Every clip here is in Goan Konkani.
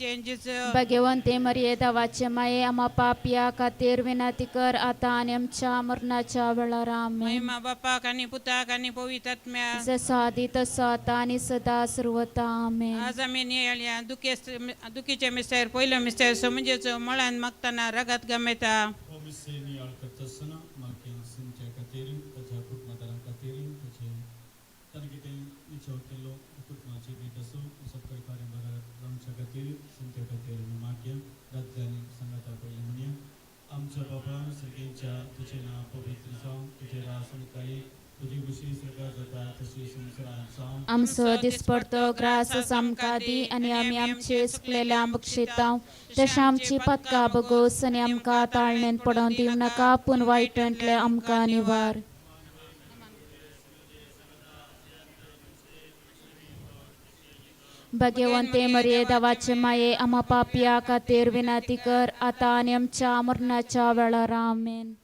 कुशीचे जेजू. भगवंते मरिये देवाचे माये, आमा पापया खातीर विनंती कर आतां आनी आमच्या मरणाच्या वेळार. आमेन. महिमा बापाक आणि पुताक आणि पवित्र आत्म्याक. जसो आदी तसो आतां आनी सदा सर्वता. आमेन. आज आमी नियाळया दुखीचे मिस्टर पयलो मिस्टर समजेचो मळान मागतना रगत गमेता. हो मिस्से नियाळ करता आसतना मागीर सिंच्या खातीर, ताच्या कुटुंबादारां खातीर, ताचे ताणें कितें विचार केलो, कुटुंबाची भेट आसूं, सकयल कार्य रावच्या खातीर सिंच्या खातीर आमी मागया. दादल्यांनी सांगाता पयलीं म्हणया. आमच्या बाबा सर्गेच्या, तुजें नांव पवित्र जावं, तुजें राज आमकां ये, तुजी खुशी सरकार जाता तशी संवसारांत जावं. आमचो दिसपडतो ग्रास आमकां दी आनी आमी आमचे चुकलेल्या बक्षितांव तशें आमची पदकां बगोस आनी आमकां ताळणेन पडोवन दिवं नाका, पूण वायटांतलें आमकां निवार. भगवंते मरिये देवाचे माये, आमा पापया खातीर विनंती कर आतां आनी आमच्या मरणाच्या वेळार. आमेन.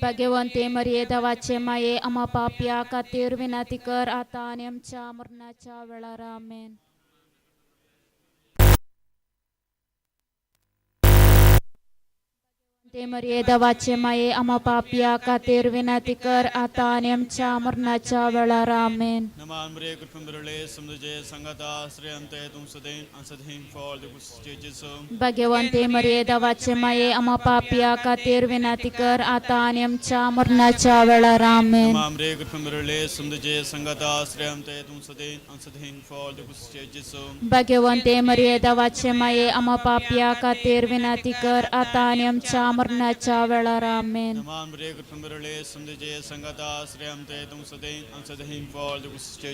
भगवंते मरिये देवाचे माये, आमा पापया खातीर विनंती कर आतां आनी आमच्या मरणाच्या वेळार. आमेन. ते मरिये देवाचे माये, आमा पापया खातीर विनंती कर आतां आनी आमच्या मरणाच्या वेळार. आमेन. नमान मरिये कृपेन समजे संगता श्रेयंते तुम सदैव असदैव फॉल जेजू. भगवंते मरिये देवाचे माये, आमा पापया खातीर विनंती कर आतां आनी आमच्या मरणाच्या वेळार. आमेन. नमान मरिये कृपेन समजे संगता श्रेयंते तुम सदैव असदैव फॉल जेजू. भगवंते मरिये देवाचे माये, आमा पापया खातीर विनंती कर आतां आनी आमच्या मरणाच्या वेळार. आमेन. नमान मरिये कृपेन समजे संगता श्रेयंते तुम सदैव असदैव फॉल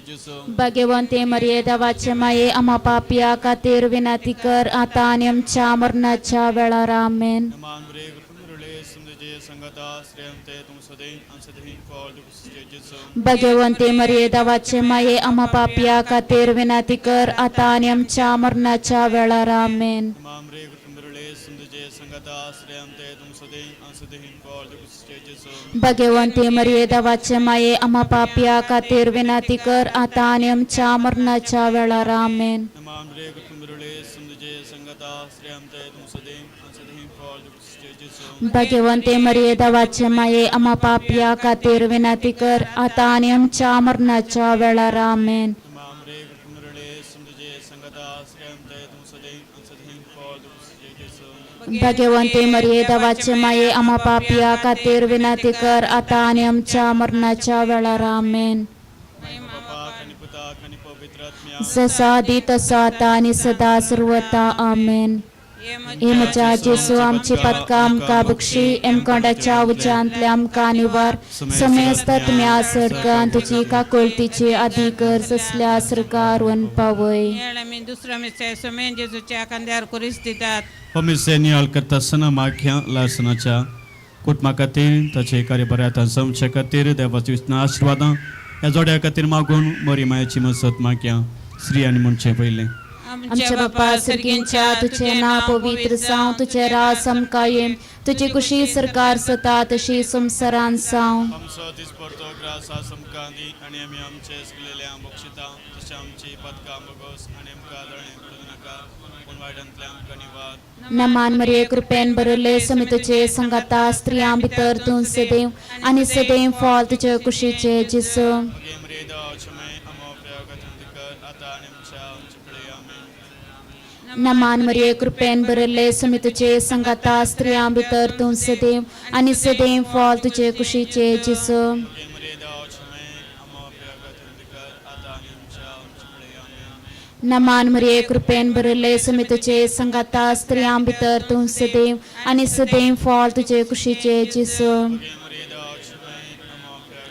जेजू. भगवंते मरिये देवाचे माये, आमा पापया खातीर विनंती कर आतां आनी आमच्या मरणाच्या वेळार. आमेन. नमान मरिये कृपेन समजे संगता श्रेयंते तुम सदैव असदैव फॉल जेजू. भगवंते मरिये देवाचे माये, आमा पापया खातीर विनंती कर आतां आनी आमच्या मरणाच्या वेळार. आमेन. नमान मरिये कृपेन समजे संगता श्रेयंते तुम सदैव असदैव फॉल जेजू. भगवंते मरिये देवाचे माये, आमा पापया खातीर विनंती कर आतां आनी आमच्या मरणाच्या वेळार. आमेन. नमान मरिये कृपेन समजे संगता श्रेयंते तुम सदैव असदैव फॉल जेजू. भगवंते मरिये देवाचे माये, आमा पापया खातीर विनंती कर आतां आनी आमच्या मरणाच्या वेळार. आमेन. नमान मरिये कृपेन समजे संगता श्रेयंते तुम सदैव असदैव फॉल जेजू. भगवंते मरिये देवाचे माये, आमा पापया खातीर विनंती कर आतां आनी आमच्या मरणाच्या वेळार. आमेन. महिमा बापाक आणि पुताक आणि पवित्र आत्म्या. जसो आदी तसो आतां आनी सदा सर्वता. आमेन. हे म्हज्या जेसू, आमची पदकां आमकां बक्षी, एमकोंडाच्या उज्यांतले आमकां निवार. समेस्त तुमी सरकान तुजी काकुळतीची आदी गरज असल्या सरकार वन पावय. नियाळ आमी दुसरो मिस्टर सुमेन जेजूच्या खांद्यार कुरीस दितात. हो मिस्से नियाळ करता आसतना मागया लासनाच्या कुटुंबा खातीर, ताचे कार्य बऱ्या समच्या खातीर देवाची आशिर्वादां ह्या जोड्या खातीर मागून बरी मायाची मसत मागया. स्त्री आनी म्हणचें पयलें. आमच्या बापा सर्गींच्या, तुझे नांव पवित्र जावं, तुझे राज आमकां येम, तुजी कुशी सरकार सता तशी संवसारान जावं. आमचो दिसपडतो ग्रास आमकां दी आनी आमी आमचे सगलेल्या बक्षिता तशें आमची पदकां बगोस आनी आमकां दळणें पडूं नाका, पूण वायटांतल्या आमकां निवार. नमान मरिये, कृपेन भरिल्ले, समी तुझे संगाता, स्त्रियां भितर तूं सदैव आनी सदैव फॉल तुजे कुशीचे जेसू. मगे मरे देवाचें आमो कर आतां आनी आमच्या आमचे कडेन. आमेन. नमान मरिये, कृपेन भरिल्ले, समी तुझे संगाता, स्त्रियां भितर तूं सदैव आनी सदैव फॉल तुजे कुशीचे जेसू. मगे मरे देवाचें आमो कर आतां आनी आमच्या आमचे कडेन. आमेन. नमान मरिये, कृपेन भरिल्ले, समी तुझे संगाता, स्त्रियां भितर तूं सदैव आनी सदैव फॉल तुजे कुशीचे जेसू. मगे मरे देवाचें आमो कर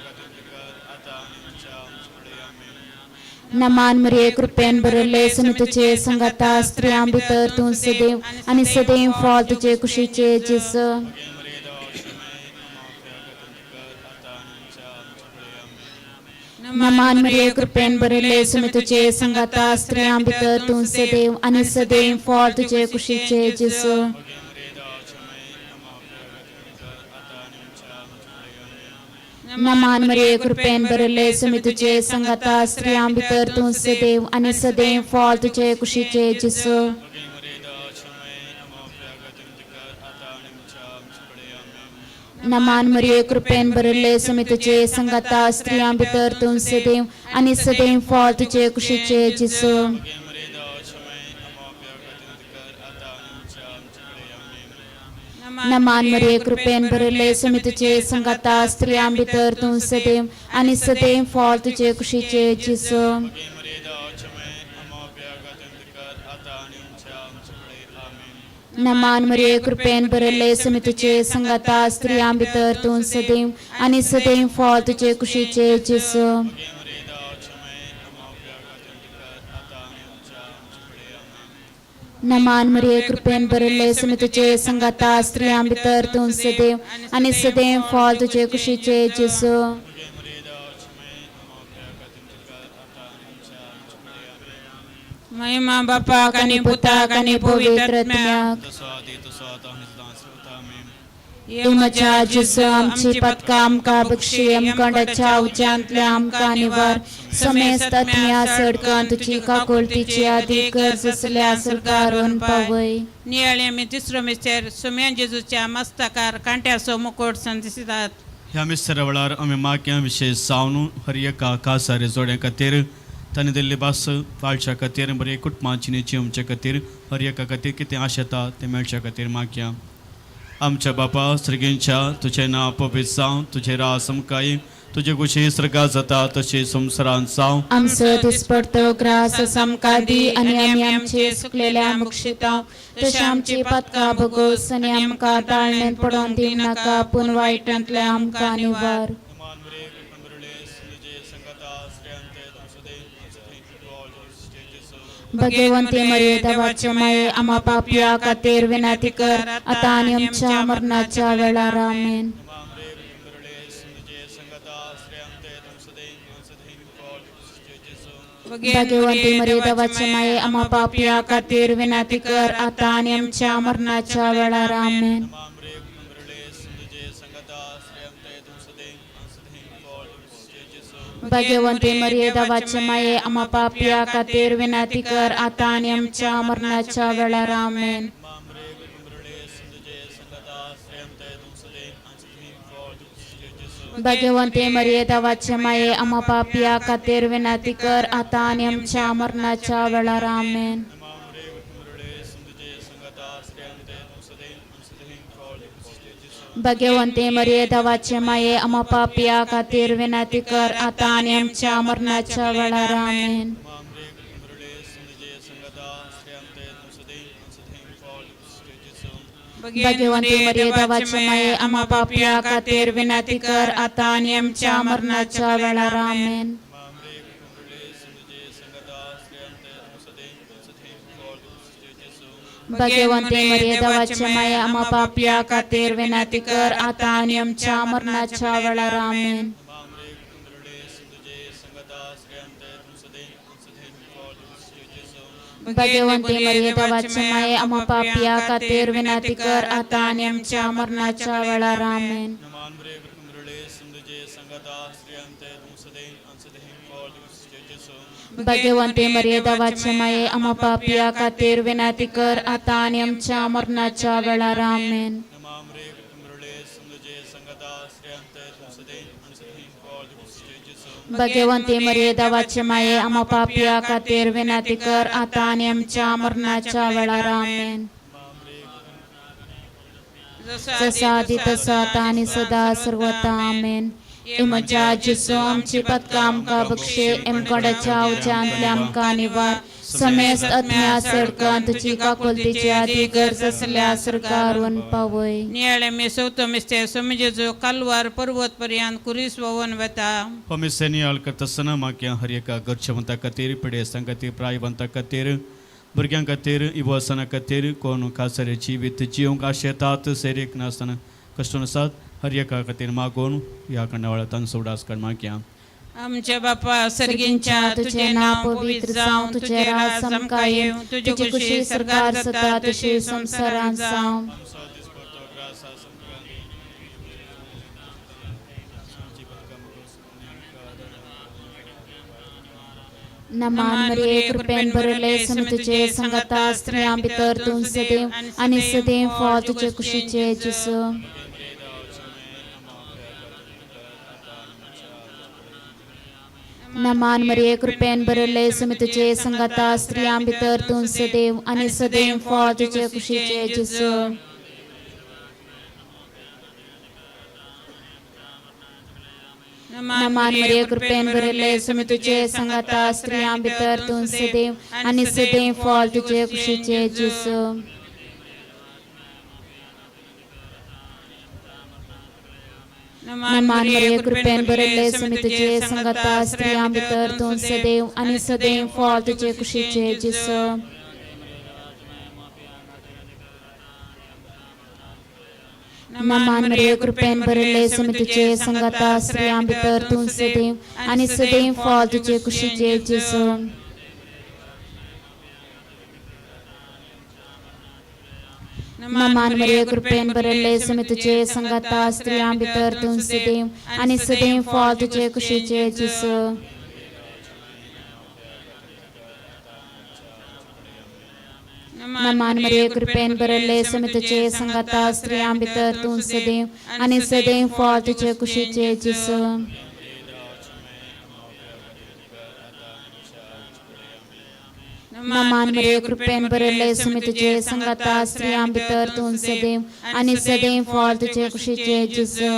आतां आनी आमच्या आमचे कडेन. आमेन. नमान मरिये, कृपेन भरिल्ले, समी तुझे संगाता, स्त्रियां भितर तूं सदैव आनी सदैव फॉल तुजे कुशीचे जेसू. मगे मरे देवाचें आमो कर आतां आनी आमच्या आमचे कडेन. आमेन. नमान मरिये, कृपेन भरिल्ले, समी तुझे संगाता, स्त्रियां भितर तूं सदैव आनी सदैव फॉल तुजे कुशीचे जेसू. मगे मरे देवाचें आमो कर आतां आनी आमच्या आमचे कडेन. आमेन. नमान मरिये कृपेन भरिल्ले समी तुजे संगाता स्त्रियां भितर तूं सदैव आनी सदैव फॉल तुजे कुशीचे जेजू. नमान मरिये कृपेन भरिल्ले समी तुजे संगाता स्त्रियां भितर तूं सदैव आनी सदैव फॉल तुजे कुशीचे जेजू. नमान मरिये कृपेन भरिल्ले समी तुजे संगाता स्त्रियां भितर तूं सदैव आनी सदैव फॉल तुजे कुशीचे जेजू. नमान मरिये कृपेन भरिल्ले समी तुजे संगाता स्त्रियां भितर तूं सदैव आनी सदैव फॉल तुजे कुशीचे जेजू. नमान मरिये कृपेन भरिल्ले समी तुजे संगाता स्त्रियां भितर तूं सदैव आनी सदैव फॉल तुजे कुशीचे जेजू. महिमा बापाक आणि पुताक आणि पवित्र आत्म्याक. म्हज्या जेजू आमची पदकां आमकां बक्षी आमकांडाच्या उज्यांतल्या आमकां निवार समेस्त आत्म्या सडकां तुजी काकुळतीची आदी गरज आसल्या सरकारून पावय. नियाळी आमी तिसरो मिस्टर सुम्या जेजूच्या मस्तकार कांट्याचो मुकोट दिसतात. ह्या मिस्त्रा वेळार आमी माग्या विशेश जावन हर एका कासारे जोड्या खातीर तांणी दिल्ली भास पाळच्या खातीर बरे कुटुंबाची जिवच्या खातीर हर एका खातीर कितें आशेता तें मेळच्या खातीर मागया. आमच्या बापा स्त्रिगींच्या तुजें नांव पवित्र जावं, तुजें रास आमकां येवं, तुजे कुशी स्वर्गात जाता तशी संवसारांत जावं. आमचो दिसपडतो ग्रास आमकां दी आनी आमी आमचे सुकलेल्या बक्षिता तशें आमची पातकां भोगोस आनी आमकां ताळणेंत पडोवन दिवनाका पूण वायटांतल्या आमकां निवार. भगवंती मरिये देवाचे माये आम्हा पापया खातीर विनंती कर आता आनी आमच्या मरणाच्या वेळार. आमेन. भाग्यवंती मरिये देवाचे माये आम्हा पापया खातीर विनंती कर आता आनी आमच्या मरणाच्या वेळार. आमेन. भाग्यवंती मरिये देवाचे माये आम्हा पापया खातीर विनंती कर आता आनी आमच्या मरणाच्या वेळार. आमेन. भाग्यवंती मरिये देवाचे माये आम्हा पापया खातीर विनंती कर आता आनी आमच्या मरणाच्या वेळार. आमेन. भाग्यवंती मरिये देवाचे माये आम्हा पापया खातीर विनंती कर आता आनी आमच्या मरणाच्या वेळार. आमेन. भाग्यवंती मरिये देवाचे माये आम्हा पापया खातीर विनंती कर आता आनी आमच्या मरणाच्या वेळार. आमेन. भाग्यवंती मरिये देवाचे माये आम्हा पापया खातीर विनंती कर आता आनी आमच्या मरणाच्या वेळार. आमेन. भाग्यवंती मरिये देवाचे माये आम्हा पापया खातीर विनंती कर आता आनी आमच्या मरणाच्या वेळार. आमेन. भाग्यवंती मरिये देवाचे माये आम्हा पापया खातीर विनंती कर आता आनी आमच्या मरणाच्या वेळार. आमेन. भाग्यवंती मरिये देवाचे माये आम्हा पापया खातीर विनंती कर आता आनी आमच्या मरणाच्या वेळार. आमेन. जसा आधी तसा आता आणि सदा सर्वता. आमेन. म्हज्या जेजू आमची पदकां आमकां बक्षे एमकोडाच्या उज्यांतल्या आमकां निवार समेस्त आत्म्या सडकां तुजी काकुलतीची आदी गरज आसल्या सरकारून पावय. नियाळे मी चवथो मिस्टर स्वामी जेजू कालवार पर्वत पर्यंत कुरीस व्होवन वता. होमिसेनी करतासतना मागया हर एका गरजेवंता खातीर पिडेस्तां खातीर प्रायवंता खातीर भुरग्यां खातीर इवसना खातीर कोण खासरे जिवीत जिवंक आशेतात सेरीक नासतना कश्ट नासात हर एका खातीर मागून ह्या खंडावळा तांचो उडास काड मागया. आमच्या बापा सर्गींच्या तुझे नाव पवित्र जावं, तुझे राज आमकां येवं, तुजी खुशी सरकार जाता तशी संवसारांत जावं. नमान मरिये कृपेन भरिल्ले समी तुजे संगाता स्त्रियां भितर तूं सदैव आनी सदैव फळ तुजे कुशीचे जेजू. नमान मरिये कृपेन भरिल्ले समी तुजे संगाता स्त्रियां भितर तूं सदैव आनी सदैव फळ तुजे कुशीचे जेजू. नमान मरिये कृपेन भरिल्ले समी तुजे संगाता स्त्रियां भितर तूं सदैव आनी सदैव फळ तुजे कुशीचे जेजू. नमान मरिये कृपेन भरिल्ले समी तुजे संगाता स्त्रियां भितर तूं सदैव आनी सदैव फळ तुजे कुशीचे जेजू. नमान मरिये कृपेन भरिल्ले समी तुजे संगाता स्त्रियां भितर तूं सदैव आनी सदैव फळ तुजे कुशीचे जेजू. नमान मरिये कृपेन भरिल्ले समी तुजे संगाता स्त्रियां भितर तूं सदैव आनी सदैव फळ तुजे कुशीचे जेजू. नमान मरिये कृपेन भरिल्ले समी तुजे संगाता स्त्रियां भितर तूं सदैव आनी सदैव फळ तुजे कुशीचे जेजू. नमान मरिये कृपेन भरिल्ले समी तुजे संगाता स्त्रियां भितर तूं सदैव आनी सदैव फळ तुजे कुशीचे जेजू.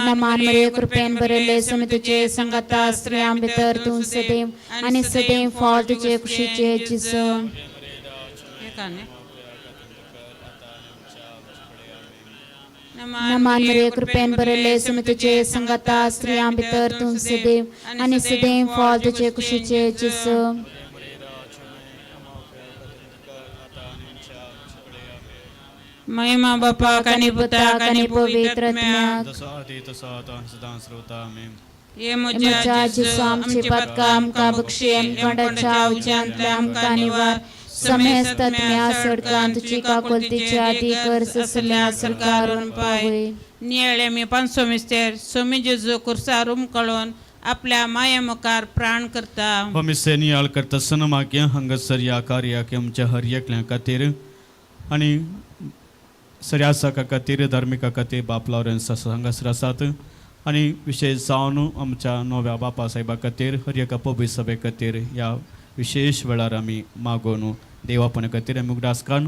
नमान मरिये कृपेन भरिल्ले समी तुजे संगाता स्त्रियां भितर तूं सदैव आनी सदैव फळ तुजे कुशीचे जेजू. नमान मरिये कृपेन भरिल्ले समी तुजे संगाता स्त्रियां भितर तूं सदैव आनी सदैव फळ तुजे कुशीचे जेजू. महिमा बापाक आनी पुताक आनी पवित्र आत्म्याक. जसो आदी तसो आतां आनी सदां सर्वथा आमेन. हे म्हज्या म्हज्या जेजू जेजू आमची पातकां आमकां बक्षी कोंडाच्या उज्यांतल्या आमकां निवार समेस्त आत्म्या सडकां तुजी काकुळतीची आदी गरज आसल्या सरकारून पावय. नियाळे मी पानसो मिस्तेर सोमी जेजू कुर्सार उमकळून आपल्या माये मुखार प्राण करता. हो मिसे नियाळ करता सनमाक्य हांगासर ह्या कार्याक आमच्या हर एकल्या खातीर आनी सऱ्यासाका खातीर धार्मिका खातीर बाप लॉरेन्स हांगासर आसात आनी विशेश जावन आमच्या नव्या बापा साहेबा खातीर हर एका पबी सभे खातीर ह्या विशेश वेळार आमी मागोवन देवापणा खातीर आमी उगडास काडून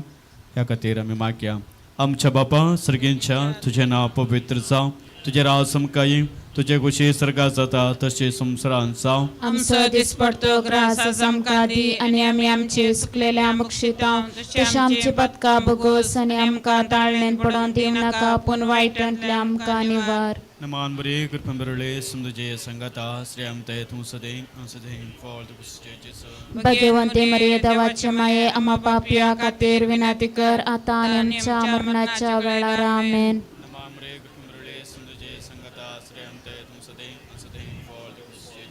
ह्या खातीर आमी मागया. आमच्या बापा सर्गींच्या तुजें नांव पवित्र जावं, तुजें राव समकाई, तुजे खुशी सर्गात जाता तशें संवसारांत जावं. आमचो दिसपडतो ग्रास आज आमकां दी आनी आमी आमचे चुकलेल्या बक्षितां तशें आमची पातकां भोगोस आनी आमकां ताळणेन पडोवन दिवं नाका पूण वायटांतल्या आमकां निवार. नमान बरे कृपा बरले समजुजे संगता श्रेयम ते तूं सदैव सदैव फॉल जेजू. भगवंते मरिये देवाचे माये आम्हा पापया खातीर विनंती कर आता आनी आमच्या मरणाच्या वेळार. आमेन. नमान बरे कृपा बरले समजुजे संगता श्रेयम ते तूं सदैव सदैव फॉल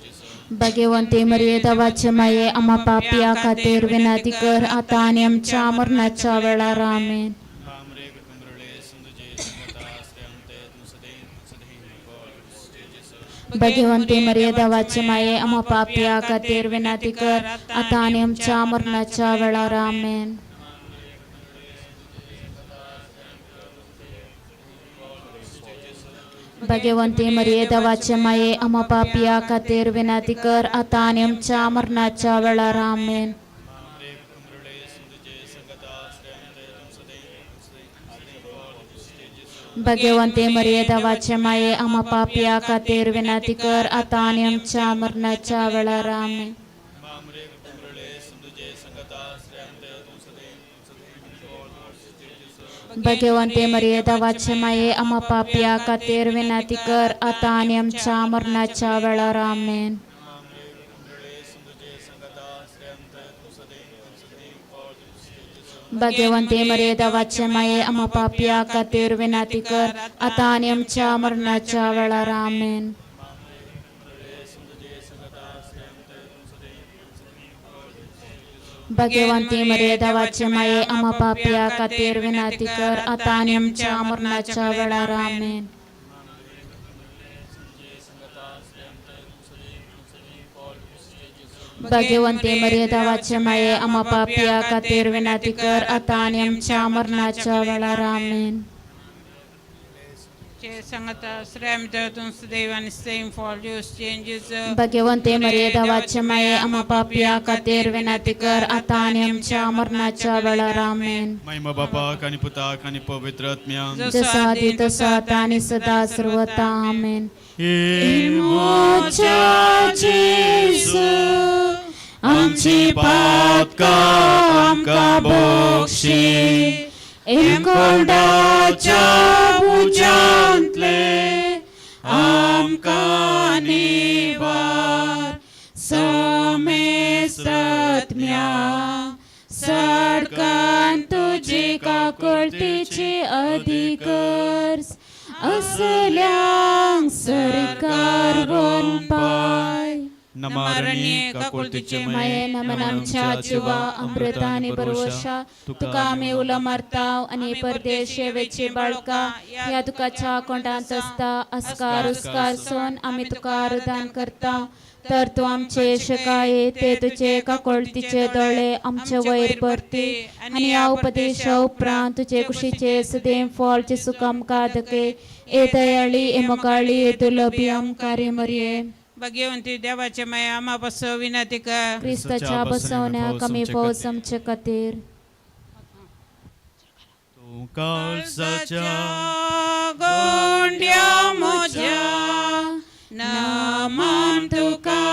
जेजू. भगवंते मरिये देवाचे माये आम्हा पापया खातीर विनंती कर आता आनी आमच्या मरणाच्या वेळार. आमेन. नमान बरे कृपा बरले समजुजे संगता श्रेयम ते तूं सदैव सदैव फॉल जेजू. भगवंते मरिये देवाचे माये आम्हा पापया खातीर विनंती कर आता आनी आमच्या मरणाच्या वेळार. आमेन. भगवंती मरिये देवाचे माये आम्हा पापया खातीर विनंती कर आता आनी आमच्या मरणाच्या वेळार. आमेन. नमान बरे कृपा बरले समजुजे संगता श्रेयम ते तूं सदैव सदैव फॉल जेजू. भगवंते मरिये देवाचे माये आम्हा पापया खातीर विनंती कर आता आनी आमच्या मरणाच्या वेळार. आमेन. नमान बरे कृपा बरले समजुजे संगता श्रेयम ते तूं सदैव सदैव फॉल जेजू. भगवंते मरिये देवाचे माये आम्हा पापया खातीर विनंती कर आता आनी आमच्या मरणाच्या वेळार. आमेन. भगवंते मरिये देवाचे माये आम्हा पापया खातीर विनंती कर आता आनी आमच्या मरणाच्या वेळार. आमेन. भगवंती मरिये देवाचे माये आम्हा पापया खातीर विनंती कर आता आनी आमच्या मरणाच्या वेळार. आमेन. भाग्यवंते मरिये देवाचे माये आमा पापया खातीर विनंती कर आतां आनी आमच्या मरणाच्या वेळार. आमेन. चे संगता श्रेम तूं सदैव आनी सेम फॉल चेंजीस. भाग्यवंते मरिये देवाचे माये आमा पापया खातीर विनंती कर आतां आनी आमच्या मरणाच्या वेळार. आमेन. महिमा बापाक आनी पुताक आनी पवित्र आत्म्याक. जसो आदी तसो आतां आनी सदा सर्वता. आमेन. हे म्हज्या जेजू आमची पातकां आमकां बक्षी, एमकोंडाच्या उज्यांतले आमकां निवार, समेस्तत्म्या सडकान तुजी काकुळटीची अधिकर्स असल्यांक सरकार पाय. नमारणी काकुळतीचे माये नमन आमच्या जिवा अमृता आनी बरवशा, तुका आमी उलो मारता आनी परदेश वेची बाळका ह्या तुकाच्या कोंडांत आसता अस्कार उस्कार सोन आमी तुका आरदान करता. तर तूं आमचे शकाये ते तुजे काकोळतीचे दोळे आमचे वयर भरती आनी ह्या उपदेशा उपरांत तुजे कुशीचे सदैव फळ जेसू आमकां दके. ए दयाळी, ए मोगाळी, ए दुर्लभी आमकां रे मरये. भाग्यवंती देवाचे माया आमा पासो विनंती कर. क्रिस्ताच्या बसवण्याक आमी फौज आमचे खातीर. तूं काळजाच्या गोंड्या म्हज्या नामान तुका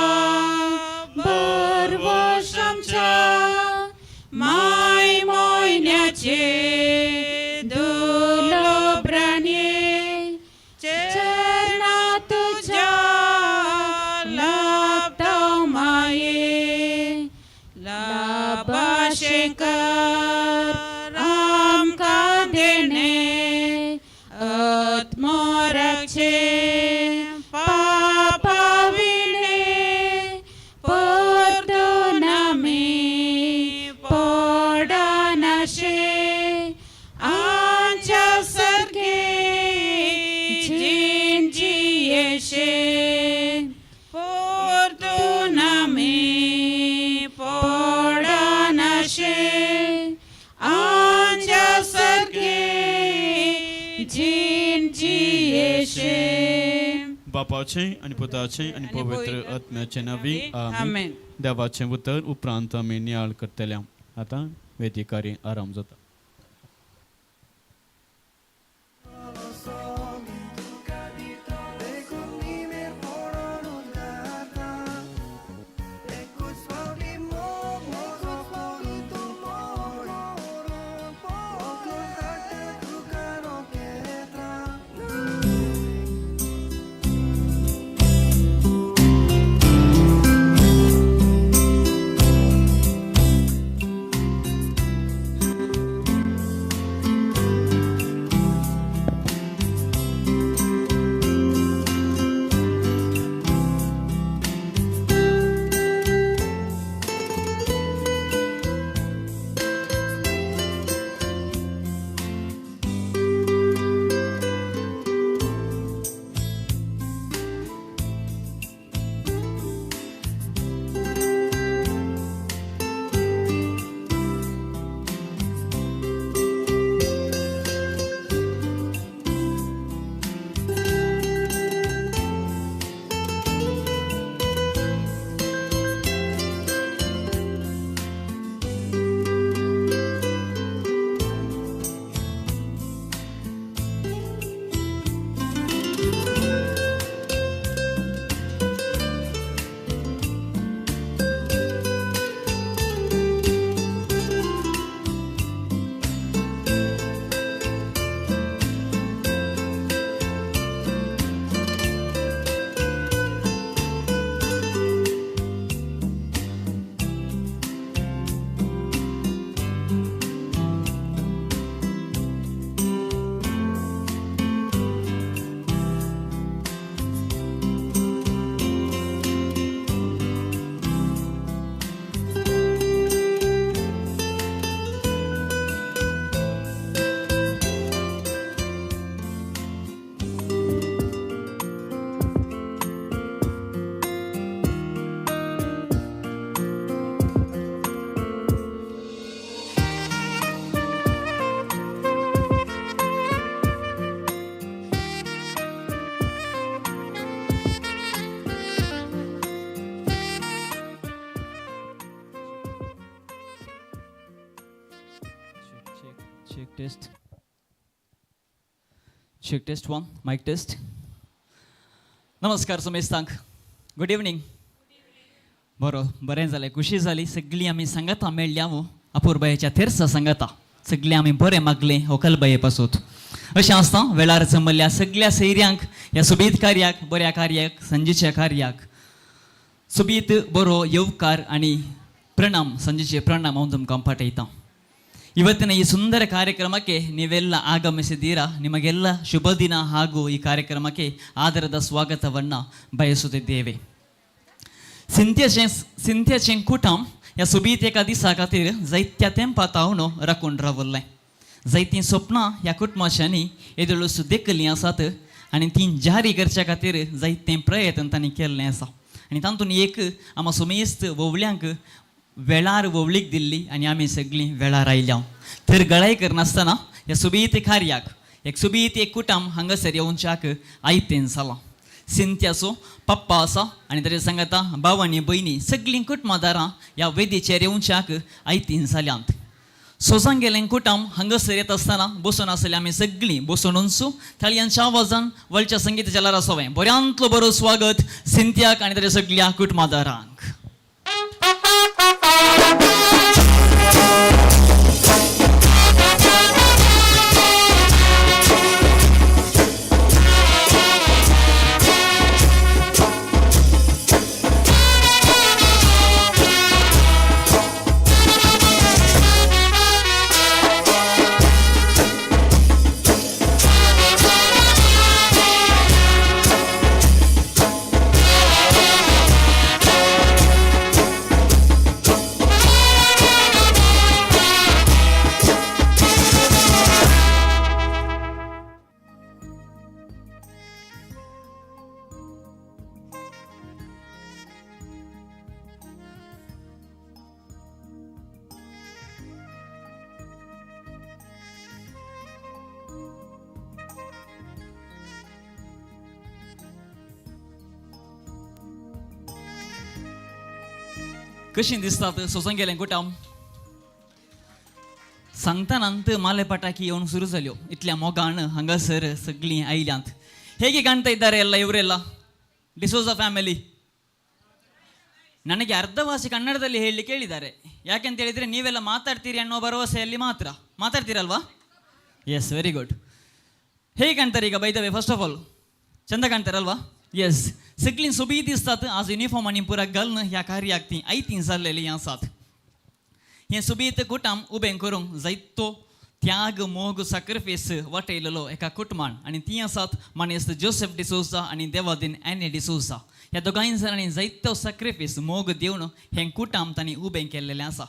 बरवश आमच्या माय मोयन्याचे दुलोब्राने चरणा तुझ्या लाभता माये लाभाशेकर आमकां देणे आत्मरक्षे पापाविणे परतून आमी पडनाशे आमच्या सारखे जिंजियेशे परतून आमी पडनाशे आमच्या सारखे जिंजियेशे. बापाचे आनी पुताचे आनी पवित्र आत्म्याचे नावी. आमेन. आमेन. देवाचें उतर उपरांत आमी नियाळ करतले. आतां वेदिकारी आराम जाता. Test, check, test one, mic test. नमस्कार समेस्तांक, गुड इवनींग. बरो बरें जालें, खुशी जाली. सगळीं आमी सांगाता मेळ्ळी हांव अपुरबायेच्या तेर्सा सांगाता. सगळीं आमी बरें मागलें होकलबाये पासूत. अशें आसता वेळार जमल्ल्या सगळ्या सैऱ्यांक ह्या सोबीत कार्याक, बऱ्या कार्याक, संजेच्या कार्याक सोबीत बरो येवकार आनी प्रणाम, संजेचे प्रणाम हांव तुमकां पाठयतां. ಇವತ್ತಿನ ಈ ಸುಂದರ ಕಾರ್ಯಕ್ರಮಕ್ಕೆ ನೀವೆಲ್ಲ ಆಗಮಿಸಿದ್ದೀರಾ. ನಿಮಗೆಲ್ಲ ಶುಭ ದಿನ ಹಾಗೂ ಈ ಕಾರ್ಯಕ್ರಮಕ್ಕೆ ಆದರದ ಸ್ವಾಗತವನ್ನು ಬಯಸುತ್ತಿದ್ದೇವೆ. सिंथ्याचें कुटुंब ह्या सोबीत एका दिसा खातीर जायत्या तेंपा तावन राखून रावल्लें. जायतीं सपनां ह्या कुटुंबाच्यांनी येदोळूच देखिल्लीं आसात आनी तीं जारी करच्या खातीर जायते प्रयत्न तांणी केल्लें आसा. आनी तातूंत एक आमकां सुमेस्त व्होवल्यांक वेळार व्होवळीक दिल्ली आनी आमी सगळीं वेळार आयल्या. तर गळाय करनासतना ह्या सोबीत कार्याक एक सोबीत एक कुटुंब हांगासर येवच्याक आयतेन जालां. सिंत्याचो पप्पा आसा आनी ताचे सांगाता भाव आनी भयणी, सगळीं कुटुंबादारां ह्या वेदीचेर येवच्याक आयतीन जाल्यांत. सोजांगेलें कुटुंब हांगासर येत आसतना बसून आसले आमी सगळीं बसूनूच थाळयांच्या आवाजान वळच्या संगीताच्या ल्हारां सवें बऱ्यांतलो बरो स्वागत सिंत्याक आनी ताच्या सगळ्या कुटुंबादारांक. कशीं दिसतात सोजांगेलें कुटुंब? सांगतना माले पटाकी येवन सुरू जाल्यो. इतल्या मोगान हांगासर सगळीं आयल्यांत. ಹೇಗೆ ಕಾಣ್ತಾ ಇದ್ದಾರೆ ಎಲ್ಲ ಇವರೆಲ್ಲ ಡಿಸೋಜಾ ಫ್ಯಾಮಿಲಿ? ನನಗೆ ಅರ್ಧ ಭಾಷೆ ಕನ್ನಡದಲ್ಲಿ ಹೇಳಲಿಕ್ಕೆ ಹೇಳಿದ್ದಾರೆ. ಯಾಕೆಂತ ಹೇಳಿದ್ರೆ ನೀವೆಲ್ಲ ಮಾತಾಡ್ತೀರಿ ಅನ್ನೋ ಭರವಸೆಯಲ್ಲಿ ಮಾತ್ರ. ಮಾತಾಡ್ತೀರಲ್ವಾ? Yes, very good. ಹೇಗೆ ಕಾಣ್ತಾರೆ ಈಗ? By the way, first of all, ಚಂದ ಕಾಣ್ತಾರಲ್ವಾ? ಎಸ್. सगळीं सोबीत दिसतात आज. युनिफॉर्म आनी पुरा घालून ह्या कार्याक ती आयतीं जाल्लेलीं आसात. हें सोबीत कुटुंब उबें करूंक जायतो त्याग, मोग, सॅक्रिफायस वाटयलेलो एका कुटुंबान आनी ती आसात मानेस्त जोसेफ डिसोजा आनी देवादीन एनी डिसोजा. ह्या दोगांय जाणांनी जायतो सॅक्रिफायस, मोग दिवन हें कुटुंब तांणी उबें केल्लेलें आसा.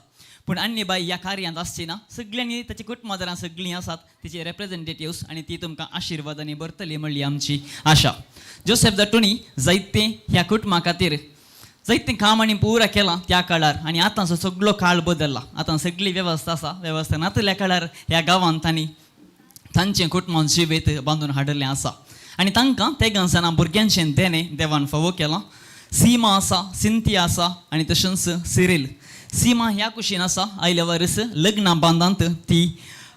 पूण आनी बाई ह्या कार्यांत आसची ना. सगळ्यांनी ताची कुटुंबादारां सगळीं आसात, तिचे रेप्रेझेंटेटिव्स, आनी ती तुमकां आशिर्वादांनी भरतली म्हणली आमची आशा. जोसेफ दटुनी जायते ह्या कुटुंबा खातीर जायतें काम आनी पुरा केलां त्या काळार. आनी आतां सगळो काळ बदल्ला, आतां सगळी वेवस्था आसा. वेवस्था नातल्या काळार ह्या गांवांत तांणी तांचें कुटुंबान जिवीत बांदून हाडिल्लें आसा. आनी तांकां तेगां जाणां भुरग्यांचें देणें देवान फावो केलां. सीमा आसा, सिंथिया आसा आनी तशेंच सिरील. सीमा ह्या कुशीन आसा. आयल्या वर्स लग्ना बांदांत ती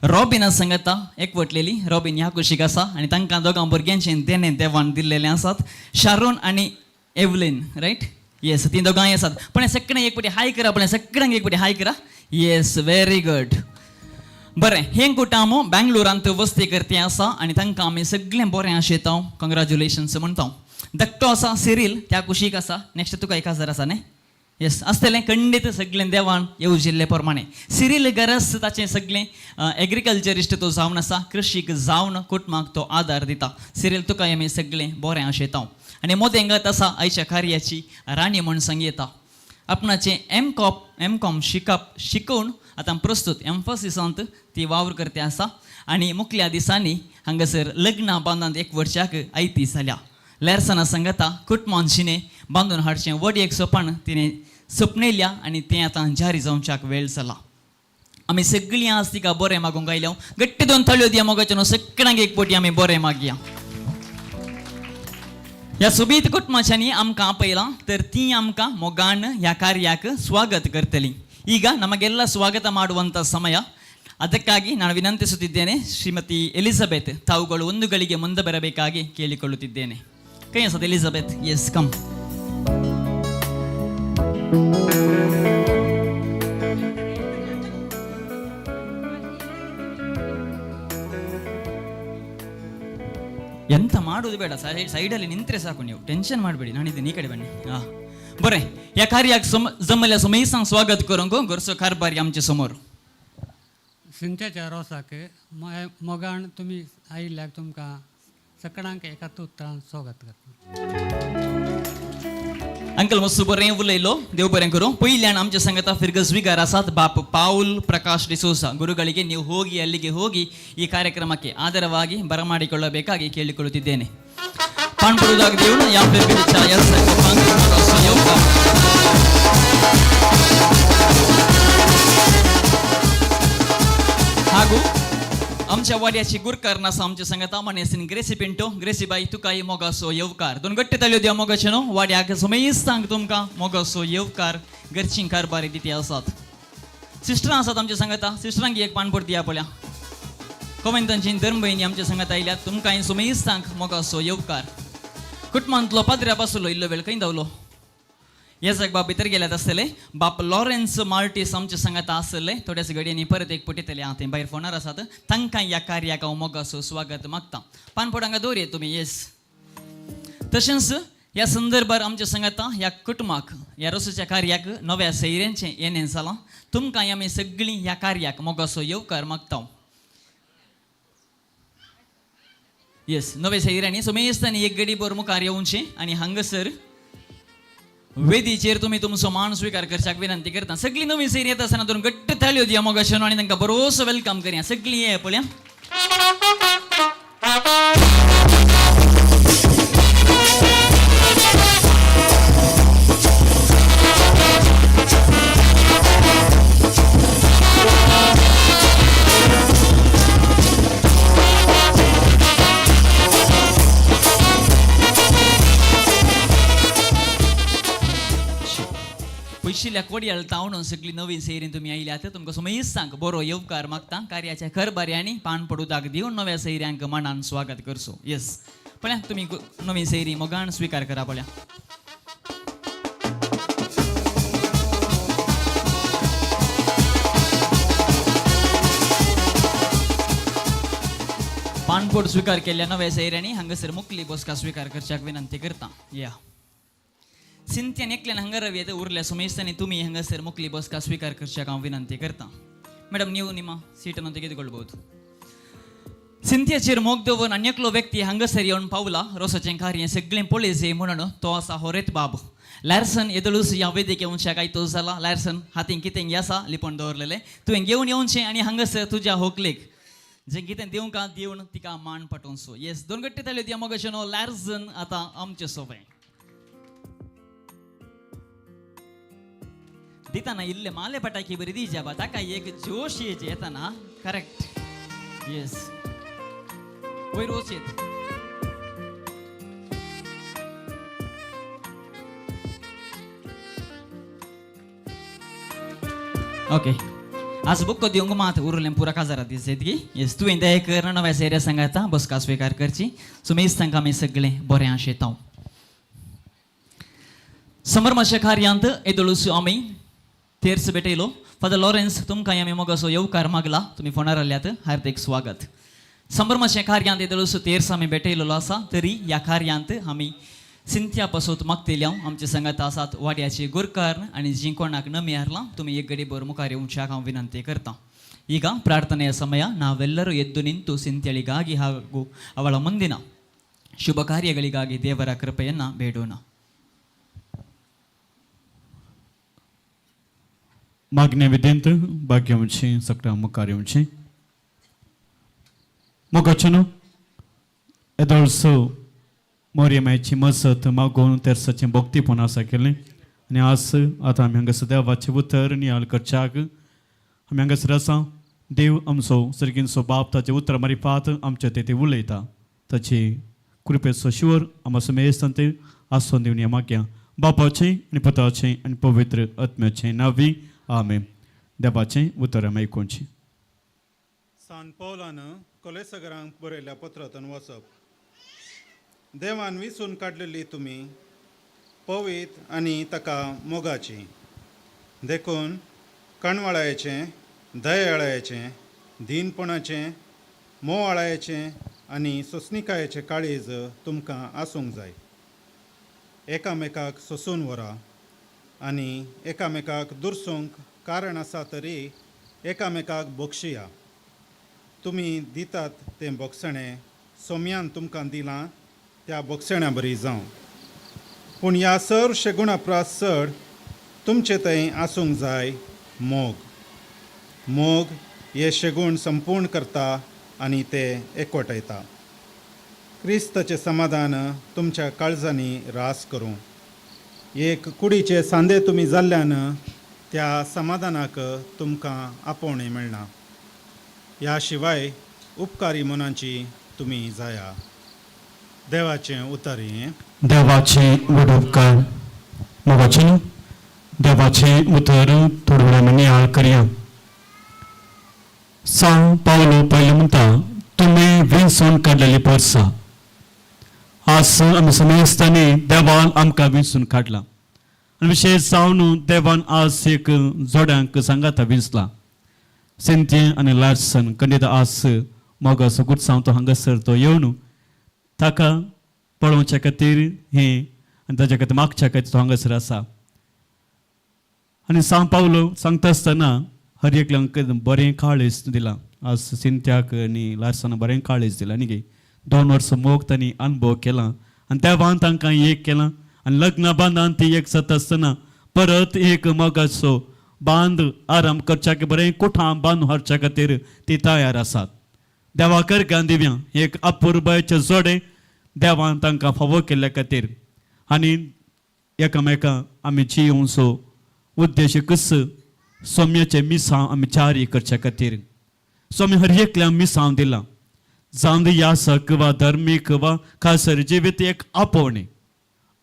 रॉबिना सांगता एकवटलेली. रॉबीन ह्या कुशीक आसा आनी तांकां दोगां भुरग्यांचें देणें देवान दिल्लेलें आसात, शारोन आनी एवलीन. रायट, येस, ती दोगांय आसात. पण सगळ्यांक एक पटी हाय करा. पण सगळ्यांक एक पटी हाय करा. येस, व्हेरी गुड. बरें, हें कुटुंब बँगलोरांत वस्ती करती आसा आनी तांकां आमी सगळें बरें आशेता, कंग्रेच्युलेशन्स म्हणटा. धाकटो आसा सिरील, त्या कुशीक आसा. नेक्स्ट तुका 1000 आसा न्ही? येस, आसतलें खंडीत सगळें देवान येवजिल्ले प्रमाणे. सिरील गरज ताचें सगळें एग्रीकल्चरिस्ट तो जावन आसा. कृशीक जावन कुटुंबाक तो आदार दिता. सिरील, तुका आमी सगळें बरें आशेता. आनी मोदेंगत आसा आयच्या कार्याची राणी म्हूण सांगता. आपणाचें एम कॉम शिकप शिकोवन आतां प्रस्तूत एम्फोसिसांत ती वावर करते आसा. आनी मुखल्या दिसांनी हांगासर लग्ना बांदांत एक वर्षाक आयती जाल्या. लेरसाना सांगता कुटुंबान शिने बांदून हाडचें व्हड एक सपन तिणें सपनेल्या आनी तें आतां जारी जावच्याक वेळ जाला. आमी सगळीं आज तिका बरें मागूंक आयल्या. गट्टे दोन थाळयो दिया मोगाचे न्हू. सगळ्यांक एक पटी आमी बरें मागया. ह्या सोबीत कुटुंबाच्यांनी आमकां आपयलां तर ती आमकां मोगान ह्या कार्याक स्वागत करतली. ಈಗ ನಮಗೆಲ್ಲ ಸ್ವಾಗತ ಮಾಡುವಂಥ ಸಮಯ. ಅದಕ್ಕಾಗಿ ನಾನು ವಿನಂತಿಸುತ್ತಿದ್ದೇನೆ, ಶ್ರೀಮತಿ ಎಲಿಜಬೆತ್ ತಾವುಗಳು ಒಂದು ಗಳಿಗೆ ಮುಂದೆ ಬರಬೇಕಾಗಿ ಕೇಳಿಕೊಳ್ಳುತ್ತಿದ್ದೇನೆ. ಕೈ ಸದ್ ಎಲಿಜಬೆತ್, ಎಸ್ ಕಮ್. ಎಂತ ಮಾಡೋದು ಬೇಡ, ಸೈಡಲ್ಲಿ ನಿಂತರೆ ಸಾಕು, ನೀವು ಟೆನ್ಷನ್ ಮಾಡಬೇಡಿ, ನಾನಿದ್ದೇನೆ, ಈ ಕಡೆ ಬನ್ನಿ. ಹಾಂ बरें, ह्या कार्याक जमल्या सुमेसांक स्वागत करूंक घरचो कारभार आमचे समोर. सिंत्याच्या रोसाक मोगान तुमी आयिल्ल्याक तुमकां सगळ्यांक एकाच उतरान स्वागत करता. अंकल मस्त बरें उलयलो, देव बरें करूं. पयल्यान आमच्या संगता फिरगज विगार आसात ಬಾಪ್ ಪಾವುಲ್ ಪ್ರಕಾಶ್ ಡಿಸೋಸಾ ಗುರುಗಳಿಗೆ. ನೀವು ಹೋಗಿ ಅಲ್ಲಿಗೆ ಹೋಗಿ ಈ ಕಾರ್ಯಕ್ರಮಕ್ಕೆ ಆದರವಾಗಿ ಬರಮಾಡಿಕೊಳ್ಳಬೇಕಾಗಿ ಕೇಳಿಕೊಳ್ಳುತ್ತಿದ್ದೇನೆ. ಪಾಣ್ಪುರುದಾಗ ದೇವನು ಯಾವ ಫಿರ್ಗಜ ಛಾಯಾ ಸಂಗ. ಹಾಗೂ आमच्या वाड्याची गुरकार आसा आमच्या संगता मानेसिन ग्रेसी पिंटो. ग्रेसी बाई, तुकाय मोगासो येवकार. दोन गट्टे ताळयो द्या मोगाचे न्हू. वाड्याक समेस्तांक तुमकां मोगासो येवकार. घरचीं कारबारी दिती आसात. सिस्टरां आसात आमच्या संगता, सिस्टरांक एक पानपोट दिया पळया. कोमेंतांची धर्म भयणी आमच्या संगता आयल्यात, तुमकां सुमेस्तांक मोगासो येवकार. कुटुंबांतलो पाद्र्या पासलो इल्लो वेळ खंय धांवलो? येजाक बाप भितर गेल्यात आसतले. बाप लॉरेन्स मार्टीस आमच्या संगात आसले, थोड्याच घडयांनी परत एक पट येतले. आं, थंय भायर फोनार आसात. तांकां ह्या कार्याक हांव मोगासो स्वागत मागता. पानपोट हांगा दवरया तुमी. येस, तशेंच ह्या संदर्भार आमच्या संगाता ह्या कुटुंबाक ह्या रोसाच्या कार्याक नव्या सैऱ्यांचें येणें जालां. तुमकां आमी सगळीं ह्या कार्याक मोगासो येवकार मागता. येस, नवे सैऱ्यांनी सुमेस्तांनी एक गडी भर मुखार येवचें आनी हांगासर वेदीचेर तुमी तुमचो मान स्विकार करच्याक विनंती करता. सगळीं नवी सैरी येता आसतना दोन घट्ट ताळयो दिया मोगाशेन आनी तांकां बरोसो welcome करया. सगळीं ये पळया. पयशिल्ल्या कोडयाळ तावणून सगळी नवीन सैरीन तुमी आयल्यात, तुमकां सुमेस्तांक बरो येवकार मागता. कार्याच्या खरबाऱ्यांनी पान पडुदाक दिवन नव्या सैऱ्यांक मनान स्वागत करचो. येस, पळया तुमी नवीन सैरी मोगान स्विकार करा पळया. पानपोट स्विकार केल्ल्या नव्या सैऱ्यांनी हांगासर मुकली बसका स्विकार करच्याक विनंती करता. या सिंत्यान एकल्यान हांगा रवी उरल्या सुमेस्तांनी तुमी हांगासर मुकली बसका स्वीकार करच्याक हांव विनंती करता. ಮೇಡಮ್, ನೀವು ನಿಮ್ಮ ಸೀಟನ್ನು ತೆಗೆದುಕೊಳ್ಬಹುದು. सिंथियाचेर मोग दवरून आनी एकलो व्यक्ती हांगासर येवन पावला. रोसाचें कार्य सगळें पळयचे म्हणून तो आसा होरेत बाब लॅरसन. येदोळूच ह्या वेदीक येवच्याक आयतो जाला. लॅरसन, हातीन कितें आसा लिपोवन दवरलेलें, तुवें घेवन येवचें आनी हांगासर तुज्या होकलेक जें कितें दिवंक दिवन तिका मान पाठोवचो. येस, दोन गट्टे ताळयो दिया मोगाचें न्हू. लॅरसन आतां आमचे सोबें दिताना इल्ले माले पटाकी बरी दी बा, ताका एक जोश येचे येताना. करेक्ट, येस, वयर वच येत. ओके, आज बुक दिवंक मात उरलें पुरा काजारा दिस की. येस, तुवें दया कर नव्या सैऱ्या सांगाता बसका स्विकार करची. सुमेज तांकां आमी सगळें बरें आशेतांव. समर्माच्या कार्यांत येदोळूस आमी तेर्स भेटयलो. फादर लॉरेन्स, तुमकां आमी मोगासो येवकार मागला. तुमी फोनार आल्यात, हार्दिक स्वागत. संभ्रमाच्या कार्यांत येदोळूस तेर्स आमी भेटयलेलो आसा, तरी ह्या कार्यांत आमी सिंथ्या पासत मागतले. आमचे संगात आसात वाड्याचे गुरकार आनी जी कोणाक नमी हारलां, तुमी एक गडी भर मुखार येवच्याक हांव ವಿನಂತಿ करता. ಈಗ ಪ್ರಾರ್ಥನೆಯ ಸಮಯ. ನಾವೆಲ್ಲರೂ ಎದ್ದು ನಿಂತು ಸಿಂತ್ಯಳಿಗಾಗಿ ಹಾಗೂ ಅವಳ ಮುಂದಿನ ಶುಭ ಕಾರ್ಯಗಳಿಗಾಗಿ ದೇವರ ಕೃಪೆಯನ್ನು ಬೇಡೋಣ. मागण्या विद्यंत भाग्य येवचें, सगळ्या मुखार येवचें. मोगाचें न्हू, येदोळसो मोरयमायची मजत मागोवन तेरसाचें भक्तीपण आसा केलें आनी आज आतां आमी हांगासर देवाचें उतर नियाळ करच्याक आमी हांगासर आसा. देव आमचो सर्गींचो बाप ताचे उतरां मारिफात आमच्या ते उलयता. ताची कृपेचो शिवर आमकां समेस्तान ते आसोन दिवन मागया. बापाचें आनी पुताचें आनी पवित्र आत्म्याचें नांवी, आमेन. देवाचें उतर आमी आयकुचें. सान पौलान कोलेसगरांक बरयल्ल्या पत्रांतून वचप. देवान विसून काडलेली तुमी पवीत आनी ताका मोगाची, देखून कणवळायेचें, दयाळायेचें, दीनपणाचें, मोवाळायेचें आनी सोंसणिकायेचें काळीज तुमकां आसूंक जाय. एकामेकाक सोंसून व्हरा आनी एकामेकाक दुरसूंक कारण आसा तरी एकामेकाक बक्षिया. तुमी दितात तें बोगसणें सोम्यान तुमकां दिलां त्या बोगसण्या बरी जावं. पूण ह्या सर्व शेगुणा प्रास चड तुमचे थंय आसूंक जाय मोग. मोग हे शेगूण संपूर्ण करता आनी ते एकवटायता. क्रिस्ताचें समाधान तुमच्या काळजांनी रास करूं. एक कुडीचे सांदे तुमी जाल्ल्यान त्या समाधानाक तुमकां आपोवणें मेळना. ह्या शिवाय उपकारी मनाची तुमी जाया. देवाचें उतर हें. देवाचे व्हड उपकार. मोगाचें देवाचें उतर थोड्या वेळान नियाळ करया. सांग पावलो पयलें म्हणटा, तुमी विंचून काडलेली वर्सां. आज आमी समेस्तांनी देवान आमकां विंचून काडला आनी विशेश जावन देवान आज एक जोड्यांक सांगाता विंचला, सिंथी आनी लार्सन. खंडीत आज मोगाचो गुटसांव तो हांगासर तो येवन ताका पळोवच्या खातीर हें आनी ताच्या खातीर मागच्या खातीर तो हांगासर आसा. आनी सांग पावलो सांगता आसतना हर एकल्यांक बरें काळीज दिलां. आज सिंथ्याक आनी लार्सना बरें काळीज दिलां न्ही गे. 2 वर्सां मोग तांणी अनुभव केला आनी देवान तांकां एक केलां आनी लग्न बांदान ती एक जाता आसतना परत एक मोगाचो बांद आराम करच्याक बरें कुठां बांदून हाडच्या खातीर ती तयार आसात. देवाकर गांधिव्यां एक अपुरबायचे जोडे देवान तांकां फावो केल्ल्या खातीर आनी एकामेका आमी जियोवचो उद्देश कस सोम्याचें मिसांव आमी जारी करच्या खातीर. स्वामी हर एकल्या मिसांव दिलां, जावं दी यासक वा धर्मीक वा खासर जिवीत एक आपोवणें.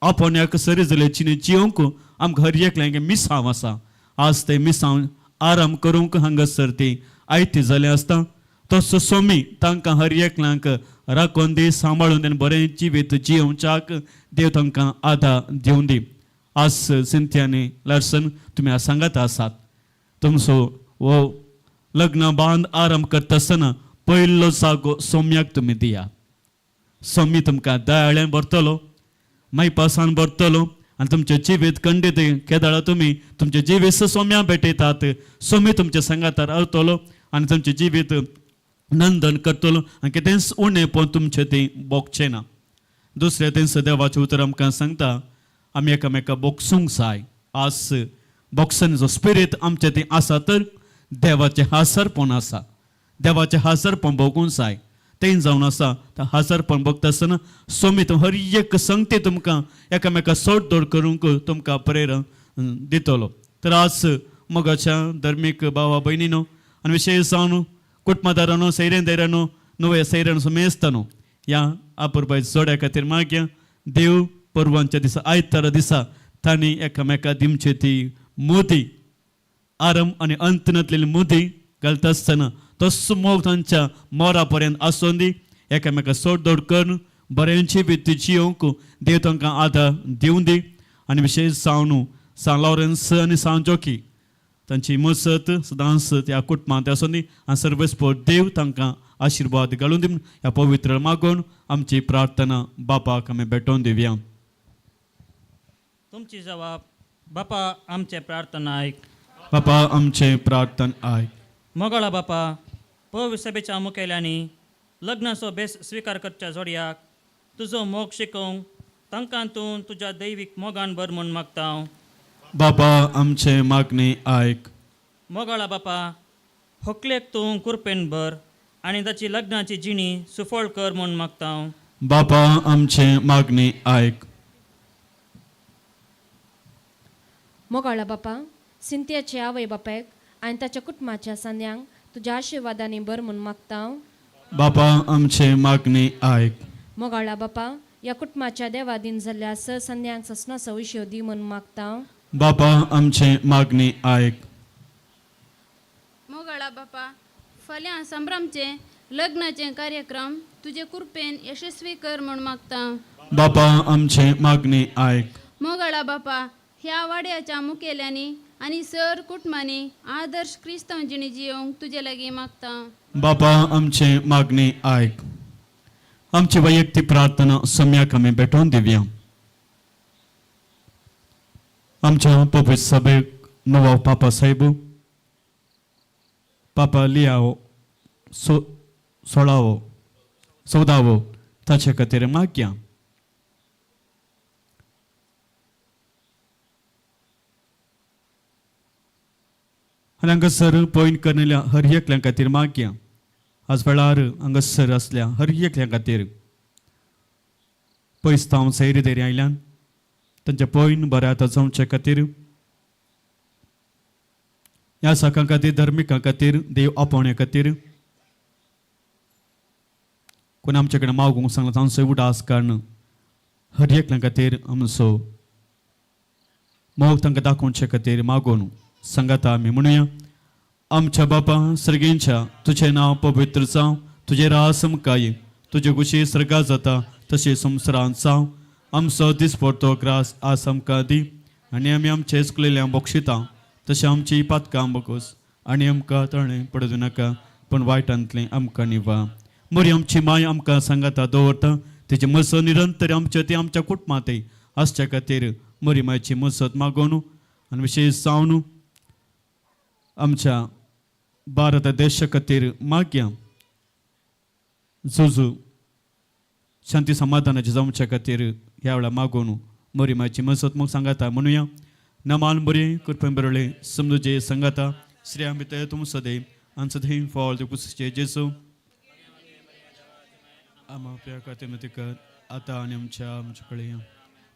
आपोवण्याक सरी जाले चिनी जियोवंक आमकां हर एकल्यांक मिसांव आसा. आज ते मिसांव आराम करूंक हांगासर ती आयती जालें आसता तसो स्वामी तांकां हर एकल्यांक राखून दी, सांबाळून दी आनी बरें जिवीत जियोवच्याक देव तांकां आदार दिवं दी. आज सिंथी आनी लार्सन तुमी आज सांगात आसात. तुमचो हो लग्न बांद आरंभ करता आसतना पयलो जागो सोम्याक तुमी दिया. स्वामी तुमकां दयाळ्यान भरतलो, मायपासान भरतलो आनी तुमचें जिवीत खंडीत केदळा तुमी तुमचें जिवीत सोम्या भेटयतात. स्वामी तुमच्या सांगातार रावतलो आनी तुमचें जिवीत नंदन करतलो आनी कितेंच उणें तुमचें तें भोगचें ना. दुसरें तेंच देवाचें उतर आमकां सांगता आमी एकामेका बोगसूंक जाय. आज बोगसणीचो स्पिरीत आमचें तें आसा तर देवाचें हासरपण आसा. देवाचें हासरपण भोगूंक जाय. तें जावन आसा त्या हासरपण भोगता आसतना स्वामी हर एक संगती तुमकां एकामेका सोडदोड करूंक तुमकां प्रेरणा दितलो. तर आज मोगाच्या धर्मीक भावा भयणीनो आनी विशेश जावन कुटुंबादारानो, सैरेंदारानो, नव्या सैऱ्यानो, समेस्तानो, ह्या आपुरबाय जोड्या खातीर मागया देव परवांच्या दिसा आयतारा दिसा तांणी एकामेका दिवची ती मोदी आरंभ आनी अंतनांतलेली मोदी घालता आसतना तसो मोग तांच्या मोरा पर्यंत आसून दी. एकामेका सोडदोड करून बऱ्यांची बी जियोवंक देव तांकां आदार दिवं दी. आनी विशेश जावन सान लॉरन्स आनी सान जोकी तांची मसत सदांच त्या कुटुंबांत आसून दी आनी सर्वस्पो देव तांकां आशिर्वाद घालून दी. ह्या पवित्र मागून आमची प्रार्थना बापाक आमी भेटोवन दिवया. तुमची जबाब बापा आमचे प्रार्थना आयक. बापा आमचे प्रार्थना आयक. मोगाळा बापा, पवित्र सभेच्या मुखेल्यांनी लग्नाचो बेस स्विकार करच्या जोडयाक तुजो मोग शिकोवंक तांकां तूं तुज्या दैवीक मोगान भर म्हूण मागता हांव. बापा आमचे मागणी आयक. मोगाळा बापा, होकलेक तूं कुरपेन भर आनी ताची लग्नाची जिणी सुफळ कर म्हूण मागता हांव. बापा आमचे मागणी आयक. मोगाळा बापा, सिंतियाचे आवय बापायक आनी ताच्या कुटुंबाच्या सांद्यांक तुज्या आशिर्वादांनी भर म्हूण मागता हांव. बापा आमचे मागणी आयक. मोगाळा बापा, ह्या कुटुंबाच्या देवादीन जाल्ल्या स संद्यांक ससनाचो विशय दी म्हूण मागता हांव. बापा आमचे मागणी आयक. मोगाळा बापा, फाल्यां संभ्रमचें लग्नाचें कार्यक्रम तुजे कृपेन यशस्वी कर म्हूण मागता. बापा आमचे मागणी आयक. मोगाळा बापा, ह्या वाड्याच्या मुखेल्यांनी आनी सर कुटुंबांनी आदर्श क्रिस्तांव जिणी जियोंक तुजे लागीं मागता. बापा आमचे मागणी आयक. आमची वैयक्तीक प्रार्थना सम्याक आमी भेटोवन दिवया. आमच्या पवित्र सभेक नवो पापा साहेब पापा लियाओ सोळावो चवदावो ताचे खातीर मागया. आनी हांगासर पॉयंट करलेल्या हर एकल्या खातीर मागया. आज वेळार हांगासर आसल्या हर एकल्या खातीर पयस तांव सैरी देरी आयल्यान तांच्या पॉयंट बऱ्या आतां जावचे खातीर, ह्या साकां खातीर, धर्मिकां खातीर, देव आपोवण्या खातीर कोण आमचे कडेन मागूंक सांगला तांचो उडास काडून हर एकल्या खातीर आमचो मोग तांकां दाखोवचे खातीर मागून सांगाता आमी म्हणुया. आमच्या बापा सर्गेंच्या, तुजें नांव पवित्र जावं, तुजें रास आमकां, तुजे कुशी सर्गा जाता तशें संवसारांत जावं. आमचो दिसपडतो ग्रास आज आमकां दी आनी आमी आमचे चुकलेल्या बक्षिता तशें आमची पातकां बकोस आनी आमकां तळें पडूं नाका पूण वायटांतलें आमकां निवा. मोरी आमची माय आमकां सांगाता दवरता, तेजी मसत निरंतर आमच्या ती आमच्या कुटुंबांत आसच्या खातीर मोरी मायची मसत मागोवन आनी विशेश जावन आमच्या भारत देशा खातीर मागया. जुजू शांती समाधानाचे जावच्या खातीर ह्या वेळार मागून मोरी मायची मसत मग सांगाता म्हणुया. नमान बरी कृपेन बरळे समजुजे सांगाता श्री आमी तुम सदैव आनी सदैव फॉल कुसचे जेसू आमा प्या खातीर कर आतां आनी आमच्या आमचे कडेन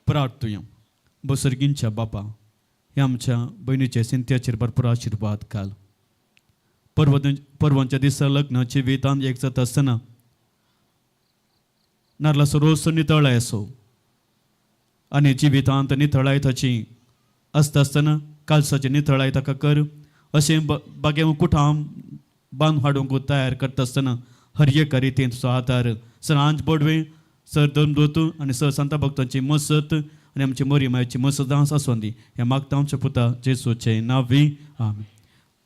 प्रार्थुया. बसर्गींच्या बापा, ह्या आमच्या भयणीच्या सिंत्याचेर भरपूर आशिर्वाद घाल. पर्वांच्या दिसा लग्नाची वेतान एक जाता आसतना नारलाचो रोस नितळाय असो आनी जिवितांत नितळाय ताची आसता आसतना कालसाची नितळाय ताका कर अशें बागे कुठाम बांद हाडूंक तयार करता आसतना हर एका रितीन तुजो आदार सर आंज बोडवे सर धर्मदूत आनी सर सांता भक्तांची मसत आनी आमची मोरी मायची मसत आसूं दी. हें मागता आमच्या पुता जेसूचें नांवी आमी.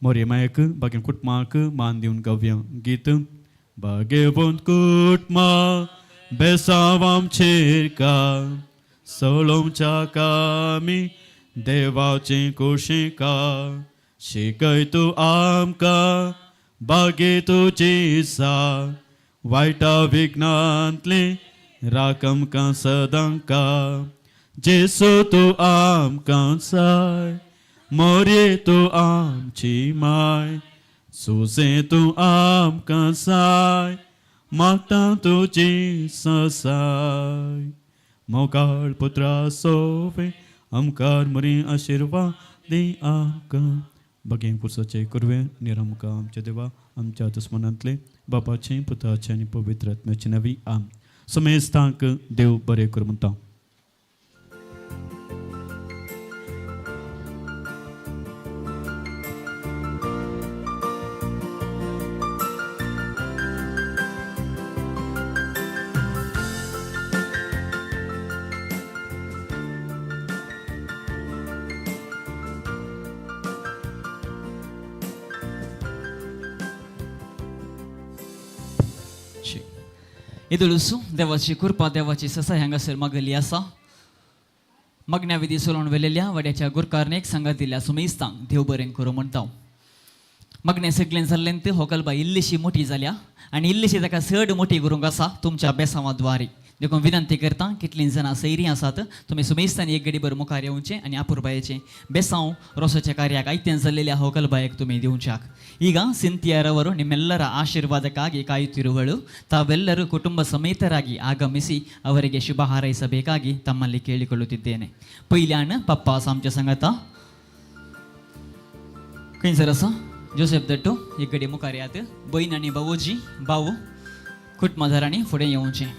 मोरी मायक बागे कुटुंबाक मान दिवन गावया गीत. बागेवंत कुटुंबा बेसांव आमचेर का सळोवच्या कामी देवाचे कुशिका शिकय तूं आमकां बागे तुजी सा वायटा विघ्नांतली राख आमकां सदांका. जेसू तूं आमकां जाय, मोरये तूं आमची माय, सुसें तूं आमकां जाय, मागता तुजी ससाय. मोगाळ पुत्रा सोवे आमकार मरी आशिर्वाद दी आमकां. बगें पुरसाचें कुरवें निरामकां आमच्या देवा आमच्या दुस्मनांतले बापाचें पुताचें आनी पवित्र आत्म्याचें नवी आम. समेस्तांक देव बरें करूं म्हणटा. इदुलुसू देवाची कृपा देवाची ससाय हांगासर मागली आसा. मगण्या विधी सोलोवन वेलेल्या वड्याच्या गुरकारणेक सांगात दिल्या सुमेस्तांक देव बरें करूं म्हणटा. मगणे सगळें जाल्लें ते होकलबाय इल्लीशी मोठी जाल्या आनी इल्लीशी ताका चड मोठी करूंक आसा तुमच्या बेसांवा द्वारे. देखून विनंती करता कितलीं जाणां सैरीं आसात तुमी सुमेस्तांनी एक गडीभर मुखार येवचें आनी आपुरबायेचें बेसांव रोसाच्या कार्याक आयतें जाल्लेल्या होकलबायेक तुमी दिवच्याक. ಈಗ ಸಿಂತಿಯರವರು ನಿಮ್ಮೆಲ್ಲರ ಆಶೀರ್ವಾದಕ್ಕಾಗಿ ಕಾಯುತ್ತಿರುವಳು. ತಾವೆಲ್ಲರೂ ಕುಟುಂಬ ಸಮೇತರಾಗಿ ಆಗಮಿಸಿ ಅವರಿಗೆ ಶುಭ ಹಾರೈಸಬೇಕಾಗಿ ತಮ್ಮಲ್ಲಿ ಕೇಳಿಕೊಳ್ಳುತ್ತಿದ್ದೇನೆ. पयल्यान पप्पा आसा आमच्या संगता. खंयसर आसा जोसेफ दट्टू एक गडी मुखार यात. बयन आनी भावोजी भाऊ कुटुंबादारांनी फुडें येवचें.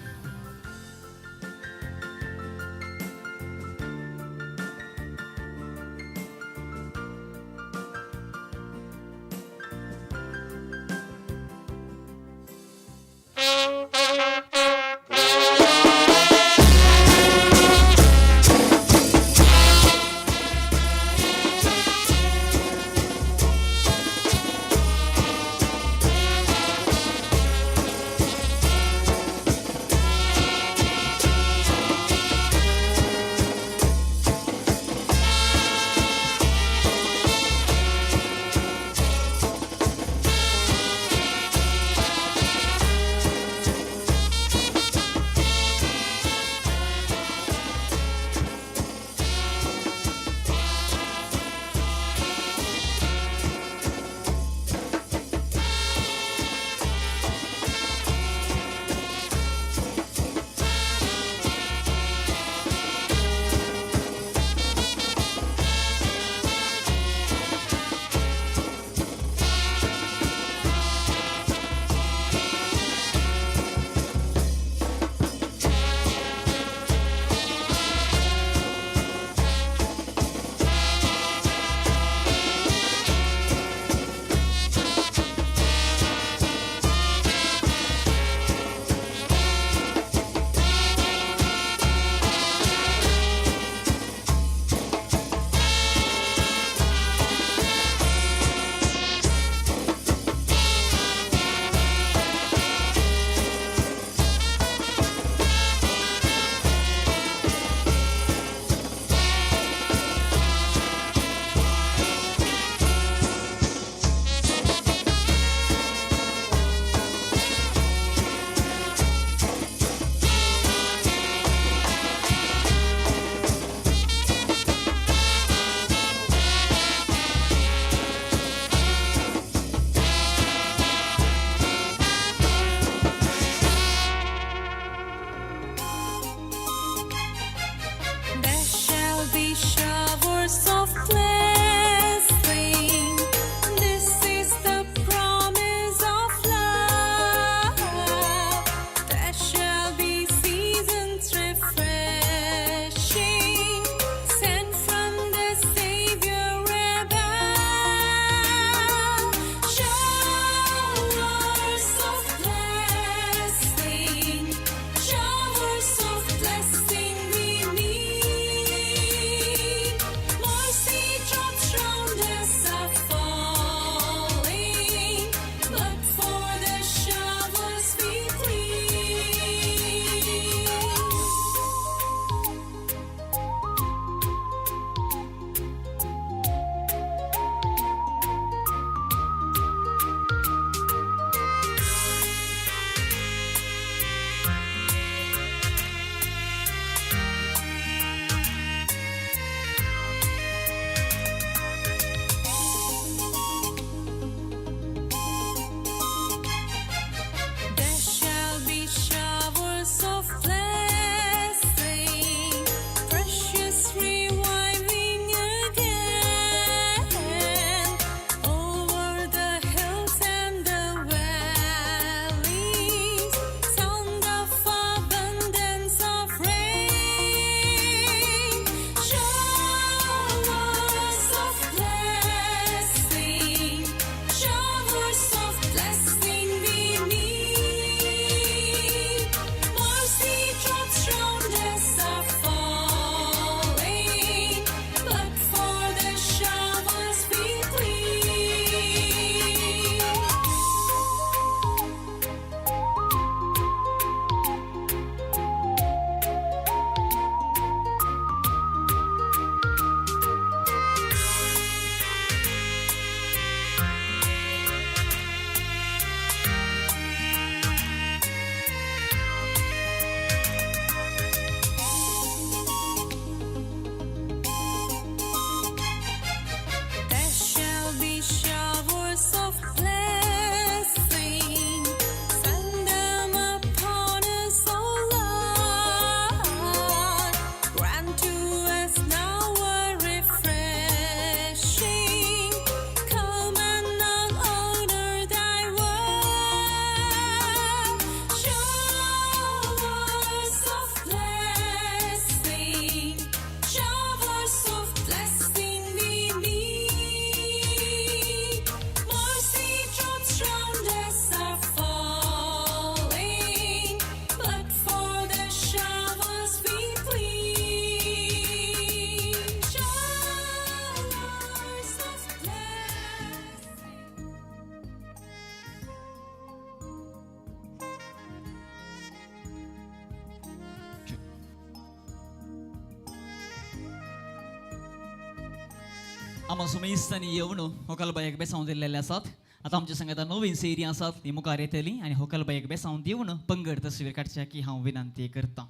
आमा सुमेस्तांनी येवन होकलबायक बेसांव दिल्लेले आसात. आतां आमच्या सांगाता नवीन सेरी आसात ती मुखार येतली आनी होकलबायक बेसांव दिवन पंगड तस्वीर काडच्या की हांव विनंती करतां.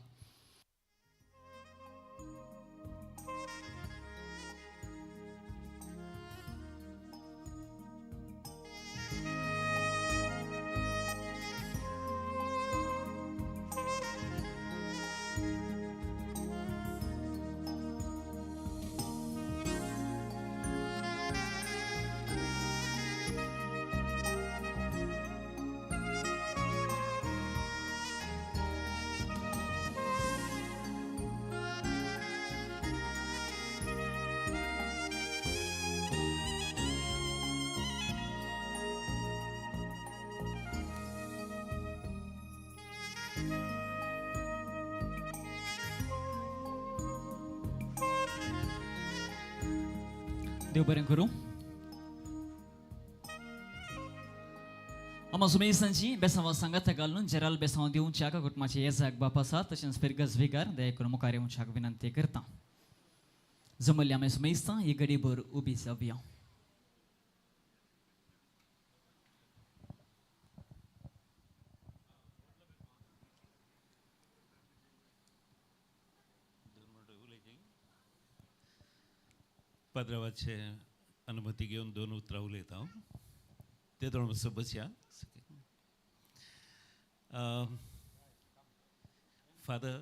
देव बरें करूं. आमा सुमेसांची बेसांवा सांगाता घालून जेराल बेसांव दिवच्याक कुटुंबाचे येजाक बाप आसा तशेंच फिरगज विगार दया करून मुखार येवच्याक विनंती करता. जमल्ली आमी सुमेस्तां ही गडीभर उबी जावया. पाद्रावाचे अनुमती घेवन दोन उतरां उलयता हांव ते दोन मातसो बसया. फादर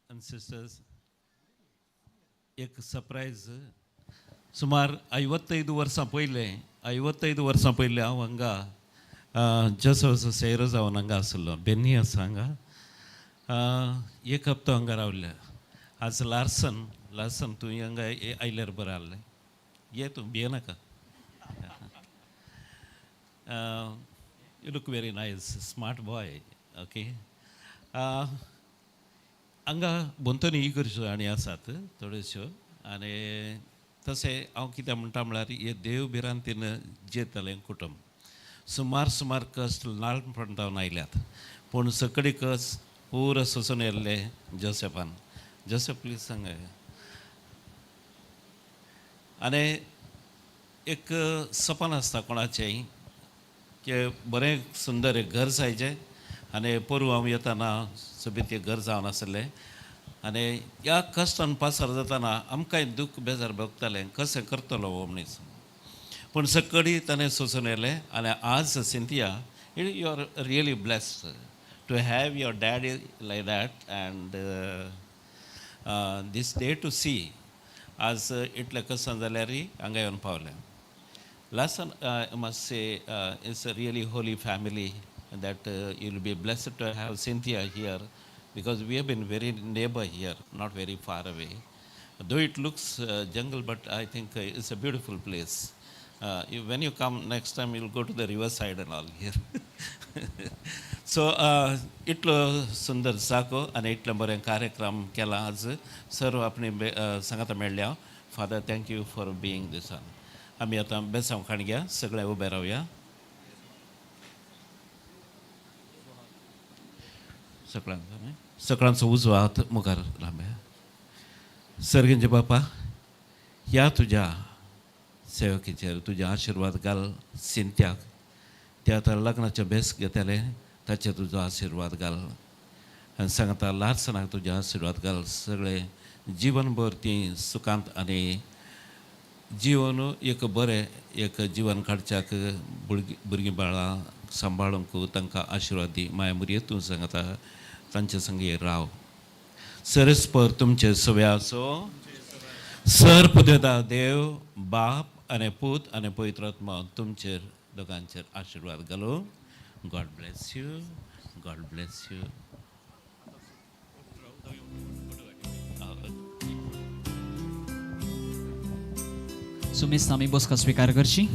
आनी सिस्टर्स, एक सरप्रायज. सुमार 55 वर्सां पयलें, 55 वर्सां पयलें हांव हांगा जसो सेरो जावन हांगा आसलो. बेन्नी आसा हांगा, एक हप्तो हांगा रावल्या. आज लार्सन, लार्सन तूं हांगा आयल्यार बरें आहलें. ये तूं भियेनाका. You look very nice, smart boy. Okay, हांगा भोंवतणी इगर्ज्यो आनी आसात थोड्योश्यो. आनी तशें हांव कितें म्हणटा म्हळ्यार हे देव भिरांतीन जियेतालें कुटुंब. सुमार सुमार कश्ट ल्हानपणान आयल्यात, पूण सगळी कश्ट पुरो सोंसून येयल्ले जोसेफान. जोसेफ प्लीज सांग. आनी एक सपन आसता कोणाचेंय की बरें सुंदर एक घर जायचें. आनी पोरूं हांव येताना सोबीत एक घर जावन आसलें. आनी ह्या कश्टान पासार जाताना आमकांय दूख बेजार भोगतालें, कशें करतलो हो मनीस. पूण सगळी ताणें सोंसून येयलें. आनी आज Cynthia, you are really blessed to have your daddy like that and this day to see. आज इतलें कश्टान जाल्यारय हांगा येवन पावलें. Last I must say it's a really holy family that you will be blessed to have Cynthia here, because we have been very neighbour here, not very far away. Though it looks jungle, but I think it's a beautiful place. When you come next time, you'll go to the river side and all here. So इतलो सुंदर जागो आनी इतलें बरें कार्यक्रम केला आज. सर्व आपणे सांगाता मेळ्ळ्या. Father, thank you for being this one. आमी आतां बेसांव खाण घ्या, सगळे उबे रावया. सगळ्यांचो न्हय, सगळ्यांचो उजवो हात मुखार लांबया. सर्गेंचे बापा, ह्या तुज्या सेवकीचेर तुज्या आशिर्वाद घाल. सिंत्याक ते आतां लग्नाचें भेस घेतले, ताचेर तुजो आशिर्वाद घाल. आनी सांगता लार्सनाक तुज्या आशिर्वाद घाल. सगळे जिवनभर ती सुखांत आनी जिवन एक बरें एक जिवन काडच्याक भुरगीं बाळां सांबाळूंक तांकां आशिर्वाद दी. माया मुरये तूं सांगता तांचे संगी राव. सरस्पर तुमचे सव्याचो सर पुदेता देव बाप आनी पूत आनी पवित्र आत्मा तुमचेर दोगांचेर आशिर्वाद घालूं. God bless you, God bless you. सुमेस्त आमी बसका स्विकार करची.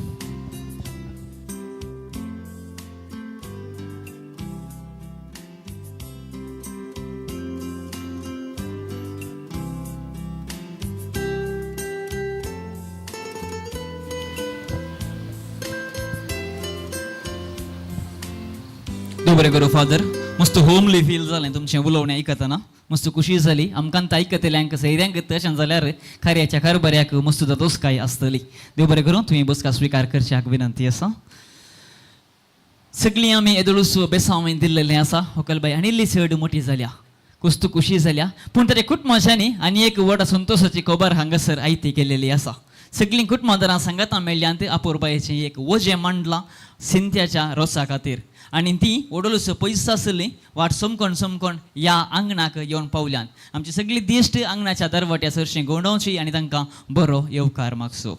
देव बरें करूं फादर. मस्त होमली फील जालें तुमचें उलोवणें आयकतना. मस्त खुशी जाली आमकां आयकतल्यांक सैऱ्यांक तशें जाल्यार कार्याच्या कारभाऱ्याक मस्त दोसकाय आसतली. देव बरें करूं. तुमी बसका स्विकार करच्याक विनंती आसा. सगळीं आमी येदोळूस बेसांव दिल्लेलें आसा. होकलबाई आनी इल्ली चड मोठी जाल्या, कुस्तू खुशी जाल्या, पूण ताच्या कुटुंबाच्यांनी आनी एक व्हड संतोशाची खबर हांगासर आयती केलेली आसा. सगळीं कुटुंबादारां सांगातां मेळ्ळ्यांत अपुरबायेचें एक वजें मांडलां सिंत्याच्या रोसा खातीर आनी ती वडोलूस पयस आसली वाट समकोण समकोण ह्या आंगणाक येवन पावल्यान. आमची सगळी दिश्ट आंगणाच्या दरवट्या सरशी गोंडोवची आनी तांकां बरो येवकार मागचो.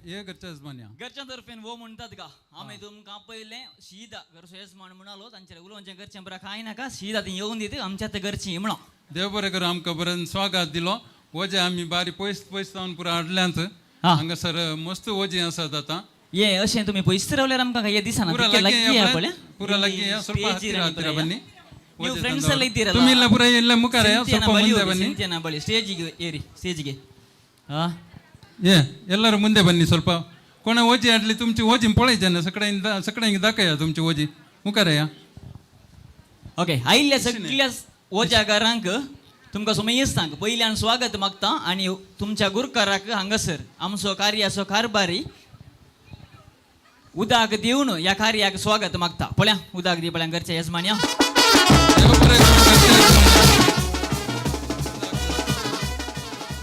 हे घरच्या यजमान्या घरच्या तर्फेन वो म्हणतात का आमी तुमकां पयलें शीदा घरचो येजमान म्हणालो तांचे उलोवचें घरचें बरें कांय नाका शीदा ती येवन दित आमच्या ते घरची म्हणो. देव बरें करूं आमकां बरें स्वागत दिलो. वजें आमी बारी पयस पयस जावन पुरा हाडल्यांत हांगासर मस्त वजें आसात आतां. ये अशें तुमी पयस रावल्यार आमकां काय दिसना. पुरा लागीं या पुरा लागीं या ಸ್ವಲ್ಪ ಹತ್ತಿರ ಹತ್ತಿರ ಬನ್ನಿ. ನೀವು ಫ್ರೆಂಡ್ಸ್ ಎಲ್ಲ ಇದ್ದೀರಲ್ಲ, तुम्ही ಇಲ್ಲ ಪುರ ಇಲ್ಲ ಮುಖಾರ ಸ್ವಲ್ಪ ಮುಂದೆ ಬನ್ನಿ. ಸಿಂತ್ಯನ ಬಳಿ ಸ್ಟೇಜಿಗೆ ಏರಿ ಸ್ಟೇಜಿಗೆ. ಹಾ ಏ ಎಲ್ಲರೂ ಮುಂದೆ ಬನ್ನಿ ಸ್ವಲ್ಪ. कोणा ओजी हाडली तुमची ओजी पळयचे सगळ्यांनी सगळ्यांक दाखया तुमची ओजी मुखार या. ओके आयिल्ल्या सगळ्या ओजागारांक तुमकां सुमेस्तांक पयल्यान स्वागत मागता आनी तुमच्या गुरकाराक हांगासर आमचो कार्याचो कारभारी उदाक दिवन ह्या कार्याक स्वागत मागता. पळया उदाक दी पळया घरच्या येजमान्या.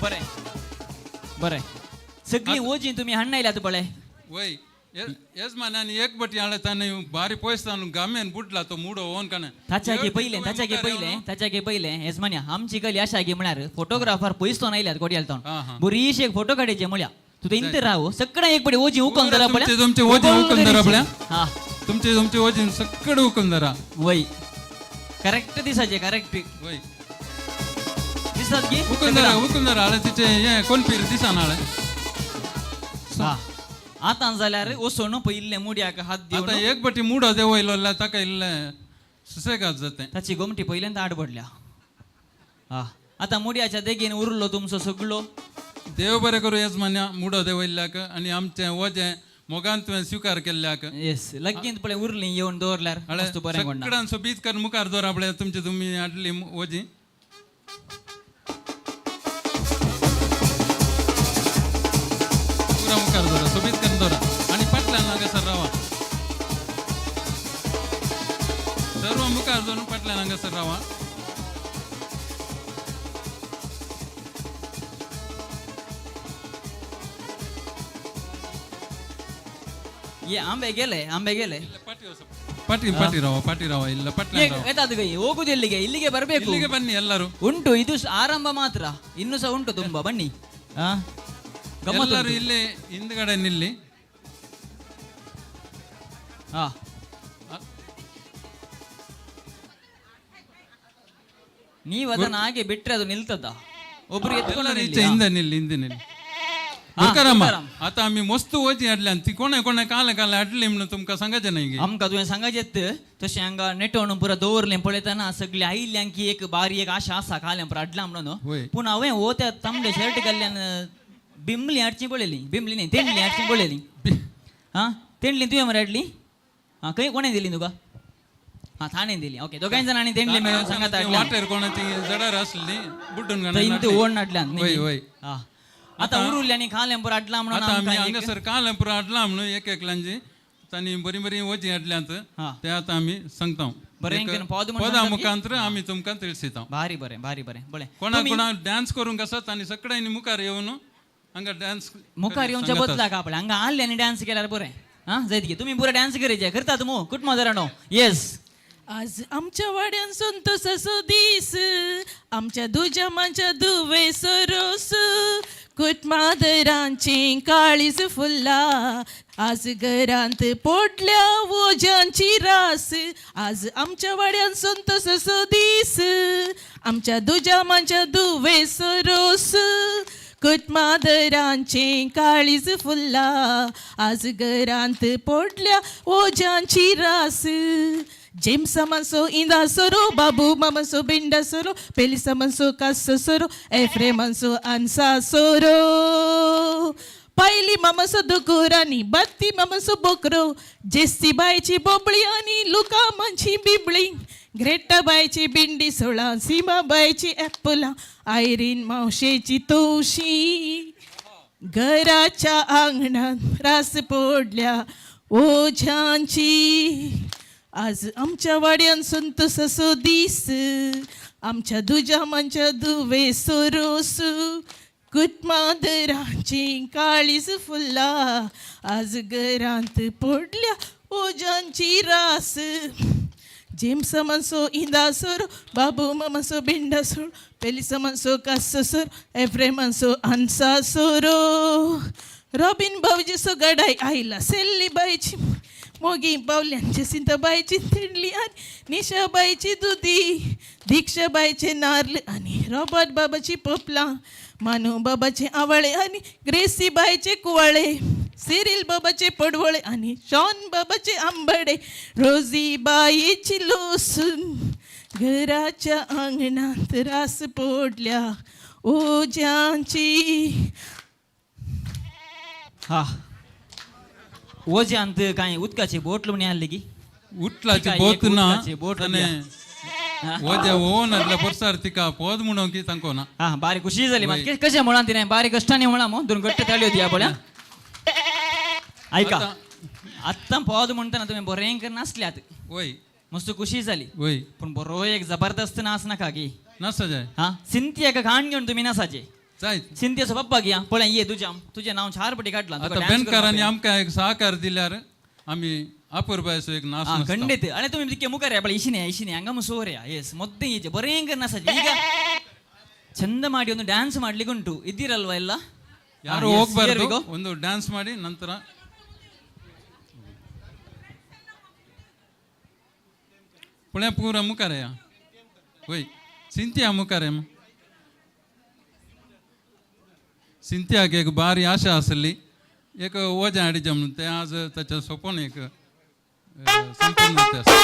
बरें बरें सगळीं ओजी तुमी हाडणायल्यात पळय. वय यजमानान एक बटी हाडले ताणें बारी पयस जावन गामेन बुडला तो मुडो ओन काणे. ताच्यागे पयलें ताच्यागे पयलें ताच्यागे पयलें येजमान्या आमची गली आशा गे म्हळ्यार फोटोग्राफर पयस तो आयल्यात कोडयाल तो बरीशी एक फोटो काडयचे म्हळ्या तुका इंत राव सगळें एक पडे ओजी उकल धरा पळया. तुमचे ओजी उकल धरा पळया. हा तुमचे तुमचे ओजी सगळे उकल धरा. वय करेक्ट दिसाचे करेक्ट वय दिसतात की उकल धरा उकल धरा हाडले तिचे हे कोण पीर दिसना हाडले. हा आतां जाल्यार वचून पयिल्ले मुड्याक हात दिवन आतां एक बटी मुडो देंवयलो जाल्यार ताका इल्लें सुसेगाद जातें. ताची गोमटी पयल्यान आड पडल्या. हा आतां मुड्याच्या देगेन उरलो तुमचो सगळो. देव बरें करूं येजमान्या मुडो देंवयल्ल्याक आनी आमचें वजें मोगान तुवें स्विकार केल्ल्याक. येस लगीन पळय उरली येवन दवरल्यार मस्त बरें कोणा. सगळ्यान सोबीत करून मुखार दवरा पळय तुमची तुमी हाडली वजीं. पुरा मुखार दवरा सोबीत करून दवरा आनी फाटल्यान हांगासर रावा. सर्व मुखार दवरून फाटल्यान हांगासर रावा. ये आंबे गेले आंबे गेले. ಪಾಟಿ ಪಾಟಿ ರಾವ ಪಾಟಿ ರಾವ ಇಲ್ಲ ಪಟ್ಲ येतात ಗೈ ಹೋಗುದು ಎಲ್ಲಿಗೆ ಇಲ್ಲಿಗೆ ಬರಬೇಕು. ಇಲ್ಲಿಗೆ ಬನ್ನಿ ಎಲ್ಲರೂ. ಉಂಟು ಇದು ಆರಂಭ ಮಾತ್ರ, ಇನ್ನು ಸಹ ಉಂಟು ತುಂಬಾ. ಬನ್ನಿ ಎಲ್ಲರೂ ಇಲ್ಲಿ ಹಿಂದ್ಗಡೆ ನಿಲ್ಲಿ. ನೀವು ಅದನ್ನ ಹಾಗೆ ಬಿಟ್ರೆ ಅದು ನಿಲ್ತದ? ಒಬ್ರು ಎತ್ಕೊಂಡು ಈಚೆ ಹಿಂದೆ ನಿಲ್ಲಿ, ಹಿಂದೆ ನಿಲ್ಲಿ. तुकाराम तुकाराम. आता आमी मस्त वजी हाडल्या ती कोणा कोणा काले काले हाडली म्हणून तुमकां सांगाचें न्हय गे. आमकां तुवें सांगाचेत तशें हांगा नेटोवन पुरा दवरलें पळयतना सगळी आयिल्ल्यांक की एक बारी एक आशा आसा काल्यां पुरा हाडला म्हणून. वय. पूण हांवें हो त्या तांबडे शर्ट घाल्ल्यान बिमली हाडची पळयली, बिमली न्ही तेंडली हाडची पळयली. हां तेंडली तुवें मरे हाडली? हां खंय कोणें दिली तुका? हां थाणे दिली. ओके दोगांय जाणांनी तेंडली मेळून सांगात ते हाडल्या. वाटेर कोणाची जडार आसली बुड्डून थंय घालून ते ओड हाडल्यान. वय वय. हां आतां उरुल्ली आनी खालें पुरा हाडला म्हणून आतां आमी आमकां एक- हांगासर कालें पुरा हाडला म्हणून एक एकल्यांची तांणी बरीं बरीं वजी हाडल्यांत हां. ते आतां आमी सांगता. बरें, एक पद म्हण पदा सांगतात की? मुखांतर आमी तुमकां तिळसिता. भारी बरें भारी बरें बरें. कोणा तुमी कोणा डान्स करूंक आसा तांणी सगळ्यांनी मुखार येवन हांगा डान्स मुखार येवच्या बदलाक आपल्या हांगा आसले आनी डान्स केल्यार बरें. हां जायत की तुमी पुरा डान्स करीचे करतात मू कुटुंबादारांनो? येस. आज आमच्या वाड्यान संतोषाचो दीस, आमच्या दुजा मांच्या दुवे सरोस, कुटमादरांची काळीज फुल्ला, आज घरांत पोडल्या वोज्यांची रास. आज आमच्या वाड्यान संतोषाचो दीस, आमच्या दुजा मांच्या दुवे सरोस, कुटमादरांचे काळीज फुल्ला, आज घरांत पोडल्या ओज्यांची रास. जेम्स मानसो इंदा सोरो, बाबू मामासो बिंडा सोरो, पेलिसा मानसो कासो सोरो, एफ्रे मानसो आनसा सोरो, पायली मामासो दुकूर आनी बत्ती मामासो बोकरो, जेस्सी बायची बोबळी आनी लुका मांची बिबळी, ग्रेटा बायची बिंडी सोळा, सीमा बायची ॲपलां, आयरीन मावशेची तोशी, घराच्या आंगणात रास पडल्या ओझ्यांची. आज आमच्या वाड्यान संतोषाचो दीस, आमच्या दुजा मांच्या दुवे सोरोस, कुटमादरांची काळीज फुल्ला, आज घरांत पडल्या ओजांची रास. जेम्स मानसो इंदा सोरो, बाबू मामासो बिंडा सोरो, पेलिसा मानसो कासो सोरो, एफ्रे मानसो आनसा सोरो, रॉबिन भाऊजीसो गडाय आयला, सेल्ली बायची मोगी बावल्यांची सिंताबायची तेंडली आनी निशाबायची दुदी, दीक्षाबायचे नार्ल आनी रॉबर्ट बाबाची पोपलां, मानू बाबाचे आवळे आनी ग्रेसी बायचे कुवाळे, सिरील बाबाचे पडवळे आनी शॉन बाबाचे आंबडे, रोजी बाईची लोसून, घराच्या आंगणात रास पोडल्या ओज्यांची. हा वज्यांत कांय उदकाची बोटल म्हण हाडली की? उटलाची तिका बोत एक ना उदकाची बोट ताणें दिया. वजें ओवन हाडल्या परसार तिका पोद म्हणून की तांकां ना. हा बारी खुशी जाली मात कशें म्हळां तिणें बारी कश्टांनी म्हळां मो दोन घट्ट ताळयो दिया पळया. आयका आत्तां पद म्हणटना तुमी बरें कर नासल्यात. वय मस्त खुशी जाली. वय. पूण बरो एक जबरदस्त नाच नाका की? नासा जाय. हा सिंथियाक खाण घेवन तुमी नासाचे जायत. सिंथियाचो पप्पा घे पळय ये तुज्या तुजें नांव चार पटी काडलां. आतां बेनकारांनी आमकां एक सहकार दिल्यार आमी अपुरबायचो एक नाच नाचता. खंडीत आनी तुमी तितके मुखार या पळय इशिने इशिने हांगा मुसोर या. येस ಮೊದ್ದೇ ಈಚೆ ಬರೇಂಗ ನಾಸಾಜೆ ಈಗ ಚಂದ ಮಾಡಿ ಒಂದು ಡ್ಯಾನ್ಸ್ ಮಾಡ್ಲಿಕ್ಕೆ ಉಂಟು ಇದ್ದೀರಲ್ವಾ ಎಲ್ಲ? ಯಾರು ಹಾ, yes, here we ಹೋಗ್ಬಾರ್ದು, go. ಒಂದು ಡ್ಯಾನ್ಸ್ ಮಾಡಿ ನಂತರ ಪುಣೆ ಪೂರ ಮುಖಾರಯ್ಯ ಒಯ್ ಸಿಂತಿಯಾ ಮುಖಾರೆ सिंथियाक एक बारी आशा आसली एक वजें हाडिचें म्हणून तें आज ताचें सोंपोन एक संपूर्ण तें आसा.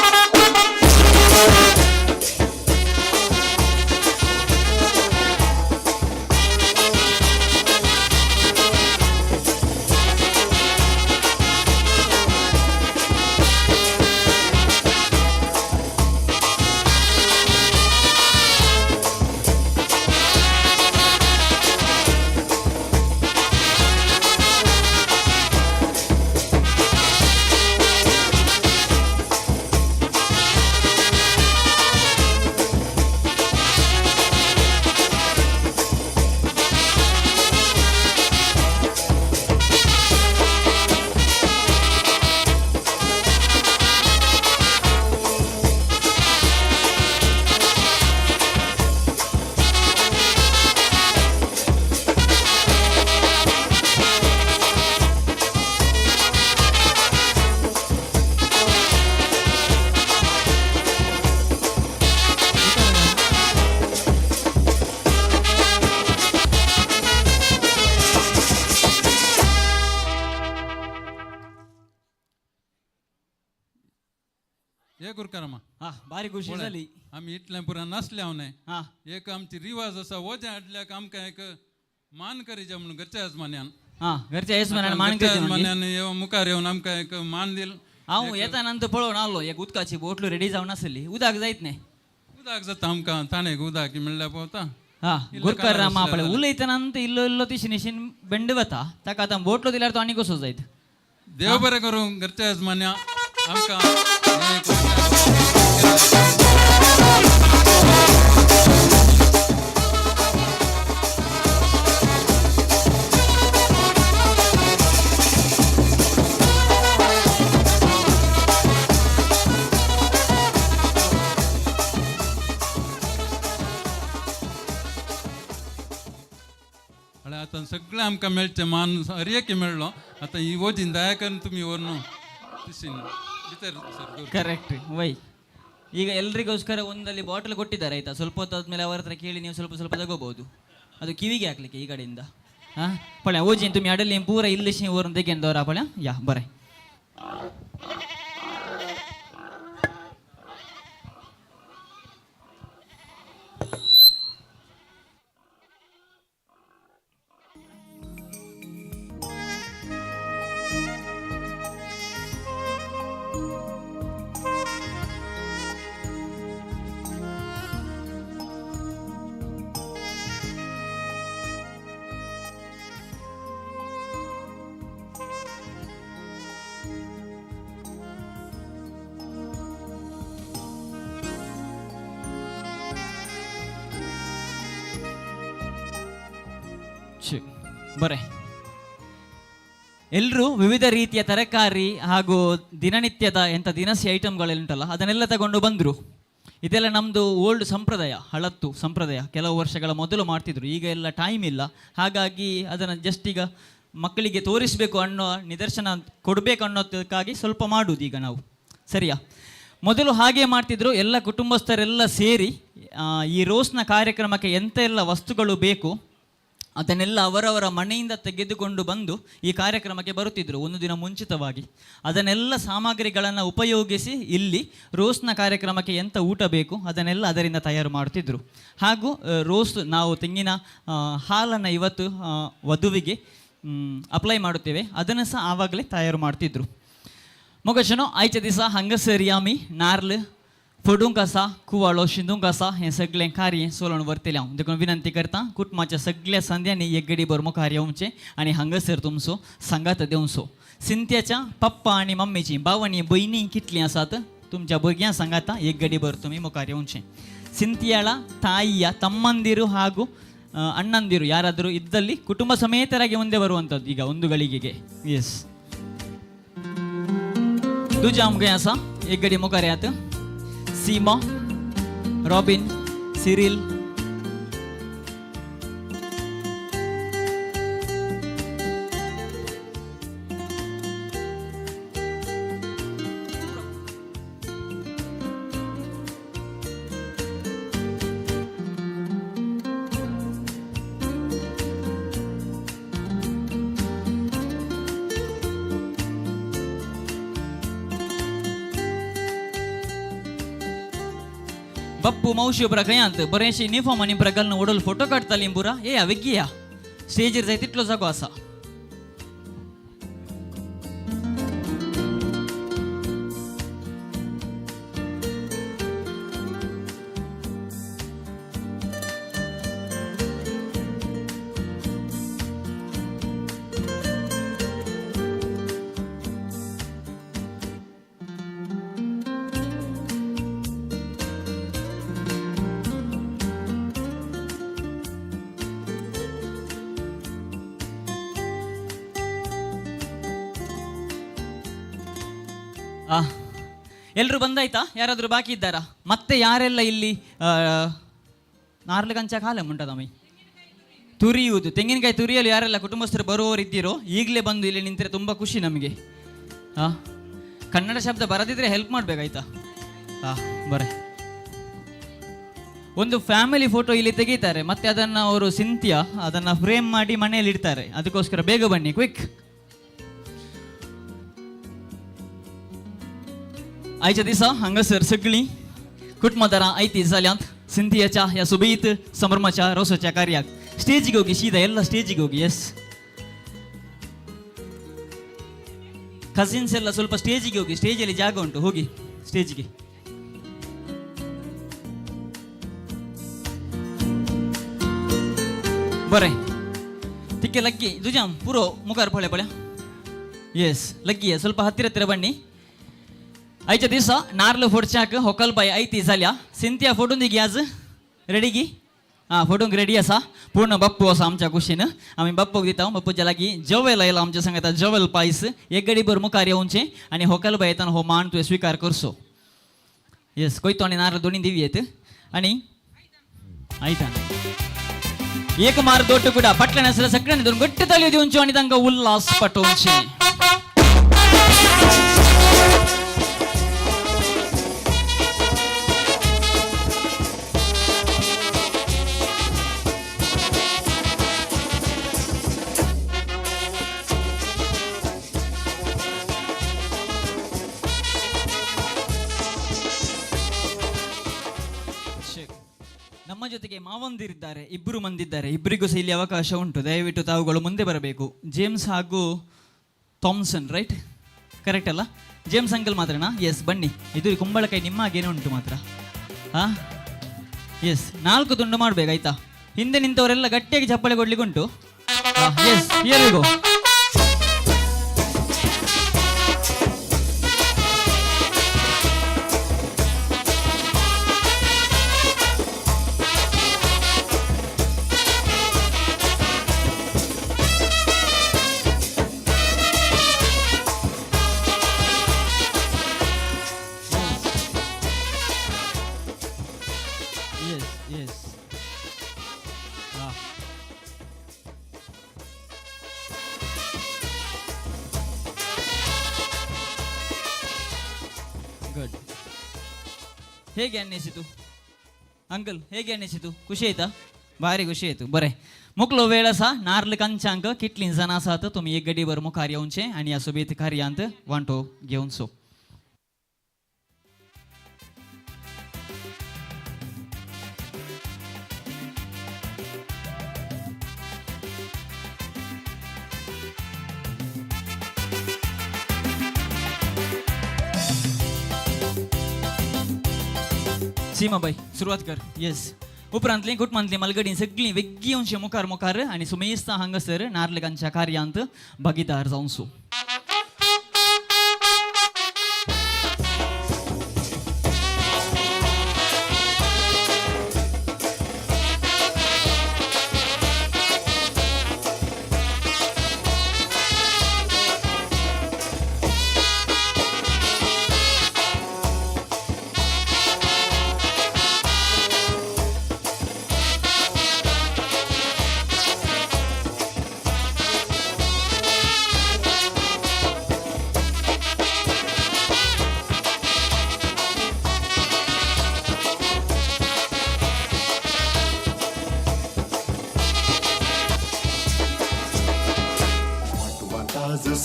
हे गुरकारामा. हा, बारी खुशी पळय, जाली. आमी इतलें पुरा नासले हांव न्हय. हा. एक आमची रिवाज आसा, वजें हाडल्याक आमकां एक मान करीचे म्हणून घरच्या येजमान्यान. हा, घरच्या येजमान्यान मान घरच्या करचे म्हणजे? येजमान्यान येवन मुखार येवन आमकां एक मान दिल. हांव येता नंतर पळोवन आलो, एक उदकाची बोटलो रेडी जावन आसली, उदक जायत न्ही. उदक जाता आमकां, ताणेक उदक म्हणल्यार पावता. हा. इल्लो गुरकार कानार रामा बसल्यार पळय जालें. उलयतना नंतर इल्लो इल्लो तिशी निशीन बेंड वता, ताका आतां बोटलो दिल्यार तो आनी कसो जायत. देव बरें करूं घरच्या येजमान्या आमकां एक म्हळ्यार आतां सगळें आमकां मेळचें मान हर एक मेळ्ळो. आतां ही वजीन दया करून तुमी व्हर तिशीन भितर सर दवर. Correct why. ಈಗ ಎಲ್ರಿಗೋಸ್ಕರ ಒಂದಲ್ಲಿ ಬಾಟಲ್ ಕೊಟ್ಟಿದ್ದಾರೆ ಆಯ್ತಾ. ಸ್ವಲ್ಪ ಹೊತ್ತಾದ್ಮೇಲೆ ಅವರ ಹತ್ರ ಕೇಳಿ ನೀವು ಸ್ವಲ್ಪ ಸ್ವಲ್ಪ ತಗೋಬಹುದು. ಅದು ಕಿವಿಗೆ ಹಾಕ್ಲಿಕ್ಕೆ ಈ ಕಡೆಯಿಂದ. ಹಾ ಪಳೆ ಓಜಿನ್ ತುಮಿ ಅಡಲಿ ಪೂರ ಇಲ್ಲಿ ಓರ್ ತೆಗೆಂದವರ ಪಳೆ ಯಾ ಬರೆ. ಬರೆ ಎಲ್ಲರೂ ವಿವಿಧ ರೀತಿಯ ತರಕಾರಿ ಹಾಗೂ ದಿನನಿತ್ಯದ ಎಂಥ ದಿನಸಿ ಐಟಮ್ಗಳೆಲ್ಲ ಅದನ್ನೆಲ್ಲ ತಗೊಂಡು ಬಂದರು. ಇದೆಲ್ಲ ನಮ್ಮದು ಓಲ್ಡ್ ಸಂಪ್ರದಾಯ, ಹಳತ್ತು ಸಂಪ್ರದಾಯ. ಕೆಲವು ವರ್ಷಗಳ ಮೊದಲು ಮಾಡ್ತಿದ್ರು, ಈಗ ಎಲ್ಲ ಟೈಮ್ ಇಲ್ಲ. ಹಾಗಾಗಿ ಅದನ್ನು ಜಸ್ಟ್ ಈಗ ಮಕ್ಕಳಿಗೆ ತೋರಿಸಬೇಕು ಅನ್ನೋ ನಿದರ್ಶನ ಕೊಡಬೇಕು ಅನ್ನೋದಕ್ಕಾಗಿ ಸ್ವಲ್ಪ ಮಾಡುವುದು ಈಗ ನಾವು, ಸರಿಯಾ? ಮೊದಲು ಹಾಗೆ ಮಾಡ್ತಿದ್ರು. ಎಲ್ಲ ಕುಟುಂಬಸ್ಥರೆಲ್ಲ ಸೇರಿ ಈ ರೋಸ್ನ ಕಾರ್ಯಕ್ರಮಕ್ಕೆ ಎಂಥ ಎಲ್ಲ ವಸ್ತುಗಳು ಬೇಕು ಅದನ್ನೆಲ್ಲ ಅವರವರ ಮನೆಯಿಂದ ತೆಗೆದುಕೊಂಡು ಬಂದು ಈ ಕಾರ್ಯಕ್ರಮಕ್ಕೆ ಬರುತ್ತಿದ್ದರು ಒಂದು ದಿನ ಮುಂಚಿತವಾಗಿ. ಅದನ್ನೆಲ್ಲ ಸಾಮಗ್ರಿಗಳನ್ನು ಉಪಯೋಗಿಸಿ ಇಲ್ಲಿ ರೋಸ್ನ ಕಾರ್ಯಕ್ರಮಕ್ಕೆ ಎಂಥ ಊಟ ಬೇಕು ಅದನ್ನೆಲ್ಲ ಅದರಿಂದ ತಯಾರು ಮಾಡ್ತಿದ್ದರು. ಹಾಗೂ ರೋಸ್ ನಾವು ತೆಂಗಿನ ಹಾಲನ್ನು ಇವತ್ತು ವಧುವಿಗೆ ಅಪ್ಲೈ ಮಾಡುತ್ತೇವೆ, ಅದನ್ನು ಸಹ ಆವಾಗಲೇ ತಯಾರು ಮಾಡ್ತಿದ್ದರು. ಮೊಗಶನು आयच्या दिसा हांगासर आमी नार्ल फोडूंक आसा, कुवाळो शिंदूंक आसा, हें सगळें कार्य सोलोवन व्हरतलें हांव. देखून विनंती करता कुटुंबाच्या सगळ्या संद्यांनी एक गडीभर मुखार येवचें आनी हांगासर तुमचो सांगात दिवचो. सिंत्याच्या पप्पा आनी मम्मीची भाव आनी भयणी कितलीं आसात तुमच्या भुरग्यां सांगाता एक गडीभर तुमी मुखार येवचें. ಸಿಂತಿಯಾಳ ತಾಯಿಯ ತಮ್ಮಂದಿರು ಹಾಗೂ ಅಣ್ಣಂದಿರು ಯಾರಾದರೂ ಇದ್ದಲ್ಲಿ ಕುಟುಂಬ ಸಮೇತರಾಗಿ ಮುಂದೆ ಬರುವಂಥದ್ದು ಈಗ ಒಂದು ಗಳಿಗೆಗೆ. ಎಸ್ दुजा आमकां आसा एक गडी मुखार येयात. सीमा, रॉबिन, सिरील, बप्पू मावशी उपरा खंयांत बरेंशे युनिफॉर्म आनी उपरा घालून वडोल फोटो काडटाली पुरा. ये वेगळी या स्टेजीर जाय तितलो जागो आसा. ಎಲ್ಲರೂ ಬಂದಾಯ್ತಾ? ಯಾರಾದರೂ ಬಾಕಿ ಇದ್ದಾರಾ? ಮತ್ತೆ ಯಾರೆಲ್ಲ ಇಲ್ಲಿ ನಾರ್ಲಗಂಚ ಕಾಲ ಉಂಟದಮ್ಮಿ ತುರಿಯುವುದು, ತೆಂಗಿನಕಾಯಿ ತುರಿಯಲು ಯಾರೆಲ್ಲ ಕುಟುಂಬಸ್ಥರು ಬರುವವರು ಇದ್ದೀರೋ ಈಗಲೇ ಬಂದು ಇಲ್ಲಿ ನಿಂತರೆ ತುಂಬ ಖುಷಿ ನಮಗೆ. ಕನ್ನಡ ಶಬ್ದ ಬರದಿದ್ರೆ ಹೆಲ್ಪ್ ಮಾಡಬೇಕಾಯ್ತಾ? ಬರೆ ಒಂದು ಫ್ಯಾಮಿಲಿ ಫೋಟೋ ಇಲ್ಲಿ ತೆಗೀತಾರೆ, ಮತ್ತೆ ಅದನ್ನು ಅವರು ಸಿಂತಿಯಾ ಅದನ್ನು ಫ್ರೇಮ್ ಮಾಡಿ ಮನೆಯಲ್ಲಿ ಇಡ್ತಾರೆ. ಅದಕ್ಕೋಸ್ಕರ ಬೇಗ ಬನ್ನಿ, ಕ್ವಿಕ್. आयच्या दिसा हांगासर सगळीं कुटुंबदारां आयती जाल्यांत सिंथियाच्या ह्या सोबीत संभ्रमाच्या रोसाच्या कार्याक. स्टेजीक ಹೋಗಿ, सीधा ಎಲ್ಲ ಸ್ಟೇಜಿಗೆ ಹೋಗಿ. ಎಸ್, ಕಸಿನ್ಸ್ ಎಲ್ಲ ಸ್ವಲ್ಪ ಸ್ಟೇಜಿಗೆ ಹೋಗಿ, ಸ್ಟೇಜಲ್ಲಿ ಜಾಗ ಉಂಟು, ಹೋಗಿ ಸ್ಟೇಜಿಗೆ. बरें, ತಿಕ್ಕೆ ಲಕ್ಕಿ ದುಜಾಮ್ ಪೂರೋ ಮುಖಾರ್ ಪಳೆ ಪಳೆ. ಎಸ್, ಲಕ್ಕಿ ಸ್ವಲ್ಪ ಹತ್ತಿರ ಹತ್ತಿರ ಬನ್ನಿ. आयच्या दिसा नार्ल फोडच्याक होकल बाय आयती जाल्या. सिंथिया फोटून दी आज रेडी गी? आं, फोटूंक रेडी आसा. पूर्ण बाप्पू आसा आमच्या कुशीन. आमी बाप्पूक दिता. बाप्पूच्या लागीं जवेल आयला आमच्या सांगता. जवेल पायस एक गडीभर मुखार येवचें आनी होकल बाय येताना हो मान तुवें स्विकार करचो. येस, कोयतो आनी नार्ल दोनी दिवयेत आनी आयतान एक मार दोट्टु कुडा पटल्यान आसल्या सगळ्यांनी दोन घट्ट ताळयो दिवच्यो आनी तांकां उल्हास पाठोवचे. ನಮ್ಮ ಜೊತೆಗೆ ಮಾವಂದಿರಿದ್ದಾರೆ, ಇಬ್ಬರು ಮಂದಿದ್ದಾರೆ. ಇಬ್ಬರಿಗೂ ಸಹ ಇಲ್ಲಿ ಅವಕಾಶ ಉಂಟು. ದಯವಿಟ್ಟು ತಾವುಗಳು ಮುಂದೆ ಬರಬೇಕು. ಜೇಮ್ಸ್ ಹಾಗೂ ಥಾಮ್ಸನ್, ರೈಟ್? ಕರೆಕ್ಟ್ ಅಲ್ಲ? ಜೇಮ್ಸ್ ಅಂಕಲ್ ಮಾತ್ರನಾ? ಎಸ್, ಬನ್ನಿ. ಇದು ಕುಂಬಳಕಾಯಿ ನಿಮ್ಮ ಹಾಗೇನೆ ಉಂಟು ಮಾತ್ರ. ಹಾಂ, ಎಸ್, 4 ತುಂಡು ಮಾಡಬೇಕಾಯ್ತಾ? ಹಿಂದೆ ನಿಂತವರೆಲ್ಲ ಗಟ್ಟಿಯಾಗಿ ಚಪ್ಪಾಳೆ ಕೊಡ್ಲಿಕ್ಕೆ ಉಂಟು. Yes, here we go. Yes, yes. Good. ಹೇಗೆ ಅನ್ನಿಸಿತು ಅಂಕಲ್? ಹೇಗೆ ಅನ್ನಿಸಿತು? ಖುಷಿ ಆಯ್ತಾ? ಭಾರಿ ಖುಷಿ ಆಯ್ತು. बरें, मुकलो वेळ आसा. नार्ल कंचांक कितलीं जाणां आसात, तुमी एक गडीभर मुखार येवचें आनी ह्या सोबीत कार्यांत वांटो घेवचो. सीमाबाई, सुरवात कर. येस, उपरांतली कुटुंबांतली मलगडी सगळीं वेग्गी येवची मुखार मुखार आनी सुमेस्ता हांगासर नार्लकांच्या कार्यांत भागीदार जावचो.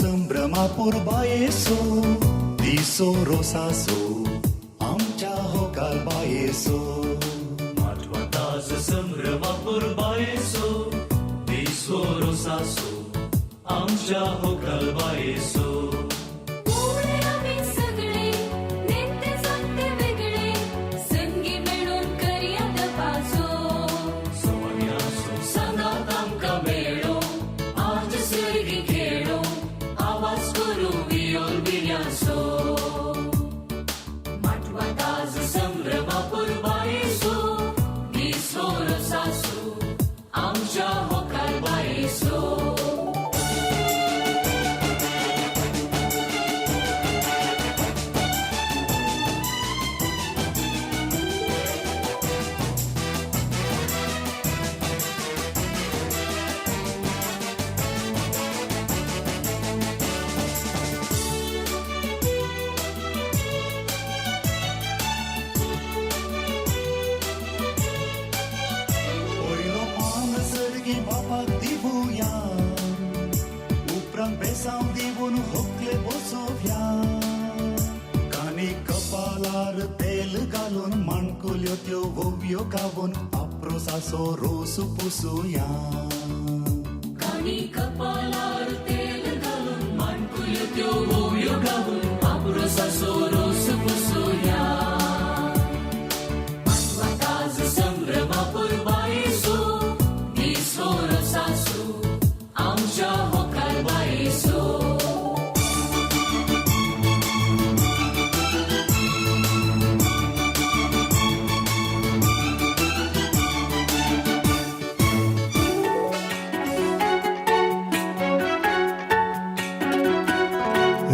संभ्रमा पुरबायेसो दिसो रोसासो आमच्या होकाल बायेसो. माटवाताज संभ्रमा पुरबायेसो दिसो रोसासो आमच्या होकाल बायेसो. बापाक दिवया, उपरांत बेसांव दिवन होकले बसोवया, कानी कपाल कपालार तेल घालून माणकुल्यो त्यो ओवयो गावून आपरोसाचो रोस पुसुया. काणी कपालार तेल घालून माणकुल्यो त्यो ओवयो गावून आपरोसाचो रोस पुसुया. पाटवाताज संभ्रमा पुरबायेसो दिसो रोसासो आमच्या होकाल बायेसो.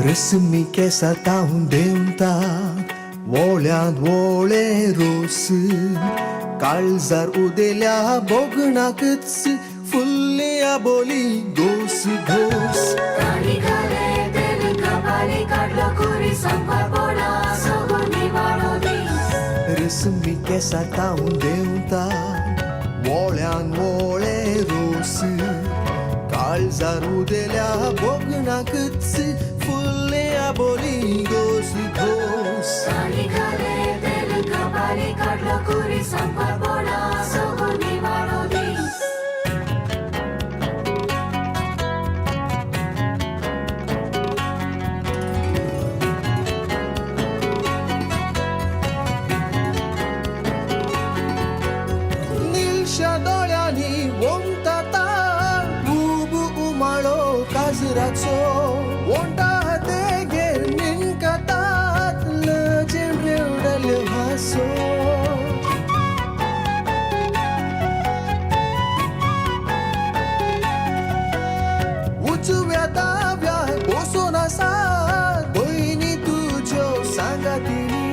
रसमी केसा तावून देंवता वोळ्यान वोळे रोस काळजार उदेल्या बोगणाकच फुल्ल्या बोली घोस घोस. काणी घाले तेल कपाली काडलो कुरी संपार पोडा सगो निवाडो दीस. रसमी केसा तावून देंवता वोळ्यान वोळे रोस काळजार उदेल्या बोगणाकच फुल्ल्या बोली घोस घोस. काणी घाले तेल कपाली काडलो कुरी संपार पोडा सगो निवाडो दीस. निळशा दोळ्यांनी वोमता उब उमाळो काजराचो वोंटा देगेर मिनकतात लजेन रेवडल्यो हांसो. उजव्या दाव्या बसून आसा भयणी तुज्यो सांगातिनी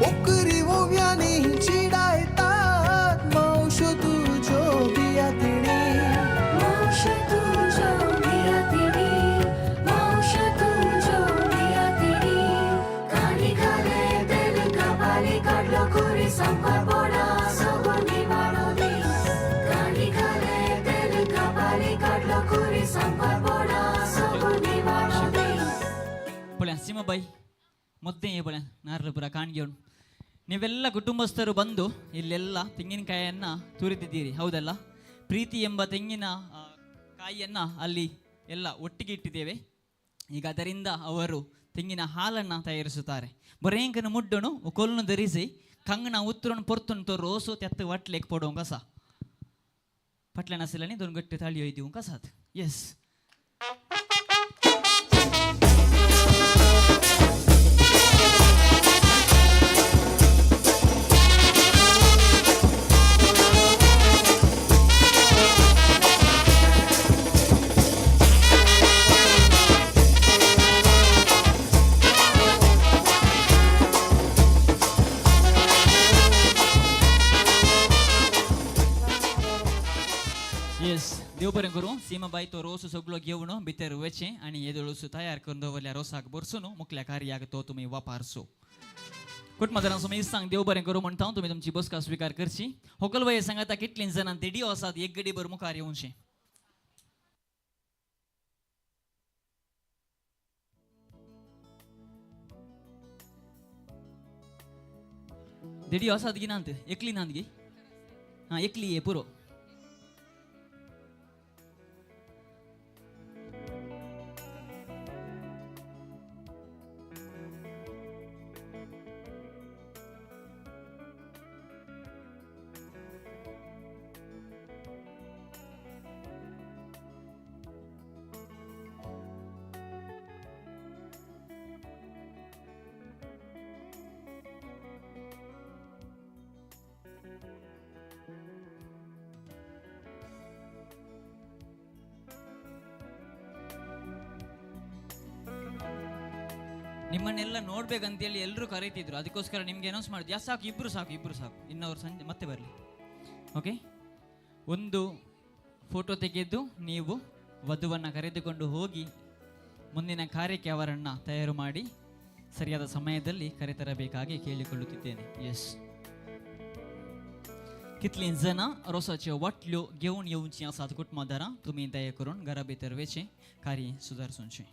पोकरी ओव्यांनी चिडायतात मावश्यो तुज्यो बियातिणी. मावश्यो तुज्यो बियातिणी, मावश्यो तुज्यो बियातिणी. काणी घाले तेल कपाली काडलो कुरी संपार पोडा सगो निवाडो दीस. काणी घाले तेल कपाली काडलो कुरी संपार पोडा सगो निवाडो दीस. ಪೊಳ್ಯ ಸೀಮಾಬಾಯಿ ಮೊದ್ದೇ ಪೊಳ್ಯ ನಾರ್ಲಪುರ ಕಾಣ್ಗೆವನು ನೀವೆಲ್ಲ ಕುಟುಂಬಸ್ಥರು ಬಂದು ಇಲ್ಲೆಲ್ಲ ತೆಂಗಿನಕಾಯಿಯನ್ನು ತುರಿದಿದ್ದೀರಿ ಹೌದಲ್ಲ? ಪ್ರೀತಿ ಎಂಬ ತೆಂಗಿನ ಕಾಯಿಯನ್ನು ಅಲ್ಲಿ ಎಲ್ಲ ಒಟ್ಟಿಗೆ ಇಟ್ಟಿದ್ದೇವೆ. ಈಗ ಅದರಿಂದ ಅವರು ತೆಂಗಿನ ಹಾಲನ್ನು ತಯಾರಿಸುತ್ತಾರೆ. ಬರೇಂಕನ ಮುಡ್ಡನು ಕೊಲ್ಲನ್ನು ಧರಿಸಿ ಕಂಗನ ಉತ್ತರನು ಪೊರ್ತುನು ರೋಸು ತೆತ್ತು ವಟ್ಲೇಕ್ ಪೊಡೋಂಗ ಕಸ ಪಟ್ಲನ ಸಿಲನಿ ದೊನ್ಗಟ್ಟು ತಾಳಿ ಒಯ್ದೀವು ಕಸಾತ್. ಎಸ್ येस देव बरें करूं. सीमाबाई तो रोस सगळो घेवन भितर वचें आनी येदोळसो तयार करून दवरल्या रोसाक भरसून मुखल्या कार्याक तो तुमी वापरचो. कुटुंबादारां सुमी सांग देव बरें करूं म्हणटा तुमी तुमची बसका स्विकार करची. होकलबाई सांगाता कितलीं जाणां देडियो आसात एक गडी भर मुखार येवचें. देडियो आसात गी नात? एकली नात गी? हां एकली ये पुरो. ನಿಮ್ಮನ್ನೆಲ್ಲ ನೋಡ್ಬೇಕಂತೇಳಿ ಎಲ್ಲರೂ ಕರೀತಿದ್ರು, ಅದಕ್ಕೋಸ್ಕರ ನಿಮಗೆ ಅನೌನ್ಸ್ ಮಾಡಿದ್ವಿ. ಯಾ ಸಾಕು, ಇಬ್ಬರು ಸಾಕು, ಇಬ್ಬರು ಸಾಕು, ಇನ್ನವರು ಸಂಜೆ ಮತ್ತೆ ಬರಲಿ. ಓಕೆ, ಒಂದು ಫೋಟೋ ತೆಗೆದು ನೀವು ವಧುವನ್ನು ಕರೆದುಕೊಂಡು ಹೋಗಿ ಮುಂದಿನ ಕಾರ್ಯಕ್ಕೆ ಅವರನ್ನು ತಯಾರು ಮಾಡಿ ಸರಿಯಾದ ಸಮಯದಲ್ಲಿ ಕರೆತರಬೇಕಾಗಿ ಕೇಳಿಕೊಳ್ಳುತ್ತಿದ್ದೇನೆ. ಎಸ್, कितलीं जाणां रोसाच्यो वाटल्यो घेवन येवचीं आसात कुटुंबादारां, तुमी दया करून घरा भितर वचें, कार्य सुदारचें.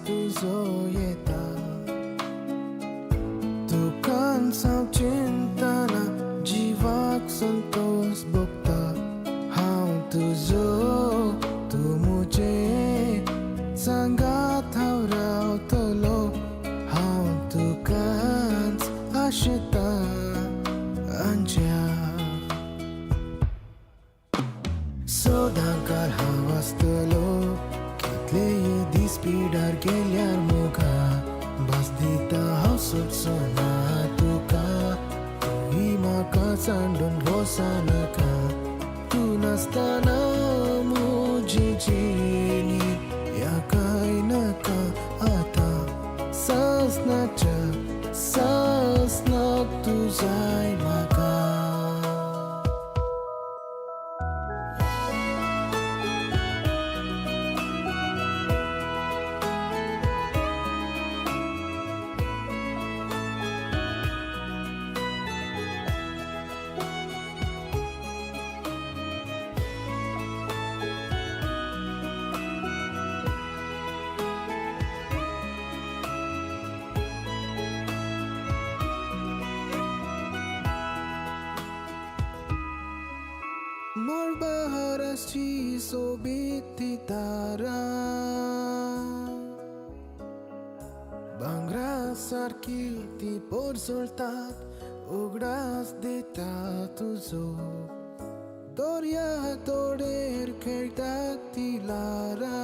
तुजो येता तुकांच हांव चिंतना जिवाक संतोष भोगता हांव तुजो तूं म्हजे सांगात हांव रावतलो हांव तुकाच आशेता आंज्या सदांकाळ हांव आसतलो कितलेय दीस पिडार गेल्यार मुखा भास दिता हांव सोडचो ना तुका तूंय म्हाका सांडून वचनाका तूं नासतना म्हजी जिणी ह्या कांय नाका आतां सासनाच्या सासनाक तूं जाय म्हाका. मळबाराची सोबीत ती तारा भांगरा सारकी ती पोरसळतात उगडास दिता तुजो दर्या तोडेर खेळटात ती ल्हारां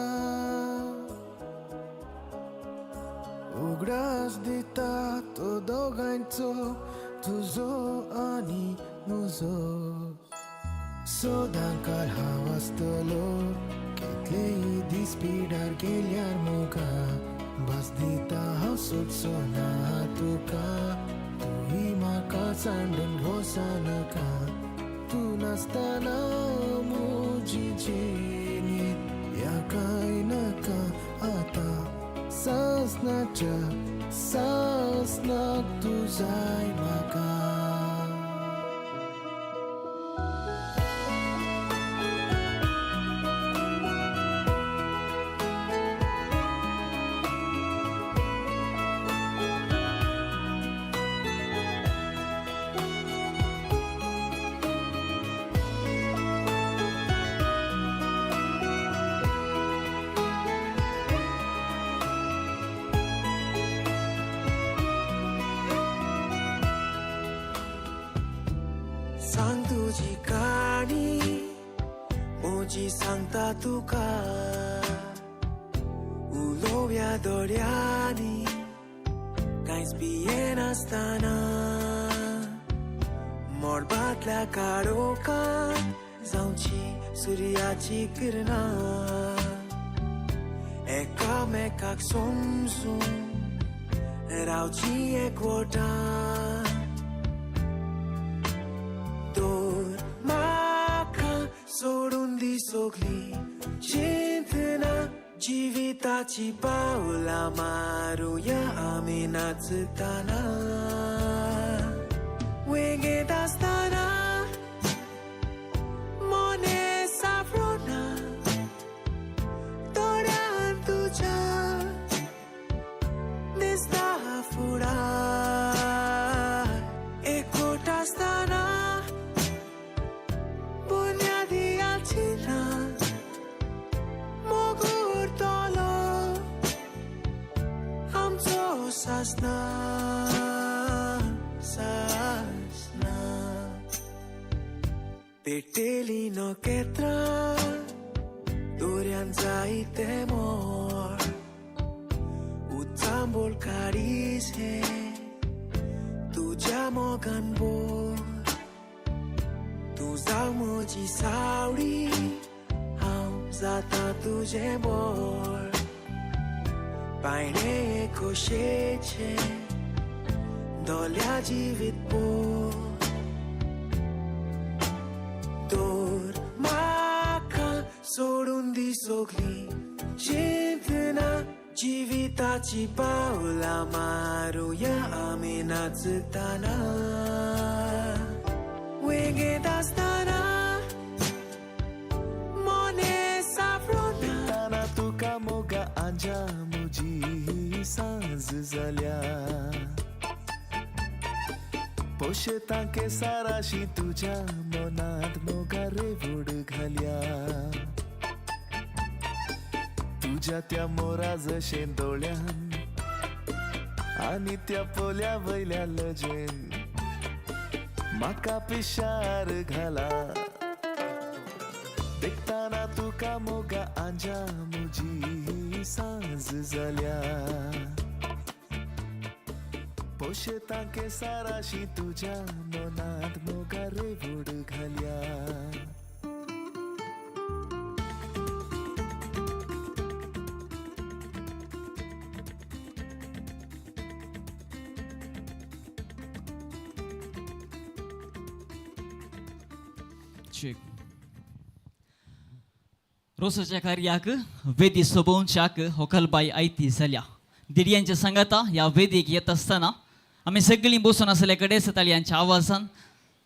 उगडास दिता तो दोगांयचो तुजो आनी म्हजो. सदांकाळ हांव आसतलो कितलेय दीस पिडार गेल्यार मुखा भास दिता हांव सोडचो ना तुका तूंय म्हाका सांडून वचनाका तूं नासतना म्हजी जिणी ह्या कांय नाका आतां सासनाच्या सासनाक तूं जाय म्हाका. सांग तुजी काणी म्हजी सांगता तुका उलोवया दोळ्यांनी कांयच भियेनासतना मळबांतल्या काळोखांत जावची सुर्याची किरणां एकामेकाक समजून रावची एकवटान सोडून दी सगली चिंतना जिविताची पावलां मारुया आमी नाचतना वेंगेंत आसतना मोने सापडना दोळ्यान तुज्या दिसता फुडार एकवट आसतना सासना सासना पेटेली नखेत्रां दोऱ्यान जायते मोर उचांबळ काडीस हें तुज्या मोगान बोर तूं जाव म्हजी सावळी हांव जाता तुजें बोर पायणे खोशेचे दोल्या जिवीत पोर दोर म्हाका सोडून दी सगली चिंतना जिविताची पावलां मारुया आमी नाचतना वेंगेंत आसतना मोने सापडना तुका मोगा आंजा मुजी जाल्या. पोशेता केसाराशी तुज्या मनांत मोगा रेवड घाल्या. तुज्या त्या मोरा जशें दोळ्यान आनी त्या पोल्या वयल्या लजेन म्हाका पिशार घाला. देखताना तुका मोगा आंजा मुजी सांज जाल्या. पोशेता केसाराशी तुज्या मनांत मोगा रेवड घाल्या. रोसाच्या कार्याक वेदी सोबोवच्याक होकलबाई आयती जाल्या. दिडयांच्या सांगाता ह्या वेदीक येत आसतना आमी सगळीं बसून आसले कडेन ताळयांच्या आवाजान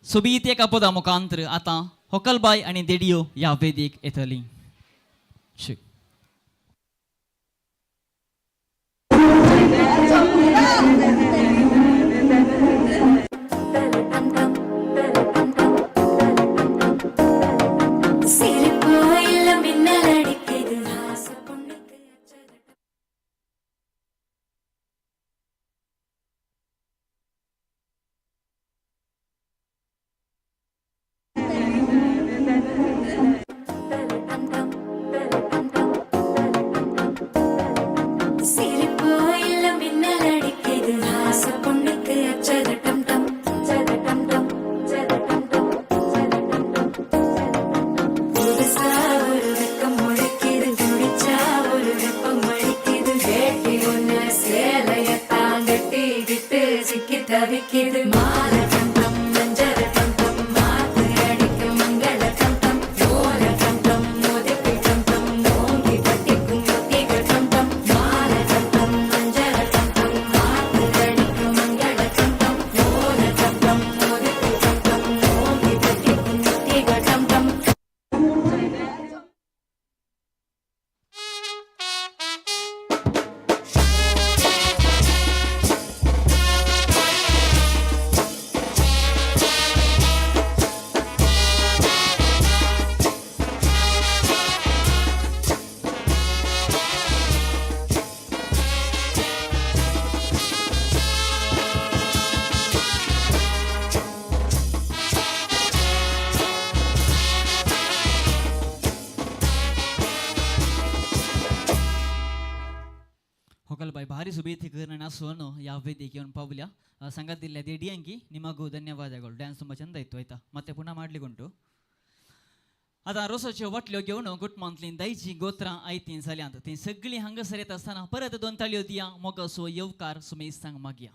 सोबीत एका पदा मुखांतर आतां होकलबाई आनी देडियो ह्या वेदीक येतली. भारी सुबेथी आसून या ವೇದಿಕೆ येवन पावल्या. ಸಂಘದಿಲ್ಲ ದೇಡಿಯಂಕಿ ನಿಮಗೂ ಧನ್ಯವಾದಗಳು. ಡ್ಯಾನ್ಸ್ ತುಂಬ ಚೆಂದ ಇತ್ತು ಆಯ್ತಾ, ಮತ್ತೆ ಪುನಃ ಮಾಡ್ಲಿಕ್ಕುಂಟು. ಅದ रोसाच्यो वाटल्यो घेवन गुटमांतली दायची गोत्रां आयतीन जाल्यांत ती सगळीं हांगासर येत आसतना परत दोन ताळयो दिया मोगासो येवकार सुमेस्तांक मागया.